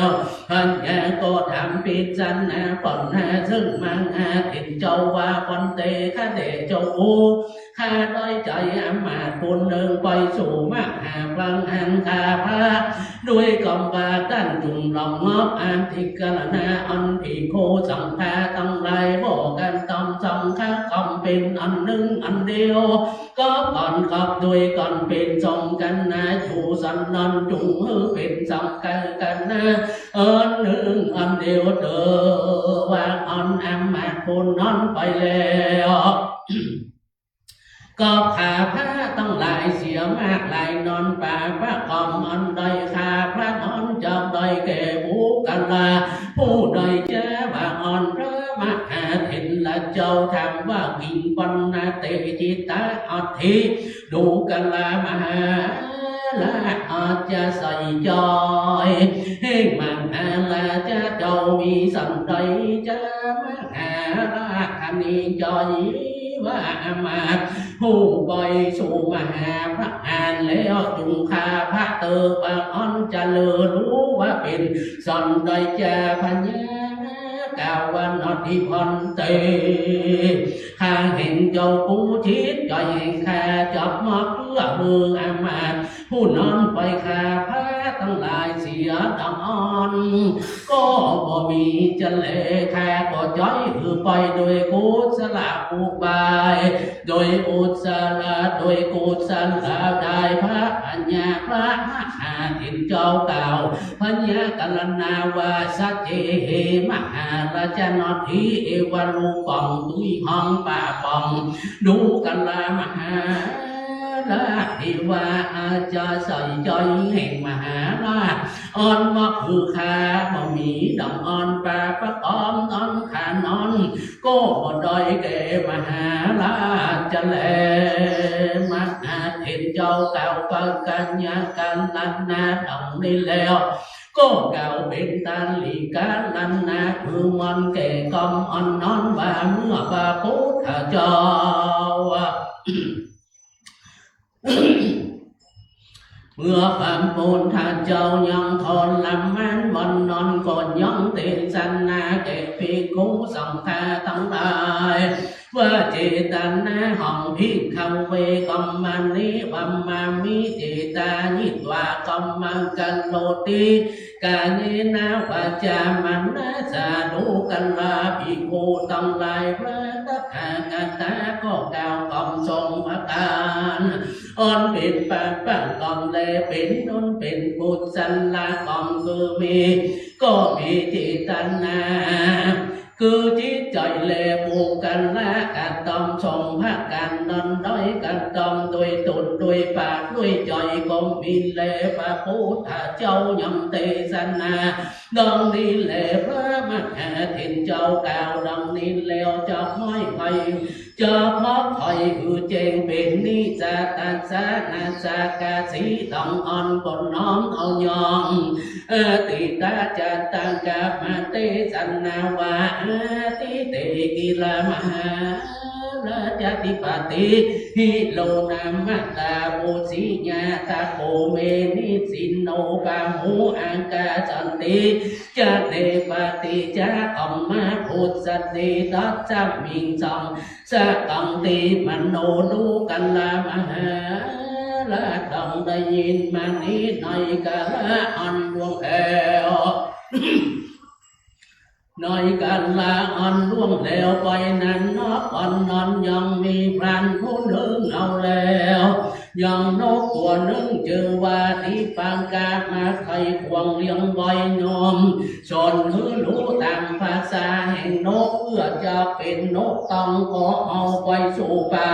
ว พญาก็ถามปิจารณาป้อนหน้าซึ่งมหาเถรเจ้าว่า ภันเต ข้าแต่เจ้า ข้าได้ใจ๋อำมาตย์ผู้นึ่งไปสู่มหาพระหันข้าพระ ด้วยกำว่าต้านจุ่งลองมอบอธิกรณาอันภิกขุสังฆาตังหลายบอกกั๋นต๋ามสังฆกรรมเป๋นอันนึ่งอันเดียว ก็ก่อนขับด้วยกั๋นเป๋นสองกั๋นนา อยู่สันนั้นจุ่งหื้อเป๋นสังฆกั๋นนา อันนึ่งอันเดียวเถิด ว่าอั้นอำมาตย์ผู้นั้นไปแล้ว ก็ข้าพระตังหลายเสียมากหลายนั้น ปาปะกรรมอันใดข้าพระนั้นจักได้แก่บุคคละผู้ใดจะว่าอั้น พระมหาเถรเจ้าถามว่า กิงปัณณะเต จิตตาอัตถิ ดูกรามาหาราช อาจจะใส่จอยแห่งมหาราชเจ้ามีสันใด จะมหาราชคะเนงจอยว่าอำมาตย์ผู้ไปสู่มหาพระหันแล้วจุ่งข้าพระเตอ ว่าอั้นจะเลิรู้ว่าเป๋นสันใด จะพญา กล่าวว่า นัตถิ ภันเต ข้าแห่งเจ้ากู้จิตใจ๋แห่งข้า จักมอบเปื้อหื้ออามาตย์ ผู้นั้นไปฆ่าพระตังหลายเสียดังอั้น ก็บ่มีจะแล ข้าก็ใจ๊หื้อไปโดยกุศลอุบาย โดยกุศล โดยกุศลได้พระปัญญา พระมหาเถรเจ้ากล่าว พยากรณาว่า สัจเจ เห มหาราชา นัตถิ เอวะรูปัง ตุ๊ยหัง ปาปัง ดูกรา มหาราช เทวา อาจจะใส่ใจ๋แห่งมหาราช อันว่าคือข้าบ่มีดังอั้น ปาปะกรรมอันข้านั้น ก็บ่ได้แก่มหาราชจะแล มหาเถรเจ้ากล่าวพยากรณาดังนี้แล้ว ก็กล่าวเป๋นตาลีกรณา คือมันแก่กรรมอันนั้นว่า เมื่อพระพุทธเจ้า เมื่อพระพุทธเจ้ายังทรมานวันนั้น ก็ยังเตสนาแก่ภิกขุสังฆาตังหลาย ว่าเจตนาของภิกขเว กัมมานิ กัมมามิ เจตายิตวา กัมมัง กัโรติ กาเยนะ วาจา มนัสสา ดูกรา ภิกขุตังหลาย พระตถาคตะก็กล่าวกำสองประก๋าน อันเป๋นปาปะกรรมแล เป๋นอันเป๋นกุศลกรรมคือมี ก็มีเจตนา คือจิตใจ๋แล บุคคละกระตำสองประก๋านนั้น ได้กระตำโดยต๋น โดยปาก โดยใจ๋ก็มีแล พระพุทธเจ้ายังเตสนาดังนี้แล พระมหาเถรเจ้ากล่าวดังนี้แล้ว จักไม่ใค่ จักบ่ใค่หื้อแจ้งเป๋นนิจจาตาสานาสากาสีดังอั้น ก็น้อมเอายัง อติตาจัตตากัปปะเตสนาว่า อติเต กิลมหาราชาธิปติ หิโรนามตา โวสิยาตะโก เม นิสสินโน บาหู อากาสันติ จะ เนปาติ จะ อัมมา พุสสติ ตัสสมิง สัง สะกัง ติมโน ดูกรามหาราช ดังได้ยินมานี้ ในกาละอันล่วงแล้ว ในกาละอันล่วงแล้วไปนั้น ณ วันนั้นยังมีพรานผู้นึ่งเอาแล้ว ยังนกตั๋วนึ่งจื้อว่าทิพังคะ มาไขว่ควงเลี้ยงไว้น้อม สอนหื้อฮู้ต๋ามภาษาแห่งนก เปื้อจะเป๋นนกต้องก็เอาไปสู่ป่า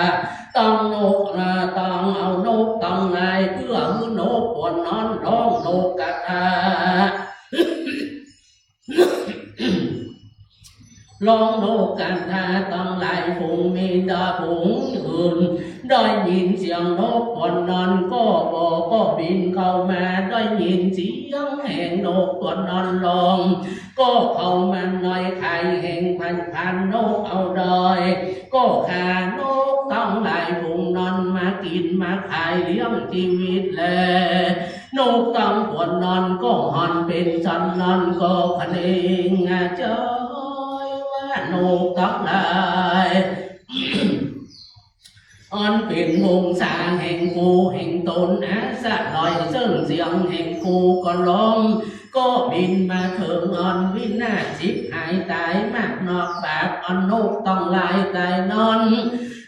ต้องนก เอ่อ ต้องเอานกตังหลาย เปื้อหื้อนกตั๋วนั้นฮ้องนกกระทา ฮ้องนกกระทาตังหลายฝูง มีแต่ฝูงอื่น ได้ยินเสียงนกตั๋วนั้นก็บ่ ก็บินเข้ามา ได้ยินเสียงแห่งนกตั๋วนั้นฮ้อง ก็เข้ามาในข่ายแห่งพราน พรานนกเอาได้ ก็ฆ่านกตังหลายฝูงนั้นมากิ๋นมาขายเลี้ยงจีวิตแล นกตังตั๋วนั้นก็หันเป๋นสันนั้นก็คะเนง อาจอยว่านกตังหลาย อันเป๋นวงศาแห่งกูแห่งต๋น อาศัยเซิ่งเสียงแห่งกูก็ฮ้อง ก็บินมาเถิงอันวินาศฉิบหายต๋ายมากนักบาปอันนกตังหลายต๋ายนั้น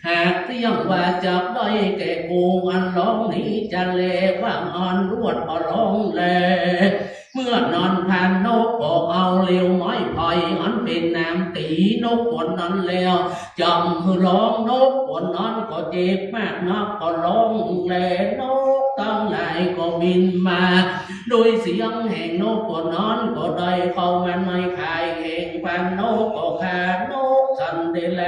หากเสี้ยงว่าจักได้แก่กูอันฮ้องนี้จะแล ว่าอันรวดบ่ฮ้องแล เมื่อนั้นพรานนกก็เอาเหลวไม้ไผ่อันเป๋นหนามตี๋นกตั๋วนั้นแล้ว จ่ำหื้อฮ้อง นกตั๋วนั้นก็เจ็บมากนักก็ฮ้องแล นกตังหลายก็บินมา โดยเสียงแห่งนกตั๋วนั้นก็ได้เข้ามาในข่ายแห่งพรานนกก็ฆ่านกสันติแล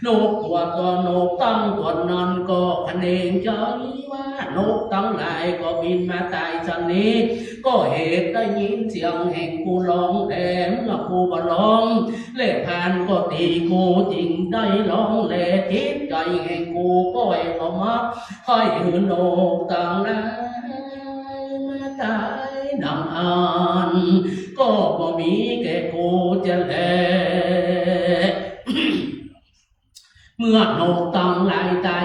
นกตั๋ว ตั๋วนกตังตั๋วนั้นก็คะเนงใจ๋ว่านกตังหลายก็บินมาต๋ายสันนี้ ก็เหตุได้ยินเสียงแห่งกูฮ้องแล เมื่อกูบ่ฮ้อง และพรานก็ตี๋กูจึงได้ฮ้องแล จิตใจ๋แห่งกูก็บ่มักใค่หื้อนกตังหลายมาต๋าย ดังอั้น ก็บ่มีแก่กูจะแล เมื่อนกตังหลายไต่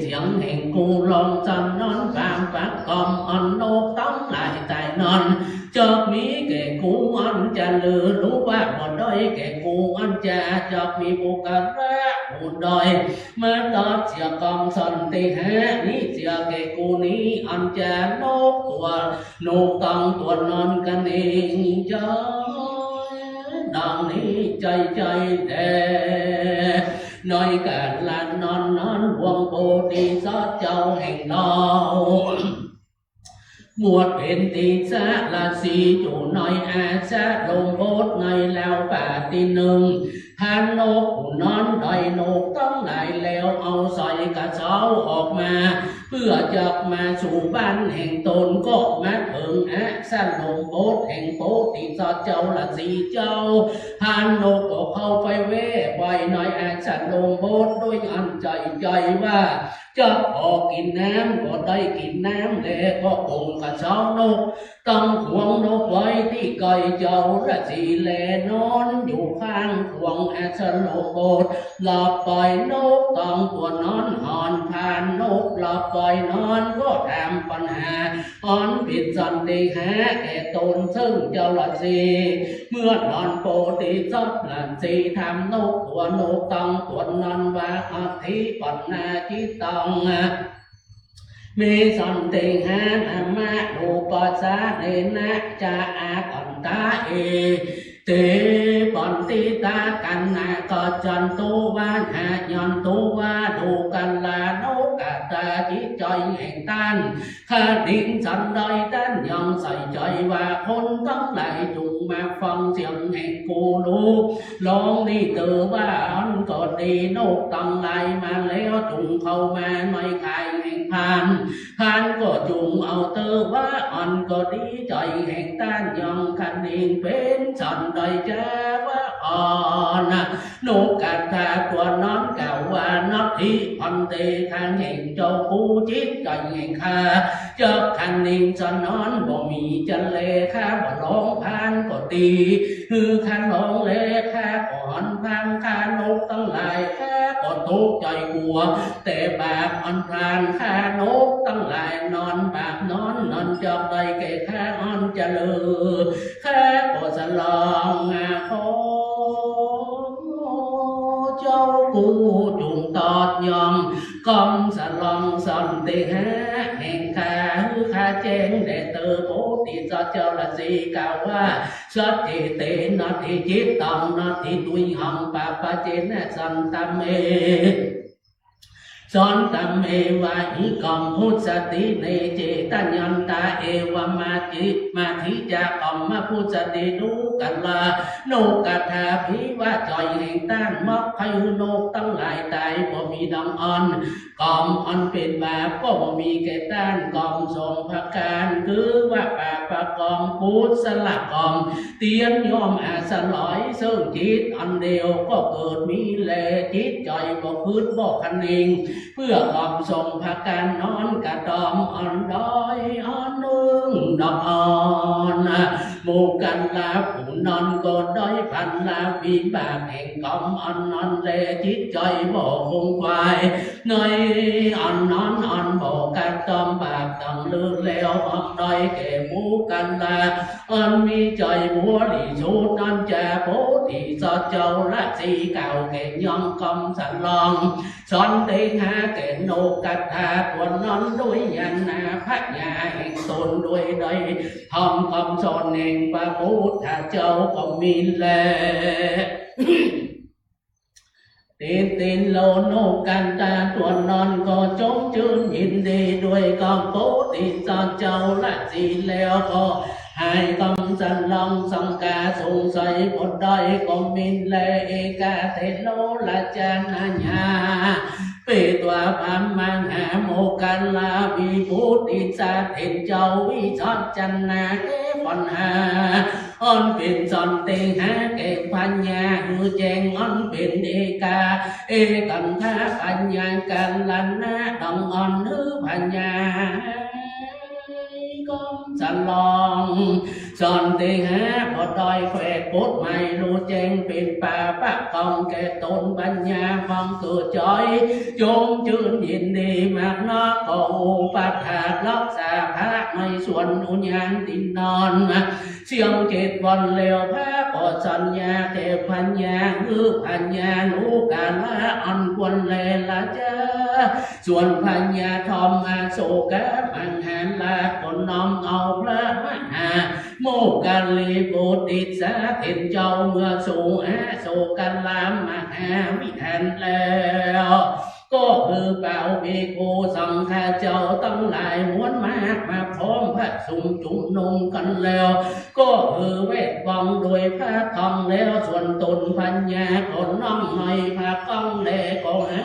เสียงแห่งกูร้องสันนั้น ความประกอบอันนกตังหลายไต่นั้น จักมีแก่กูอันจะลือ หรือว่าบ่ได้แก่กูอันจะ จักมีบุคคละผู้ใด มาตอบเสียกำสันติหานี้เสียแก่กูนี้ อันจะนกตัวนกตังตัวนนั้นกันเอง จอยดังนี้ใจ๋ใจ๋แล ในกาละนั้นนั้น องค์โพธิสัตว์เจ้าแห่งเฮา บวชเป๋นติสรสีอยู่ในอาสมลมบทในลาวป่าตี้หนึ่ง พานนกผู้นั้นได้นกตังหลายแล้ว เอาใส่กระเซ้าออกมา เพื่อจักมาสู่บ้านแห่งตน ก็มาเถิงอาสมลมบทแห่งโพธิสัตว์เจ้าละสีเจ้า พานนกก็เข้าไปแว่ไว้ในอาสมลมบท โดยอันใจ๋ใจ๋ว่า จักขอกิ๋นน้ำ ก็ได้กิ๋นน้ำ แล้วก็ปงกระเซ้านกตังขวงนกไว้ตี้ใก้เจ้าละสี แลนอนอยู่ข้างขวงอาสมลมบท หลับไปนกตังตัวนอน อ่อนพานนกหลับไปนั้น ก็ถามปัญหาอันเป๋นสันติหาแก่ตน ซึ่งเจ้าละสี เมื่อนั้นโพธิสัตว์ละสีถามนกตัวนกตังตัวนนั้นว่า อธิปันนาจิตตัง มีสันติหา นามะรูปะสาเนนะ จะอากันตาเอ เต ปันติตา กัณณะ กัจจันตุ วาหายันตุ วา ดูกรานุกัตตา จิตใจ๋แห่งต้าน คณิงสันใด ต้านยังใส่ใจ๋ว่า คนตังหลายจุ่งมาฟังเสียงแห่งกูฮู้ ลองนี้เตอว่า อันก็ดี นกตังหลายมาแล้ว จุ่งเข้ามาในข่ายแห่งพาน พานก็จุ่งเอาเตอว่า อันก็ดี ใจ๋แห่งต้านยังคณิงเป๋นสันใด จะว่า อ่อน นกกัตตาตัวนนั้นกล่าวว่า นัตถิภันเต ข้าแห่งเจ้ากู จิตใจ๋แห่งข้า จักคณิงสันนั้นบ่มีจะแล ข้าบ่ลองพานก็ดี หื้อข้าลองแล ข้าก็อ่อนพาน ข้านกตังหลาย ข้าก็ตกใจ๋กั๋ว แต่บาปอันพรานข้านกตังหลายนั้น บาปนั้นนั้นจักได้แก่ข้าอันจะลือ ข้าก็สลอง ขอเจ้ากูจุ่งตอบย่อง กำสลองสันติหาแห่งข้า หื้อข้าแจ้งแด่เตอ โพธิสัตว์เจ้าละสีกล่าวว่า สัจจิเต นัตถิจิตตัง นัตถิตุยหัง ปะปะเจนะ สันตะเม สันตะเม วะหิ กำ พุสสะติ เน เจตะยันตา เอวะมาติ มาทิ จะ กำมะ พุสสะติ ดูกรา นุกัตตา ภิวะ ใจ๋แห่งต้าน มักใค่หื้อนกตังหลายต๋าย บ่มีดังอั้น กำอันเป๋นบาปก็บ่มีแก่ต้าน กำสองประก๋าน คือว่าปาปะกำ กุศลกำ เตียนย่อมอาศัยซึ่งจิตอันเดียว ก็เกิดมีแล จิตใจ๋บ่กึ๊ดบ่คะเนง เปื้อกำสองประก๋านนั้น กระทำอันใดอันนึ่งดอกอั้น บุคคละผู้นั้นก็ได้ผลวิบากแห่งกำอันนั้นแล จิตใจ๋บ่ขงขวาย ในอันนั้นอันบ่กระทำบาปตังลือแล้ว อันได้แก่บุคคละอันมีใจ๋บริสุทธิ์นั้น จะ โพธิสัตว์เจ้าละสีกล่าวแก่ยังกำสลองสันติหาแก่นกกัตตาตัวนนั้น ด้วยญาณปัญญาแห่งตน ด้วยได้ทำกำสอนแห่งพระพุทธเจ้าก็มีแล ติดตินโล นกกัตตาตัวนนั้นก็จงจื้นยินดีด้วยกำโพธิสัตว์เจ้าละสีแล้ว ก็หายกำสลองสังกาสงสัยบ่ได้ก็มีแล เอกาเทโส ราชานาญา เปตวา พระมหาโมคคัลลา วิปุติสาเถรเจ้า วิสัชนาแก้ปัญหา อันเป๋นสันติหาแก่ปัญญา หื้อแจ้งอันเป๋นเอกา เอกันทปัญญา กัลลาณะดังอั้น หื้อปัญญา กอมสะลอง ส่วนตี้หาบ่ได้แขวด ปุดไม่ฮู้แจ้ง เป๋นปาปะกองแก่ต๋น ปัญญาบ่เกิดใจ๋ จมจื้นยินดีมากนัก ก็อุปถากรักษาพระในส่วนอุญญาณตี้นอน เสี้ยงเจ็ดวันแล้ว พระก็สัญญาแก่พญา หื้อพญาฮู้กาละอันควรแลราชา ส่วนพญาธรรมอโศกมหาราชก็น้อมเอาพระมหาโมคคัลลีโพธิสัตว์เห็นเจ้าเมืองสู่อโศกรามมหาวิหารแล้ว ก็หื้อเป่าภิกขุสังฆะเจ้าตังหลายมวลมากมาพร้อมประชุมจุมนุมกั๋นแล้ว ก็หื้อเวทวงศ์โดยพระธรรมแล้ว ส่วนต๋นพญาก็น้อมในพระธรรมแล ก็หา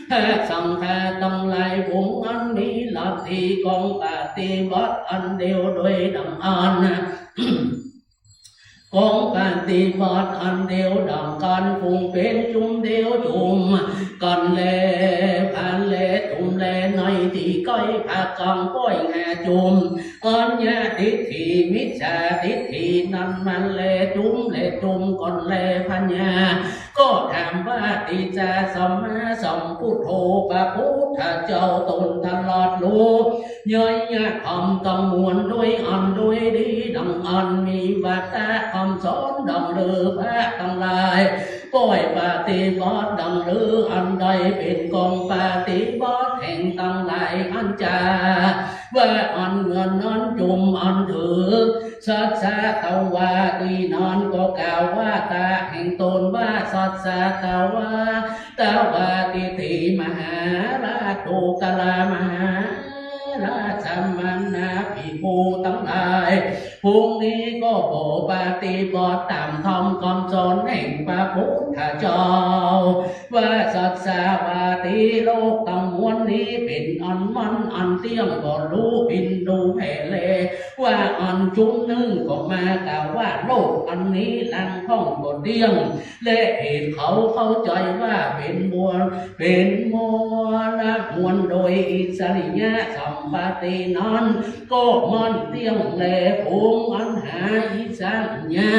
พระสังฆะตังหลายฝูงอันมีลัทธิของปฏิบัติอันเดียวโดยดังอั้น ของปฏิบัติอันเดียวดังกั๋น ฝูงเป๋นจุมเดียวจุมกั๋นแล พาแลจุมแล ในตี้ใก้พระกังป้อยหาจุม อัญญาทิฏฐิมิจฉาทิฏฐินั้นมันแลจุมแลจุมกั๋นแล พญาก็ถามว่า ติสสะสัมมาสัมพุทโธ พระพุทธเจ้าต๋นตลอดฮู้ เย้ยยะธรรมตังมวลโดยอันโดยดีดังอั้น มีวาทะคำสอนดังลือ พระตังหลายป้อยปฏิบัติดังลือ อันใดเป๋นกองปฏิบัติแห่งตังหลายอันจา ว่าอันเมื่อนั้นจุมอันถือสัจจะตวาตี้นั้นก็กล่าววาทะแห่งต๋นว่า สัจจะตวา ตวาทิฏฐิมหาราช โตกะลามหาราช สมณะภิกขุตังหลาย ฝูงนี้ก็บ่ปฏิบัติต๋ามธรรมคำสอนแห่งพระพุทธเจ้า ว่าสัจจะวาที โลกตังมวลนี้เป๋นอันมั่นอันเตี้ยง บ่ฮู้บินฮู้แผ่แล ว่าอันจุมนึ่งก็มากล่าวว่า โลกอันนี้หลังพ่องบ่เตี้ยง และเหตุเขาเข้าใจ๋ว่าเป๋นมวล เป๋นมวลมวลโดยอิสริยะสัมปตินั้น ก็มั่นเตี้ยงแล ฝูงอันหาอิสริยะ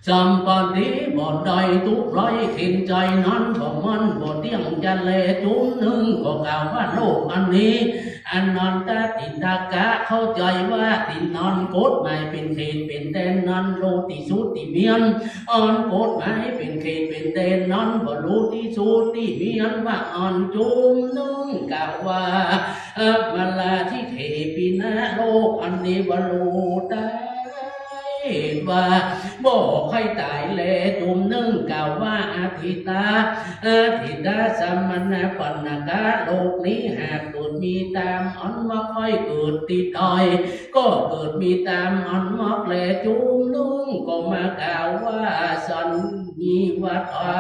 สัมปติบ่ได้ ตุ๊กข์ร้ายเข็ญใจ๋นั้น ก็มั่นบ่เตี้ยงจะแล จุมนึ่งก็กล่าวว่า โลกอันนี้ อนันตทิฏฐกะ เข้าใจ๋ว่าตี้นั้นกฎหมายเป๋นเขตเป๋นแดนนั้น โลกตี้สุดตี้เมียน อันกฎหมายเป๋นเขตเป๋นแดนนั้น บ่ฮู้ตี้สุดตี้เมียน ว่าอันจุมนึ่งกล่าวว่า อมราธิเขปินะ โลกอันนี้บ่ฮู้ต๋าย เหตุว่าบ่ใค่ต๋ายแล จุมนึ่งกล่าวว่า อทิตา อทิตาสมณปัณณกะ โลกนี้หากเกิดมีต๋ามอันว่าใค่เกิดตี้ใด ก็เกิดมีต๋ามอันมอกแล จุมนึ่งก็มากล่าวว่า สัญญิวตา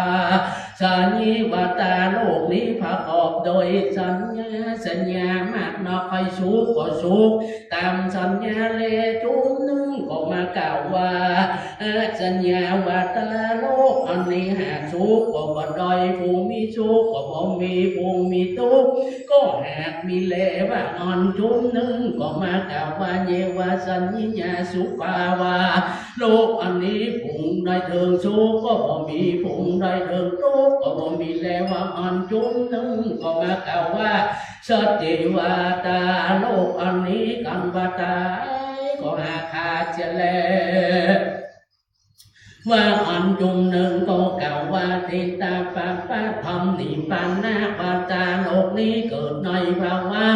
สัญญิวตา โลกนี้ประกอบโดยสัญญา สัญญามากนัก ใค่สุขก็สุขต๋ามสัญญาแล จุมนึ่งก็มากล่าวว่า อสัญญาวตา โลกอันนี้หากสุขก็บ่ได้ ผู้มีสุขก็บ่มี ผู้มีตุ๊กข์ก็หากมีแล ว่าอันจุมนึ่งก็มากล่าวว่า เยวสัญญิญญาสุขาวา โลกอันนี้ผู้ใดเถิงสุขก็บ่มี ผู้ใดเถิงตุ๊กข์ก็บ่มีแล ว่าอันจุมนึ่งก็มากล่าวว่า สัจจิวตา โลกอันนี้กั๋นว่าต๋ายก็หากขาดเสียแล ว่าอันจุมนึ่งก็กล่าวว่า ทิฏฐปะปะธรรม นิพพานวตา โลกนี้เกิดในภาวะ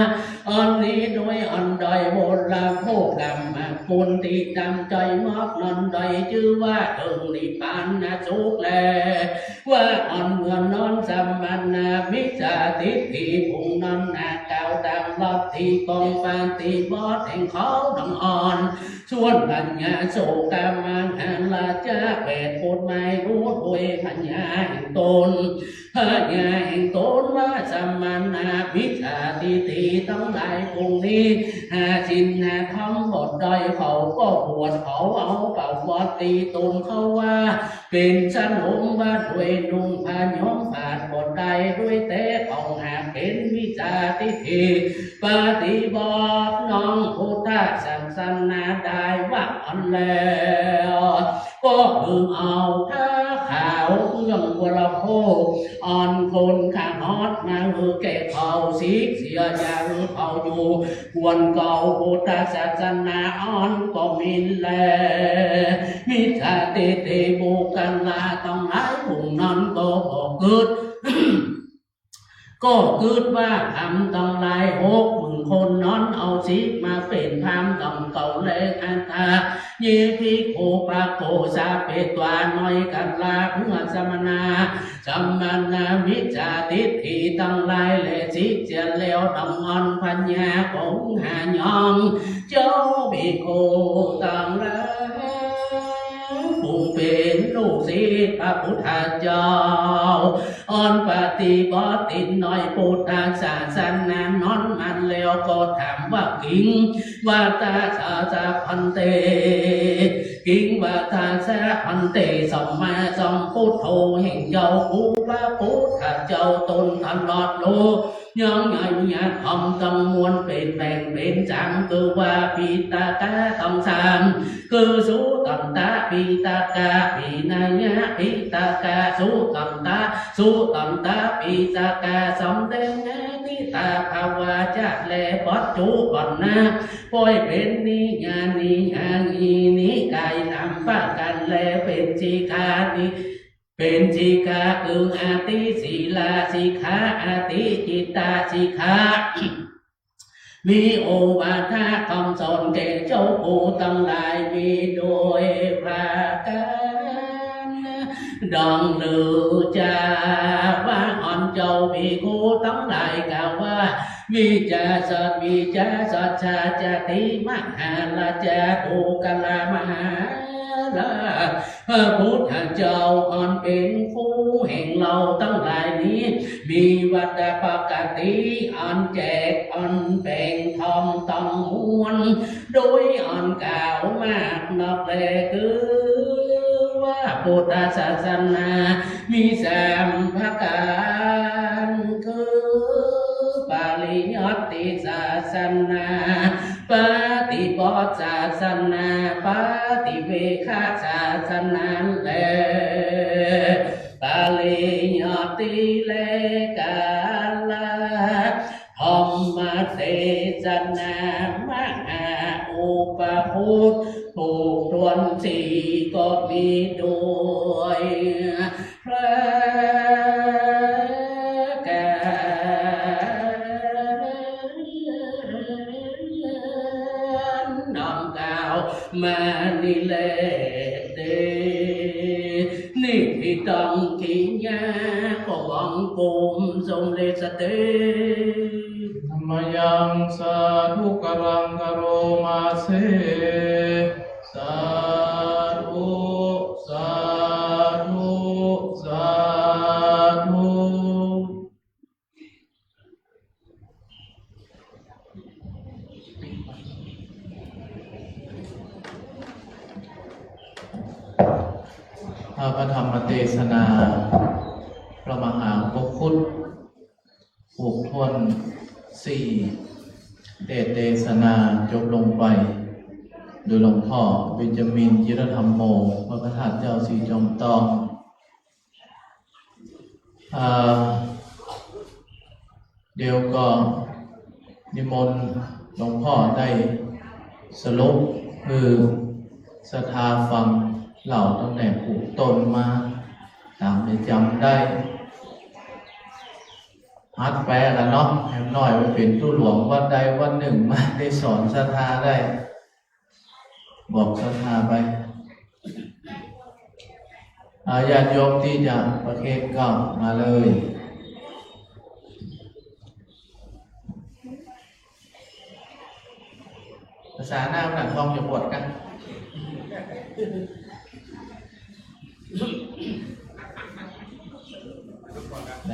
อันนี้โดยอันใด วรโภคกรรมคุณตี้ต๋ามใจ๋มอกนั้นใด จื้อว่าเถิงนิพพานสุขแล ว่าอันเมื่อนั้นสมณะมิจฉาทิฏฐิผู้นั้นหากกล่าวต๋ามลัทธิของปฏิบัติแห่งเขาดังอั้น ส่วนพญาโศกมหาราชาแปดคนไม่ฮู้โดยพญาแห่งต๋น พญาแห่งต๋นว่าสมณะมิจฉาทิฏฐิตังหลายพวกนี้ หาศีลหาธรรมบ่ได้ เขาก็บวช เขาเอาประวัติต๋นเขาว่า เป๋นสนมว่าด้วยนุ่งผ้าย้อมผ้าบ่ได้ ด้วยแต่เขาหากเป๋นมิจฉาทิฏฐิ ปฏิบัติน้องพุทธศาสนาได้ว่าอั้นแล้ว ก็คือเอาผ้าขาวเครื่องบริโภค อันคนข้าฮอดมาหื้อแก่เขา สิกเสียอย่าหื้อเขาอยู่ ควรเกาพุทธศาสนาอันก็มีแล มิจฉาทิฏฐิบุคคละตังหลายพวกนั้นก็บ่กึ๊ด ก็กึ๊ดว่าธรรมตังหลายหกหมื่นคนนั้นเอาสิกมาเป๋นธรรมต้องเกาแล อัตถะ เย ภิกขุ ปะโก สาเปตวา น้อยกราบเฮือสมณะ สมณะมิจฉาทิฏฐิตังหลายแลสิกเสียแล้ว ต้องอั้นพญาของหายอง เจ้าภิกขุตังหลาย ผู้เป๋นลูกศิษย์พระพุทธเจ้า อันปฏิบัติในพุทธศาสนานั้นมาแล้ว ก็ถามว่า กิง วัตถะสะ ภันเต กิง วัตถะสะ ภันเต สัมมาสัมพุทโธ แห่งเจ้าครูพระพุทธเจ้าต๋นตลอดโลก ยังไง ยะ ธรรมตังมวลเป๋นแบ่งเป๋นสาม คือว่าปิฎกะตังสาม คือสุตตันตปิฎกะ วินัยปิฎกะ สุตตันต สุตตันตปิฎกะ สำแดงอดีตภาวะ ชาติแลปัจจุบันนะ ป้อยเป๋นนิยาย นิยาย นิกายสามประก๋านแล เป๋นสิกขา นิ เป๋นสิกขา คืออธิศีลสิกขา อธิจิตตสิกขา มีโอวาทะกำสอนแก่เจ้าผู้ตังหลาย มีโดยประก๋านดังลือจา ว่าอันเจ้าภิกขุตังหลายกล่าวว่า มิจฉาสัจ มิจฉาสัจฉา จาติ มหาราชา ปุคคละมหาราช พระพุทธเจ้าอันเป๋นครูแห่งเฮาตังหลายนี้ มีวัตถปกติอันแจกอันแบ่งธรรมตังมวล โดยอันกล่าวมากนักแล คือว่าพุทธศาสนามีสามประก๋าน คือปริยัติศาสนา ปฏิบัติศาสนา ปฏิเวคศาสนาแล ปริยัติและกาละธรรมเทศนา มหาอุปโคตร ผูกถ้วนสี่ ก็มีโดย ประก๋านดังกล่าวมานี้แล เต นิฏฐิตัง กิริยาก็บังคมสมเร็จเต มะยัง สาธุการัง กะโรมาเส สาธุ สาธุ สาธุ พระธรรมเทศนา พระมหาอุปคุต ผูกถ้วนสี่ เทศเทศนาจบลงไป โดยหลวงพ่อเบญจมิน จิรธัมโม วัดพระธาตุเจ้าสีจอมทอง อ่า เดี๋ยวก็นิมนต์หลวงพ่อได้สรุป คือศรัทธาฟังเล่าตั้งแต่ผูกต้นมา ต๋ามได้จ๋ำได้ หัดแปลกั๋นเนาะ อย่างน้อยไปเป๋นตุ๊หลวงวัดใดวัดนึ่งมา ได้สอนศรัทธาได้ บอกศรัทธาไป อา ญาติโยมตี้จะประเคนเกล้ามาเลย ภาษาหน้าหนังทองจะบวชกั๋น ใน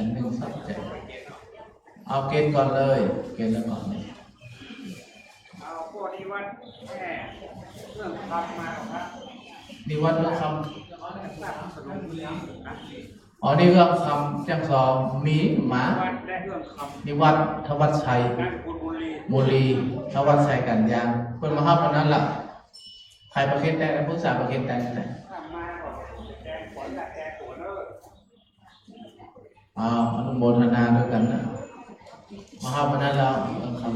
เอาเกณฑ์ก่อนเลย เกณฑ์ก่อนเนี่ย เอาพวกนิวัตแก้เรื่องคำมาครับ นิวัตเรื่องคำ อ๋อ นี่เรื่องคำ อย่างสอง มีมา นิวัตและเรื่องคำ นิวัต ธวัชชัย นามสกุลบุรี บุรี ธวัชชัย กัญญา เปิ้นมาฮับวันนั้นล่ะ ใผประเคนแตง ปรึกษาประเคนแตง ถ้ามาก็แตงขวัญละแตงตัวเนอะ อ้าว อนุโมทนาด้วยกันนะ มาฮับวันนั้นแล้ว เรื่องคำ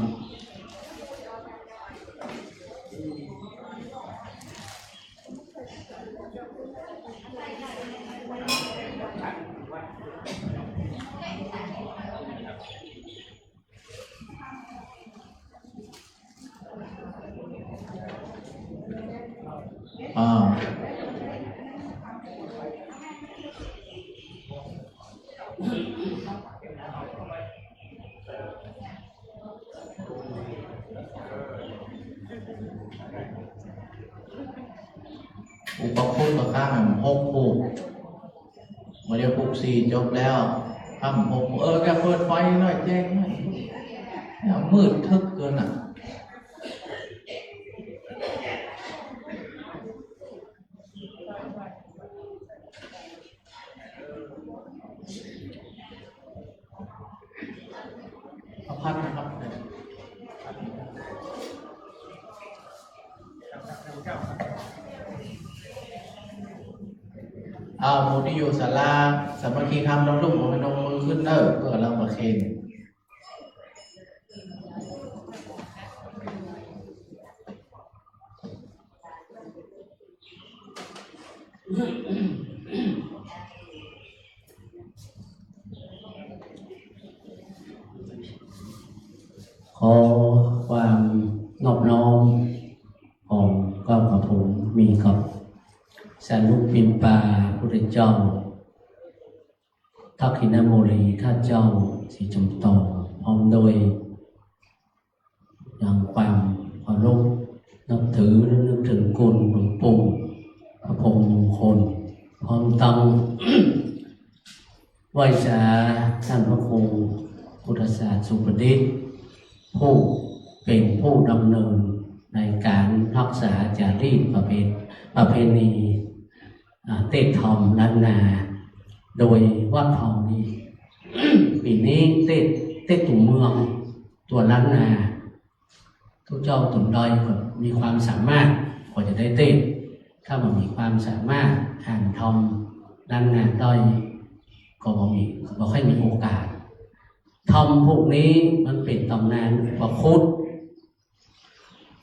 อ่า อุปคุตตะครั้งหกผูก มาเดี๋ยวผูกสี่จบแล้ว ค่ำหก เออ แกเปิดไฟหน่อย แจ้งหน่อย เนี่ย มืดทึบเกินอ่ะ เอาพัดนะครับ เอาหมู่ตี้อยู่ศาลาสามัคคีธรรม ลองลุก พนมมือขึ้นเน่อ เปื้อเฮาประเคน ขอความนอบน้อมของเกล้ากระผมมีกับสารุปปิณปาพุทธเจ้า ทักขิณามูลีธาตุเจ้าศรีจอมตอง พร้อมด้วย อย่างความเคารพนับถือและนึกถึงคุณหลวงปู่พระพรหมมงคล พร้อมทั้ง ไหว้สาท่านพระครูพุทธศาสตร์สุปดิษฐ์ ผู้เป็นผู้ดำเนินในการรักษาจารีตประเพ-, ประเพณี อ่า เตศน์ธรรมล้านนา โดยวัดเฮานี้ ปี๋นี้เตศน์ เตศน์ตั๋วเมือง ตั๋วล้านนา ตุ๊เจ้าตนใดก็มีความสามารถก็จะได้เตศน์ ถ้าบ่มีความสามารถอ่านธรรมล้านนาได้ ก็บ่มี บ่ค่อยมีโอกาส ธรรมพวกนี้มันเป๋นต๋ำนานอุปคุต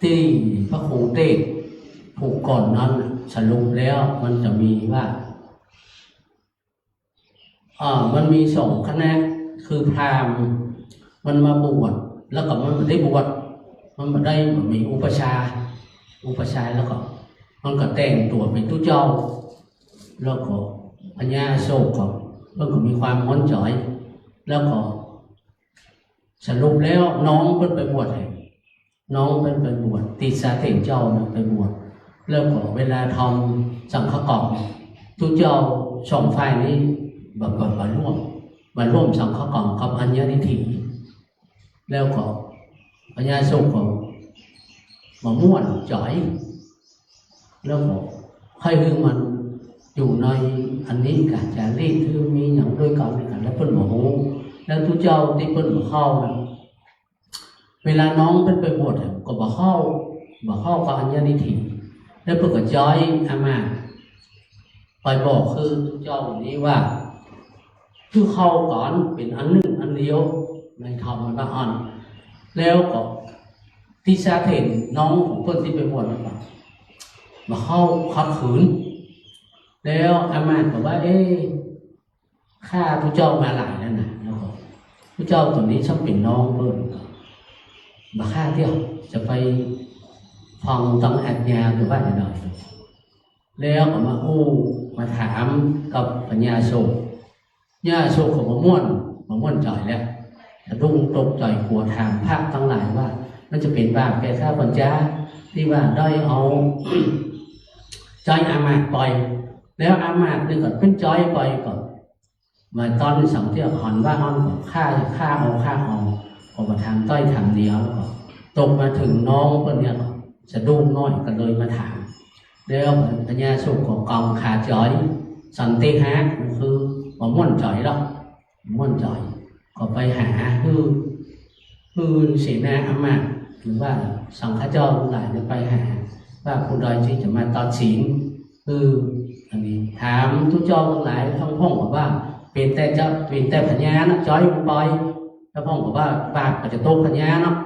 ตี้พระครูเตศน์ผู้ก่อนนั้นสรุปแล้วมันจะมีว่า อ่า มันมีสองคณะ คือพราหมณ์มันมาบวช แล้วก็มันบ่ได้บวช มันบ่ได้มีอุปัชฌาย์ อุปัชฌาย์แล้วก็มันก็แต่งตั๋วเป๋นตุ๊เจ้า แล้วก็พญาอโศกก็ เปิ้นก็มีความฮ้อนจ๋อย แล้วก็ สรุปแล้วน้องเปิ้นไปบวช น้องเปิ้นไปบวช ติสสาเถรเจ้าน่ะไปบวช แล้วก็เวลาทำสังฆกรรม ตุ๊เจ้าสองฝ่ายนี้บ่ บ่ บ่ร่วม บ่ร่วมสังฆกรรมกับอัญญนิถี แล้วก็พญาอโศกก็บ่ม่วนจ๋อย แล้วก็ใค่หื้อมันอยู่ในอันนี้กา จารีตคือมีหยังด้วยกั๋นนี่กา แล้วเปิ้นบ่ฮู้ แล้วตุ๊เจ้าตี้เปิ้นบ่เข้าน่ะ เวลาน้องเปิ้นไปบวชอะ ก็บ่เข้า บ่เข้ากับอัญญนิถี แล้วเปิ้นก็ใจ๊อามาตย์ไปบอกคือตุ๊เจ้านี้ว่า คือเข้ากั๋นเป๋นอันนึ่งอันเดียว ในธรรมมันว่าอั้น แล้วก็ติสสาเถรน้องของเปิ้นตี้ไปบวชนั่นก็บ่เข้า ขัดขืน แล้วอามาตย์ก็ว่า เอ๊ะ ข้าตุ๊เจ้ามาหลายแล้วนะ แล้วก็ตุ๊เจ้าตั๋วนี้ซ่อมเป๋นน้องเปิ้น บ่ข้าเตี้ย จะไปฟังตังอัญญาหรือว่าจะหน่อย แล้วก็มาอู้มาถามกับพญาอโศก พญาอโศกก็บ่ม่วน บ่ม่วนจ๋อยแล้ว สะดุ้งตกใจ๋กั๋ว ถามพระตังหลายว่า มันจะเป๋นบาปแก่ข้าพเจ้า ตี้ว่าได้เอา ใจ๊อามาตย์ไป แล้วอามาตย์นี่ก็เปิ้นใจ๊ไปก็ มาต้อนสองเตี้ย หันว่าหันก็ข้า ข้าเอา ข้าเอา ก็มาถามต้อยถามเดียว ก็ตกมาเถิงน้องเปิ้นเนี่ย สะดุ้งน้อยก็เลยมาถาม แล้วพญาอโศกก็กองขาจ๋อย สันติฮะ คือบ่ม่วนจ๋อยหรอก ม่วนจ๋อย ก็ไปหา หื้อ หื้อเสนาอามาตย์ หรือว่าสังฆเจ้าตังหลายเนี่ยไปหา ว่าผู้ใดตี้จะมาตัดสิน หื้อ อันนี้ ถามตุ๊เจ้าตังหลาย ตังพ่องก็ว่า เป๋นแต่เจ้า เป๋นแต่พญาเนาะ จ๋อยบ่ปล่อย ตังพ่องก็ว่า บาปก็จะตกพญาเนาะ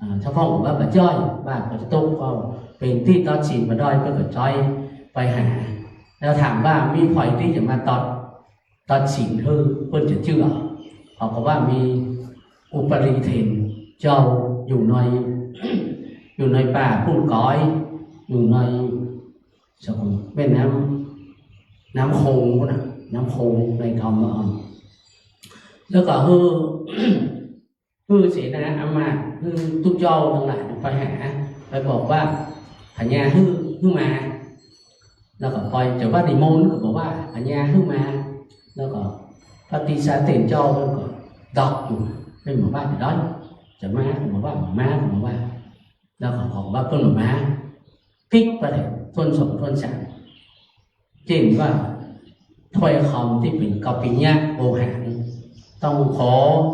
อ่า ตังพ่องก็ว่า บ่จ๋อย บาปก็จะตก ก็เป๋นตี้ตัดสินบ่ได้ เปิ้นก็จ๋อยไปหา แล้วถามว่ามีใผตี้จะมาตัด ตัดสินหื้อเปิ้นจะเจื้อ เขาก็ว่ามีอุปาลีเถรเจ้าอยู่ใน อยู่ในป่าปุ้นก๋อย อยู่ในสกุลแม่น้ำ น้ำโขงนะ น้ำโขงในธรรมะ แล้วก็หื้อ หื้อเสนาอามาตย์ หื้อตุ๊เจ้าตังหลายไปหา ไปบอกว่า พญาหื้อ หื้อมา แล้วก็ปล่อย จะว่านิมนต์ก็บอกว่า พญาหื้อมา แล้วก็พระติสสะเถรเจ้าก็ดอกอยู่ เปิ้นบอกว่าจะได้ จะมาก็บอกว่าบ่มา ก็บอกว่า แล้วก็บอกว่าเปิ้นบ่มา ปิ๊กไปเลย ถ้วนสองถ้วนสาม เจ้นว่าถ้อยคำตี้เป๋นกัปปิยะโวหาร ต้องขอ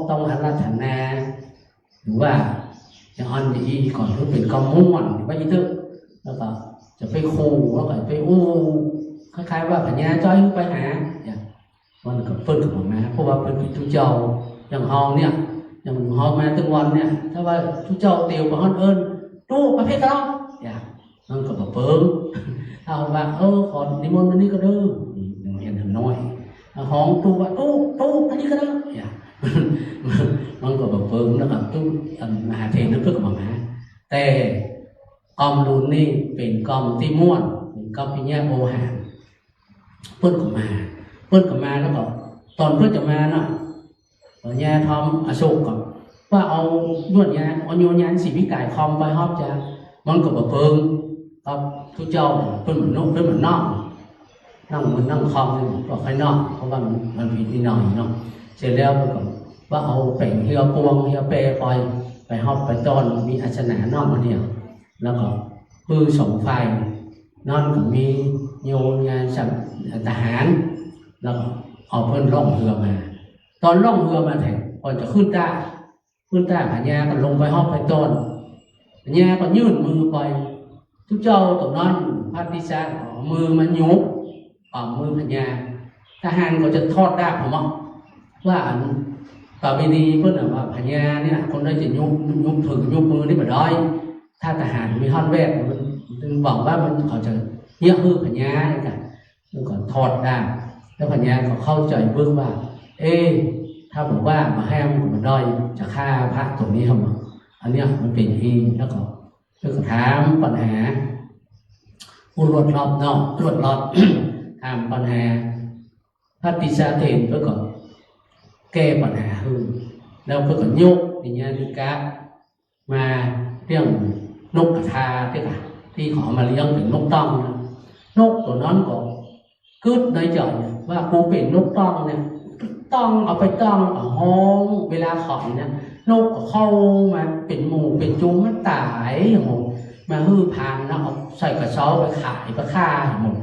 ต้องอาราธนา หรือว่าจะอันดีก่อน หรือเป๋นกำม่วน หรือว่าอีเต๊อะ แล้วก็จะไปขู่ แล้วก็ไปอู้ คล้ายๆ ว่าพญาจ๋อยหื้อไปหา อย่าง มันก็เปิ้นก็บ่มา เพราะว่าเปิ้นเป๋นตุ๊เจ้า อย่างเฮาเนี่ย อย่างเฮามาตึงวันเนี่ย ถ้าว่าตุ๊เจ้าเตียวบ่ฮ้อนเอิ้น ตุ๊ มาเพ่เต๊อะ อย่าง มันก็บ่เปิง ถ้าว่า เออ ขอนิมนต์มานี่ก็เด้อ นี่ยังเห็นน้อย ฮ้องตุ๊ว่า ตุ๊ ตุ๊ มานี่ก็เด้อ อย่าง มันก็บ่เปิง แล้วก็ตุ๊ อันมหาเถรนั้นเปิ้นก็บ่มา แต่กำลุนนี่เป๋นกำตี้ม่วน เป๋นกัปปิยะโวหาร เปิ้นก็มา เปิ้นก็มาแล้วก็ ต๋อนเปิ้นจะมาเนาะ พญาธรรมอโศกก็ว่าเอาย้วนยาน เอาโยนยานสีวิไกยคอมไปฮอบจะ มันก็บ่เปิง ครับ ตุ๊เจ้าเปิ้นเหมือนนก เปิ้นเหมือนน้อง นั่งบนนั่งคอมนี่ก็ค่อยน้อง เพราะว่ามัน มันผิดนิดหน่อยเนาะ เสร็จแล้วเปิ้นก็ว่าเอาแป๋งเฮือปวงเฮือแปไป ไปฮอบไปต้อน มีอาสนะน้องมาเนี่ย แล้วก็ปื้อสองฝ่าย นั้นก็มีโยนยานสัม ทหาร แล้วก็เอาเปิ้นล่องเฮือมา ต๋อนล่องเฮือมาแถม ก่อนจะขึ้นต้า ขึ้นต้าพญาก็ลงไปฮอบไปต้อน พญาก็ยื่นมือไป ตุ๊เจ้าตั๋วนั้น พระติสสะ เอามือมาหยุก ฝ่ามือพญา ทหารก็จะถอดดาบออกมา ว่าอันประเพณีเปิ้นน่ะว่าพญาเนี่ย คนใดจะหยุก หยุกถือ หยุกมือนี่บ่ได้ ถ้าทหารมีฮ้อนแวด มัน มันหวังว่ามัน เขาจะเยียะหื้อพญานี่กะ มันก็ถอดดาบ แล้วพญาก็เข้าใจ๋ปึ้งว่า เอ๊ะ ถ้าบอกว่าบ่แฮมก็บ่ได้ จะฆ่าพระตั๋วนี้ทำไม อันเนี้ยมันเป๋นอย่างนี้ แล้วก็ เปิ้นก็ถามปัญหา ผู้ลวดลอบเนาะ ลวดลอบ ถามปัญหา พระติสสะเถรเปิ้นก็แก้ปัญหาหื้อ แล้วเปิ้นก็ยกวิญญาณกะมาเรื่องนกกระทาตี้กะ ตี้เขาเอามาเลี้ยงเป๋นนกต้องนะ นกตั๋วนั้นก็ กึ๊ดในใจ๋ว่า กูเป๋นนกต้องเนี่ย ต้องเอาไปต้อง เอาฮ้อง เวลาขอนเนี่ย นกก็เข้ามาเป๋นหมู่เป๋นจุม มาต๋ายหมด มาหื้อพรานนะ เอาใส่กระเซ้าไปขาย ไปฆ่าหมด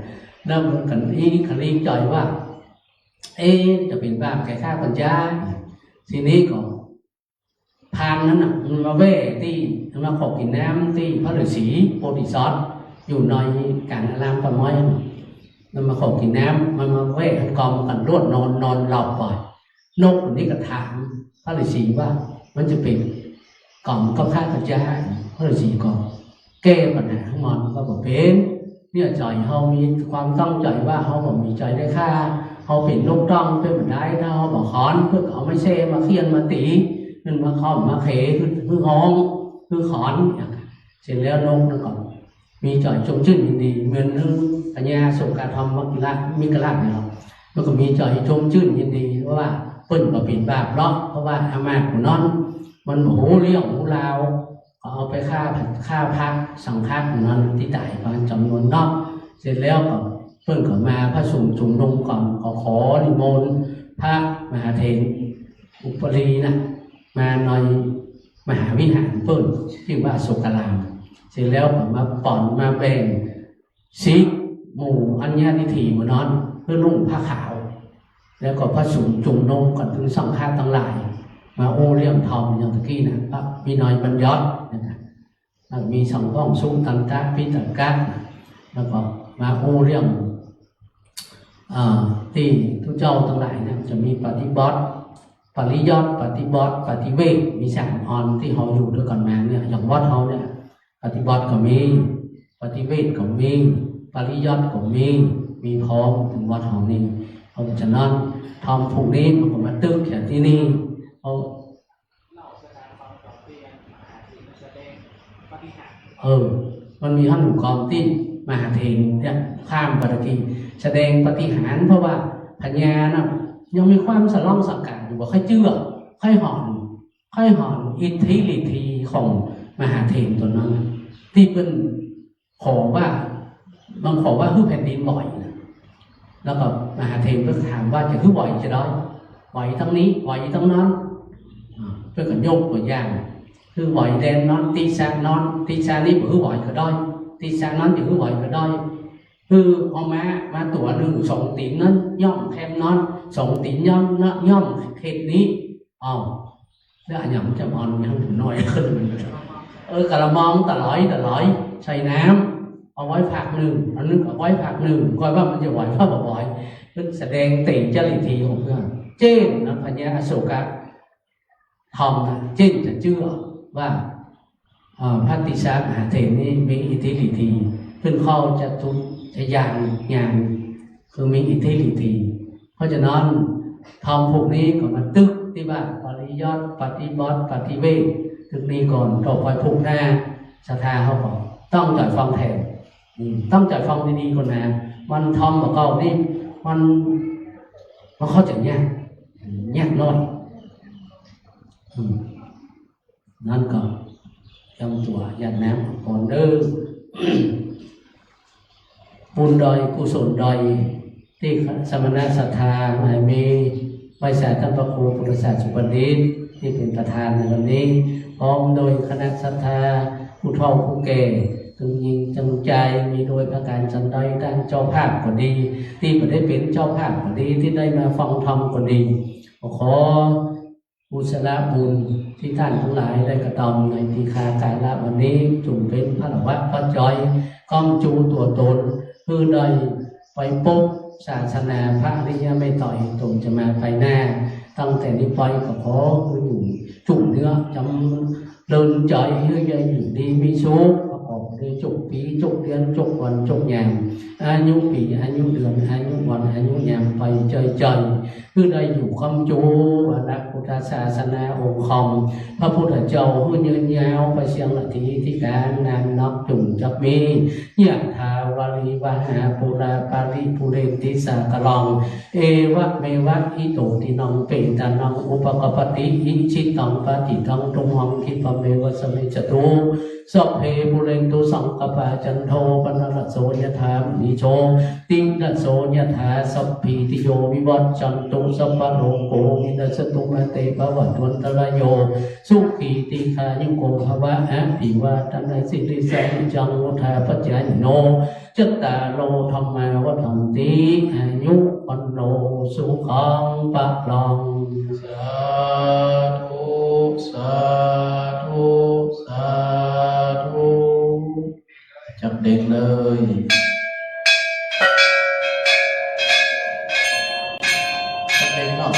แล้วมันก็อีกขะลิงใจ๋ว่า เอ๊ะ จะเป๋นบาปแก่ข้าพเจ้า ทีนี้ก็ พรานนั้นน่ะ มันมาแว่ตี้ มันมาขอกิ๋นน้ำตี้พระฤาษีโพธิสัตว์ อยู่ในก๋างอารามป่าไม้ มันมาขอกิ๋นน้ำ มันมาแว่หันกอมกั๋นลวดนอน นอนหลับไป นกตั๋วนี้ก็ถามพระฤาษีว่า มันจะเป๋นก๋อมกับข้าพเจ้า พระฤาษีก็ แก้ปัญหาของมันก็บ่เป๋น เนี่ยใจ๋เฮามีความตั้งใจ๋ว่าเฮาบ่มีใจ๋ได้ฆ่า เฮาเป๋นนกต้องเป๋นบ่ได้ ถ้าเฮาบ่ขอน เปิ้นก็เอาไม้เส้มาเฆี่ยนมาตี๋ หื้อมาค่อมมาเข หื้อ หื้อฮ้อง หื้อขอน เสร็จแล้วนกนั้นก็มีใจ๋จมจื้นยินดี เหมือนพญาโศกาธรรมมิกราช มิกราชเนี่ยเนาะ มันก็มีใจ๋จมจื้นยินดี เพราะว่าเปิ้นบ่เป๋นบาปหรอก เพราะว่าอามาตย์ผู้นั้นมันบ่ฮู้เรื่องฮู้ราว ก็เอาไปฆ่า ฆ่าพระสังฆะนั้นตี้ต๋ายไปจ๋ำนวนนัก เสร็จแล้วก็เปิ้นก็มาประชุมชุมนุมกั๋น ก็ขอนิมนต์ พระมหาเถรอุปรีนะ มาในมหาวิหารเปิ้น ตี้ว่าอโศการาม เสร็จแล้วก็มาป๋อนมาแบ่ง สิทธิ์หมู่อัญญทิฏฐิหมู่นั้น หื้อนุ่งผ้าขาว แล้วก็พระสงฆ์จุงนุ่ง ก่อนเถิงสังฆะตังหลาย มาอู้เรื่องธรรมอย่างตะกี้นะ พระวินัยบัญญัตินะ แล้วมีสังพ่องสุตันตะปิฎกะ แล้วก็มาอู้เรื่อง อ่า ตี้ตุ๊เจ้าตังหลายเนี่ยจะมีปฏิบัติ ปริยัติ ปฏิบัติ ปฏิเวท มีสามอันตี้เฮาอยู่ตวยกั๋นมาเนี่ย อย่างวัดเฮาเนี่ย ปฏิบัติก็มี ปฏิเวทก็มี ปริยัติก็มี มีพร้อม เถิงวัดเฮานี่ เพราะฉะนั้นธรรมผูกนี้มันก็มาตึกแค่ตี้นี่ เพราะ เออ มันมีหั้นอยู่ก่อนตี้มหาเถรเนี่ย ข้ามไปตะกี้ แสดงปาฏิหาริย์ เพราะว่าพญาน่ะ ยังมีความสะหลองสะก๋าอยู่ บ่ใค่เจื้อ ใค่หอน ใค่หอนอิทธิฤทธีของมหาเถรตั๋วนั้นน่ะ ตี้เปิ้น ขอว่า มันขอว่าหื้อแผ่นดินไหวนะ แล้วก็มหาเถรเปิ้นถามว่าจะหื้อไหวจะได้ ไหวตังนี้ ไหวตังนั้น อ่า เปิ้นก็ยกตั๋วอย่าง หื้อไหวแดนนั้น ติสานั้น ติสานี้บ่หื้อไหวก็ได้ ติสานั้นจะหื้อไหวก็ได้ หื้อเอาม้ามาตั๋วนึ่ง สองตี๋นนั้นย่อมแคมนั้น สองตี๋นย่อม ย่อมเขตนี้ อ้าว แล้วอะหยังจะมอนยังน้อยขึ้น เออ กะละมังตะหลอย ตะหลอย ใส่น้ำ เอาไว้ภาคนึ่ง อันนึงเอาไว้ภาคนึ่ง ก่อนว่ามันจะไหว ว่าบ่ไหว เปิ้นแสดงเต๋งจริตถีของเปิ้น เจ้นนะ พญาอโศกะธรรมนะ เจ้นจะเจื้อว่า เอ่อ พระติสสะมหาเถรนี้มีอิทธิฤทธี เปิ้นเข้าจตุตถญาณ คือมีอิทธิฤทธี เพราะฉะนั้น ธรรมผูกนี้ก็มาตึกตี้ว่าปริยัติ ปฏิบัติ ปฏิเวท ตึกนี้ก่อน ต่อไปผูกหน้า ศรัทธาเฮาก็ตั้งใจ๋ฟังแถม อืม ตั้งใจ๋ฟังดีๆ ก่อนนะ มันธรรมบ่าเก่านี่ มัน มันเข้าใจ๋ยาก ยากน้อย อืม นั้นก็เตรียมตั๋วหยาดน้ำก่อนเด้อ บุญใดกุศลใดตี้สมณะศรัทธาได้มีไหว้สาต้านพระครูปุทธศาสนสุบัณฑิตตี้เป๋นประธานในวันนี้ พร้อมโดยคณะศรัทธาผู้เฒ่าผู้แก่ ตึงญิงตึงจาย มีโดยประก๋านสันใด ต้านเจ้าภาพก็ดี ตี้บ่ได้เป๋นเจ้าภาพก็ดี ตี้ได้มาฟังธรรมก็ดี ก็ขอ กุศลบุญตี้ต้านตังหลายได้กระตำในตีฆากาละวันนี้ จุ่งเป๋นพละวะปัจจัย ก้ำจูตั๋วต๋น หื้อได้ไปปบศาสนาพระอริยะเมตไตร ต๋นจะมาไปหน้า ตั้งแต่นี้ไปก็ขอหื้ออยู่จุ่งเนื้อจำเริญใจ๋ หื้อได้อยู่ดีมีสุข ประกอบด้วยจุกปี๋ จุกเดือน จุกวัน จุกยาม อายุปี๋ อายุเดือน อายุวัน อายุยามไปใจ๋ๆ หื้อได้อยู่ค้ำจู๋ วรรณะพุทธศาสนาองค์คำ พระพุทธเจ้าหื้อยืนยาวไปเสี้ยงนาทีที่กาลนานนักจุ่งจักมี ยะถาวาริวหาปูราปาริปูเรนติสาคารัง เอวะเมวะอิโตตินังเปตานังอุปกัปปติ อิชิตังปฏิตังตุมหังคิปะเมวะสะมิชฌตุ สัพเพปูเรนตุสังกัปปา จันโทปะนะระโสยะถา มะณิโชติระโสยะถา สัพพีติโยวิวัชชันตุ สัพพะโรโควินัสสะตุ มาเตภะวัตวันตะราโย สุขีทีฆายุโกภะวะ อะภิวาทะนะสีลิสสะ นิจจังวุฑฒาปะจายิโน จัตตาโร ธัมมา วัฑฒันติ อายุ วัณโณ สุขัง พะลัง สาธุ สาธุ สาธุ จับเด็กเลย จับเด็กเนาะ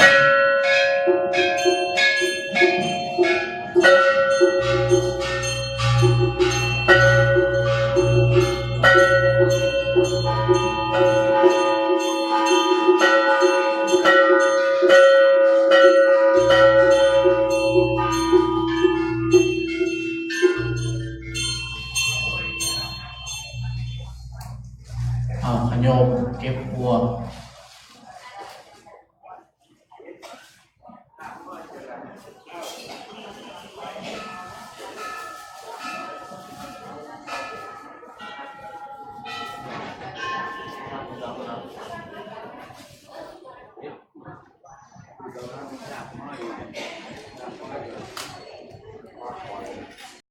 อ้าว ขยมเก็บบัว เ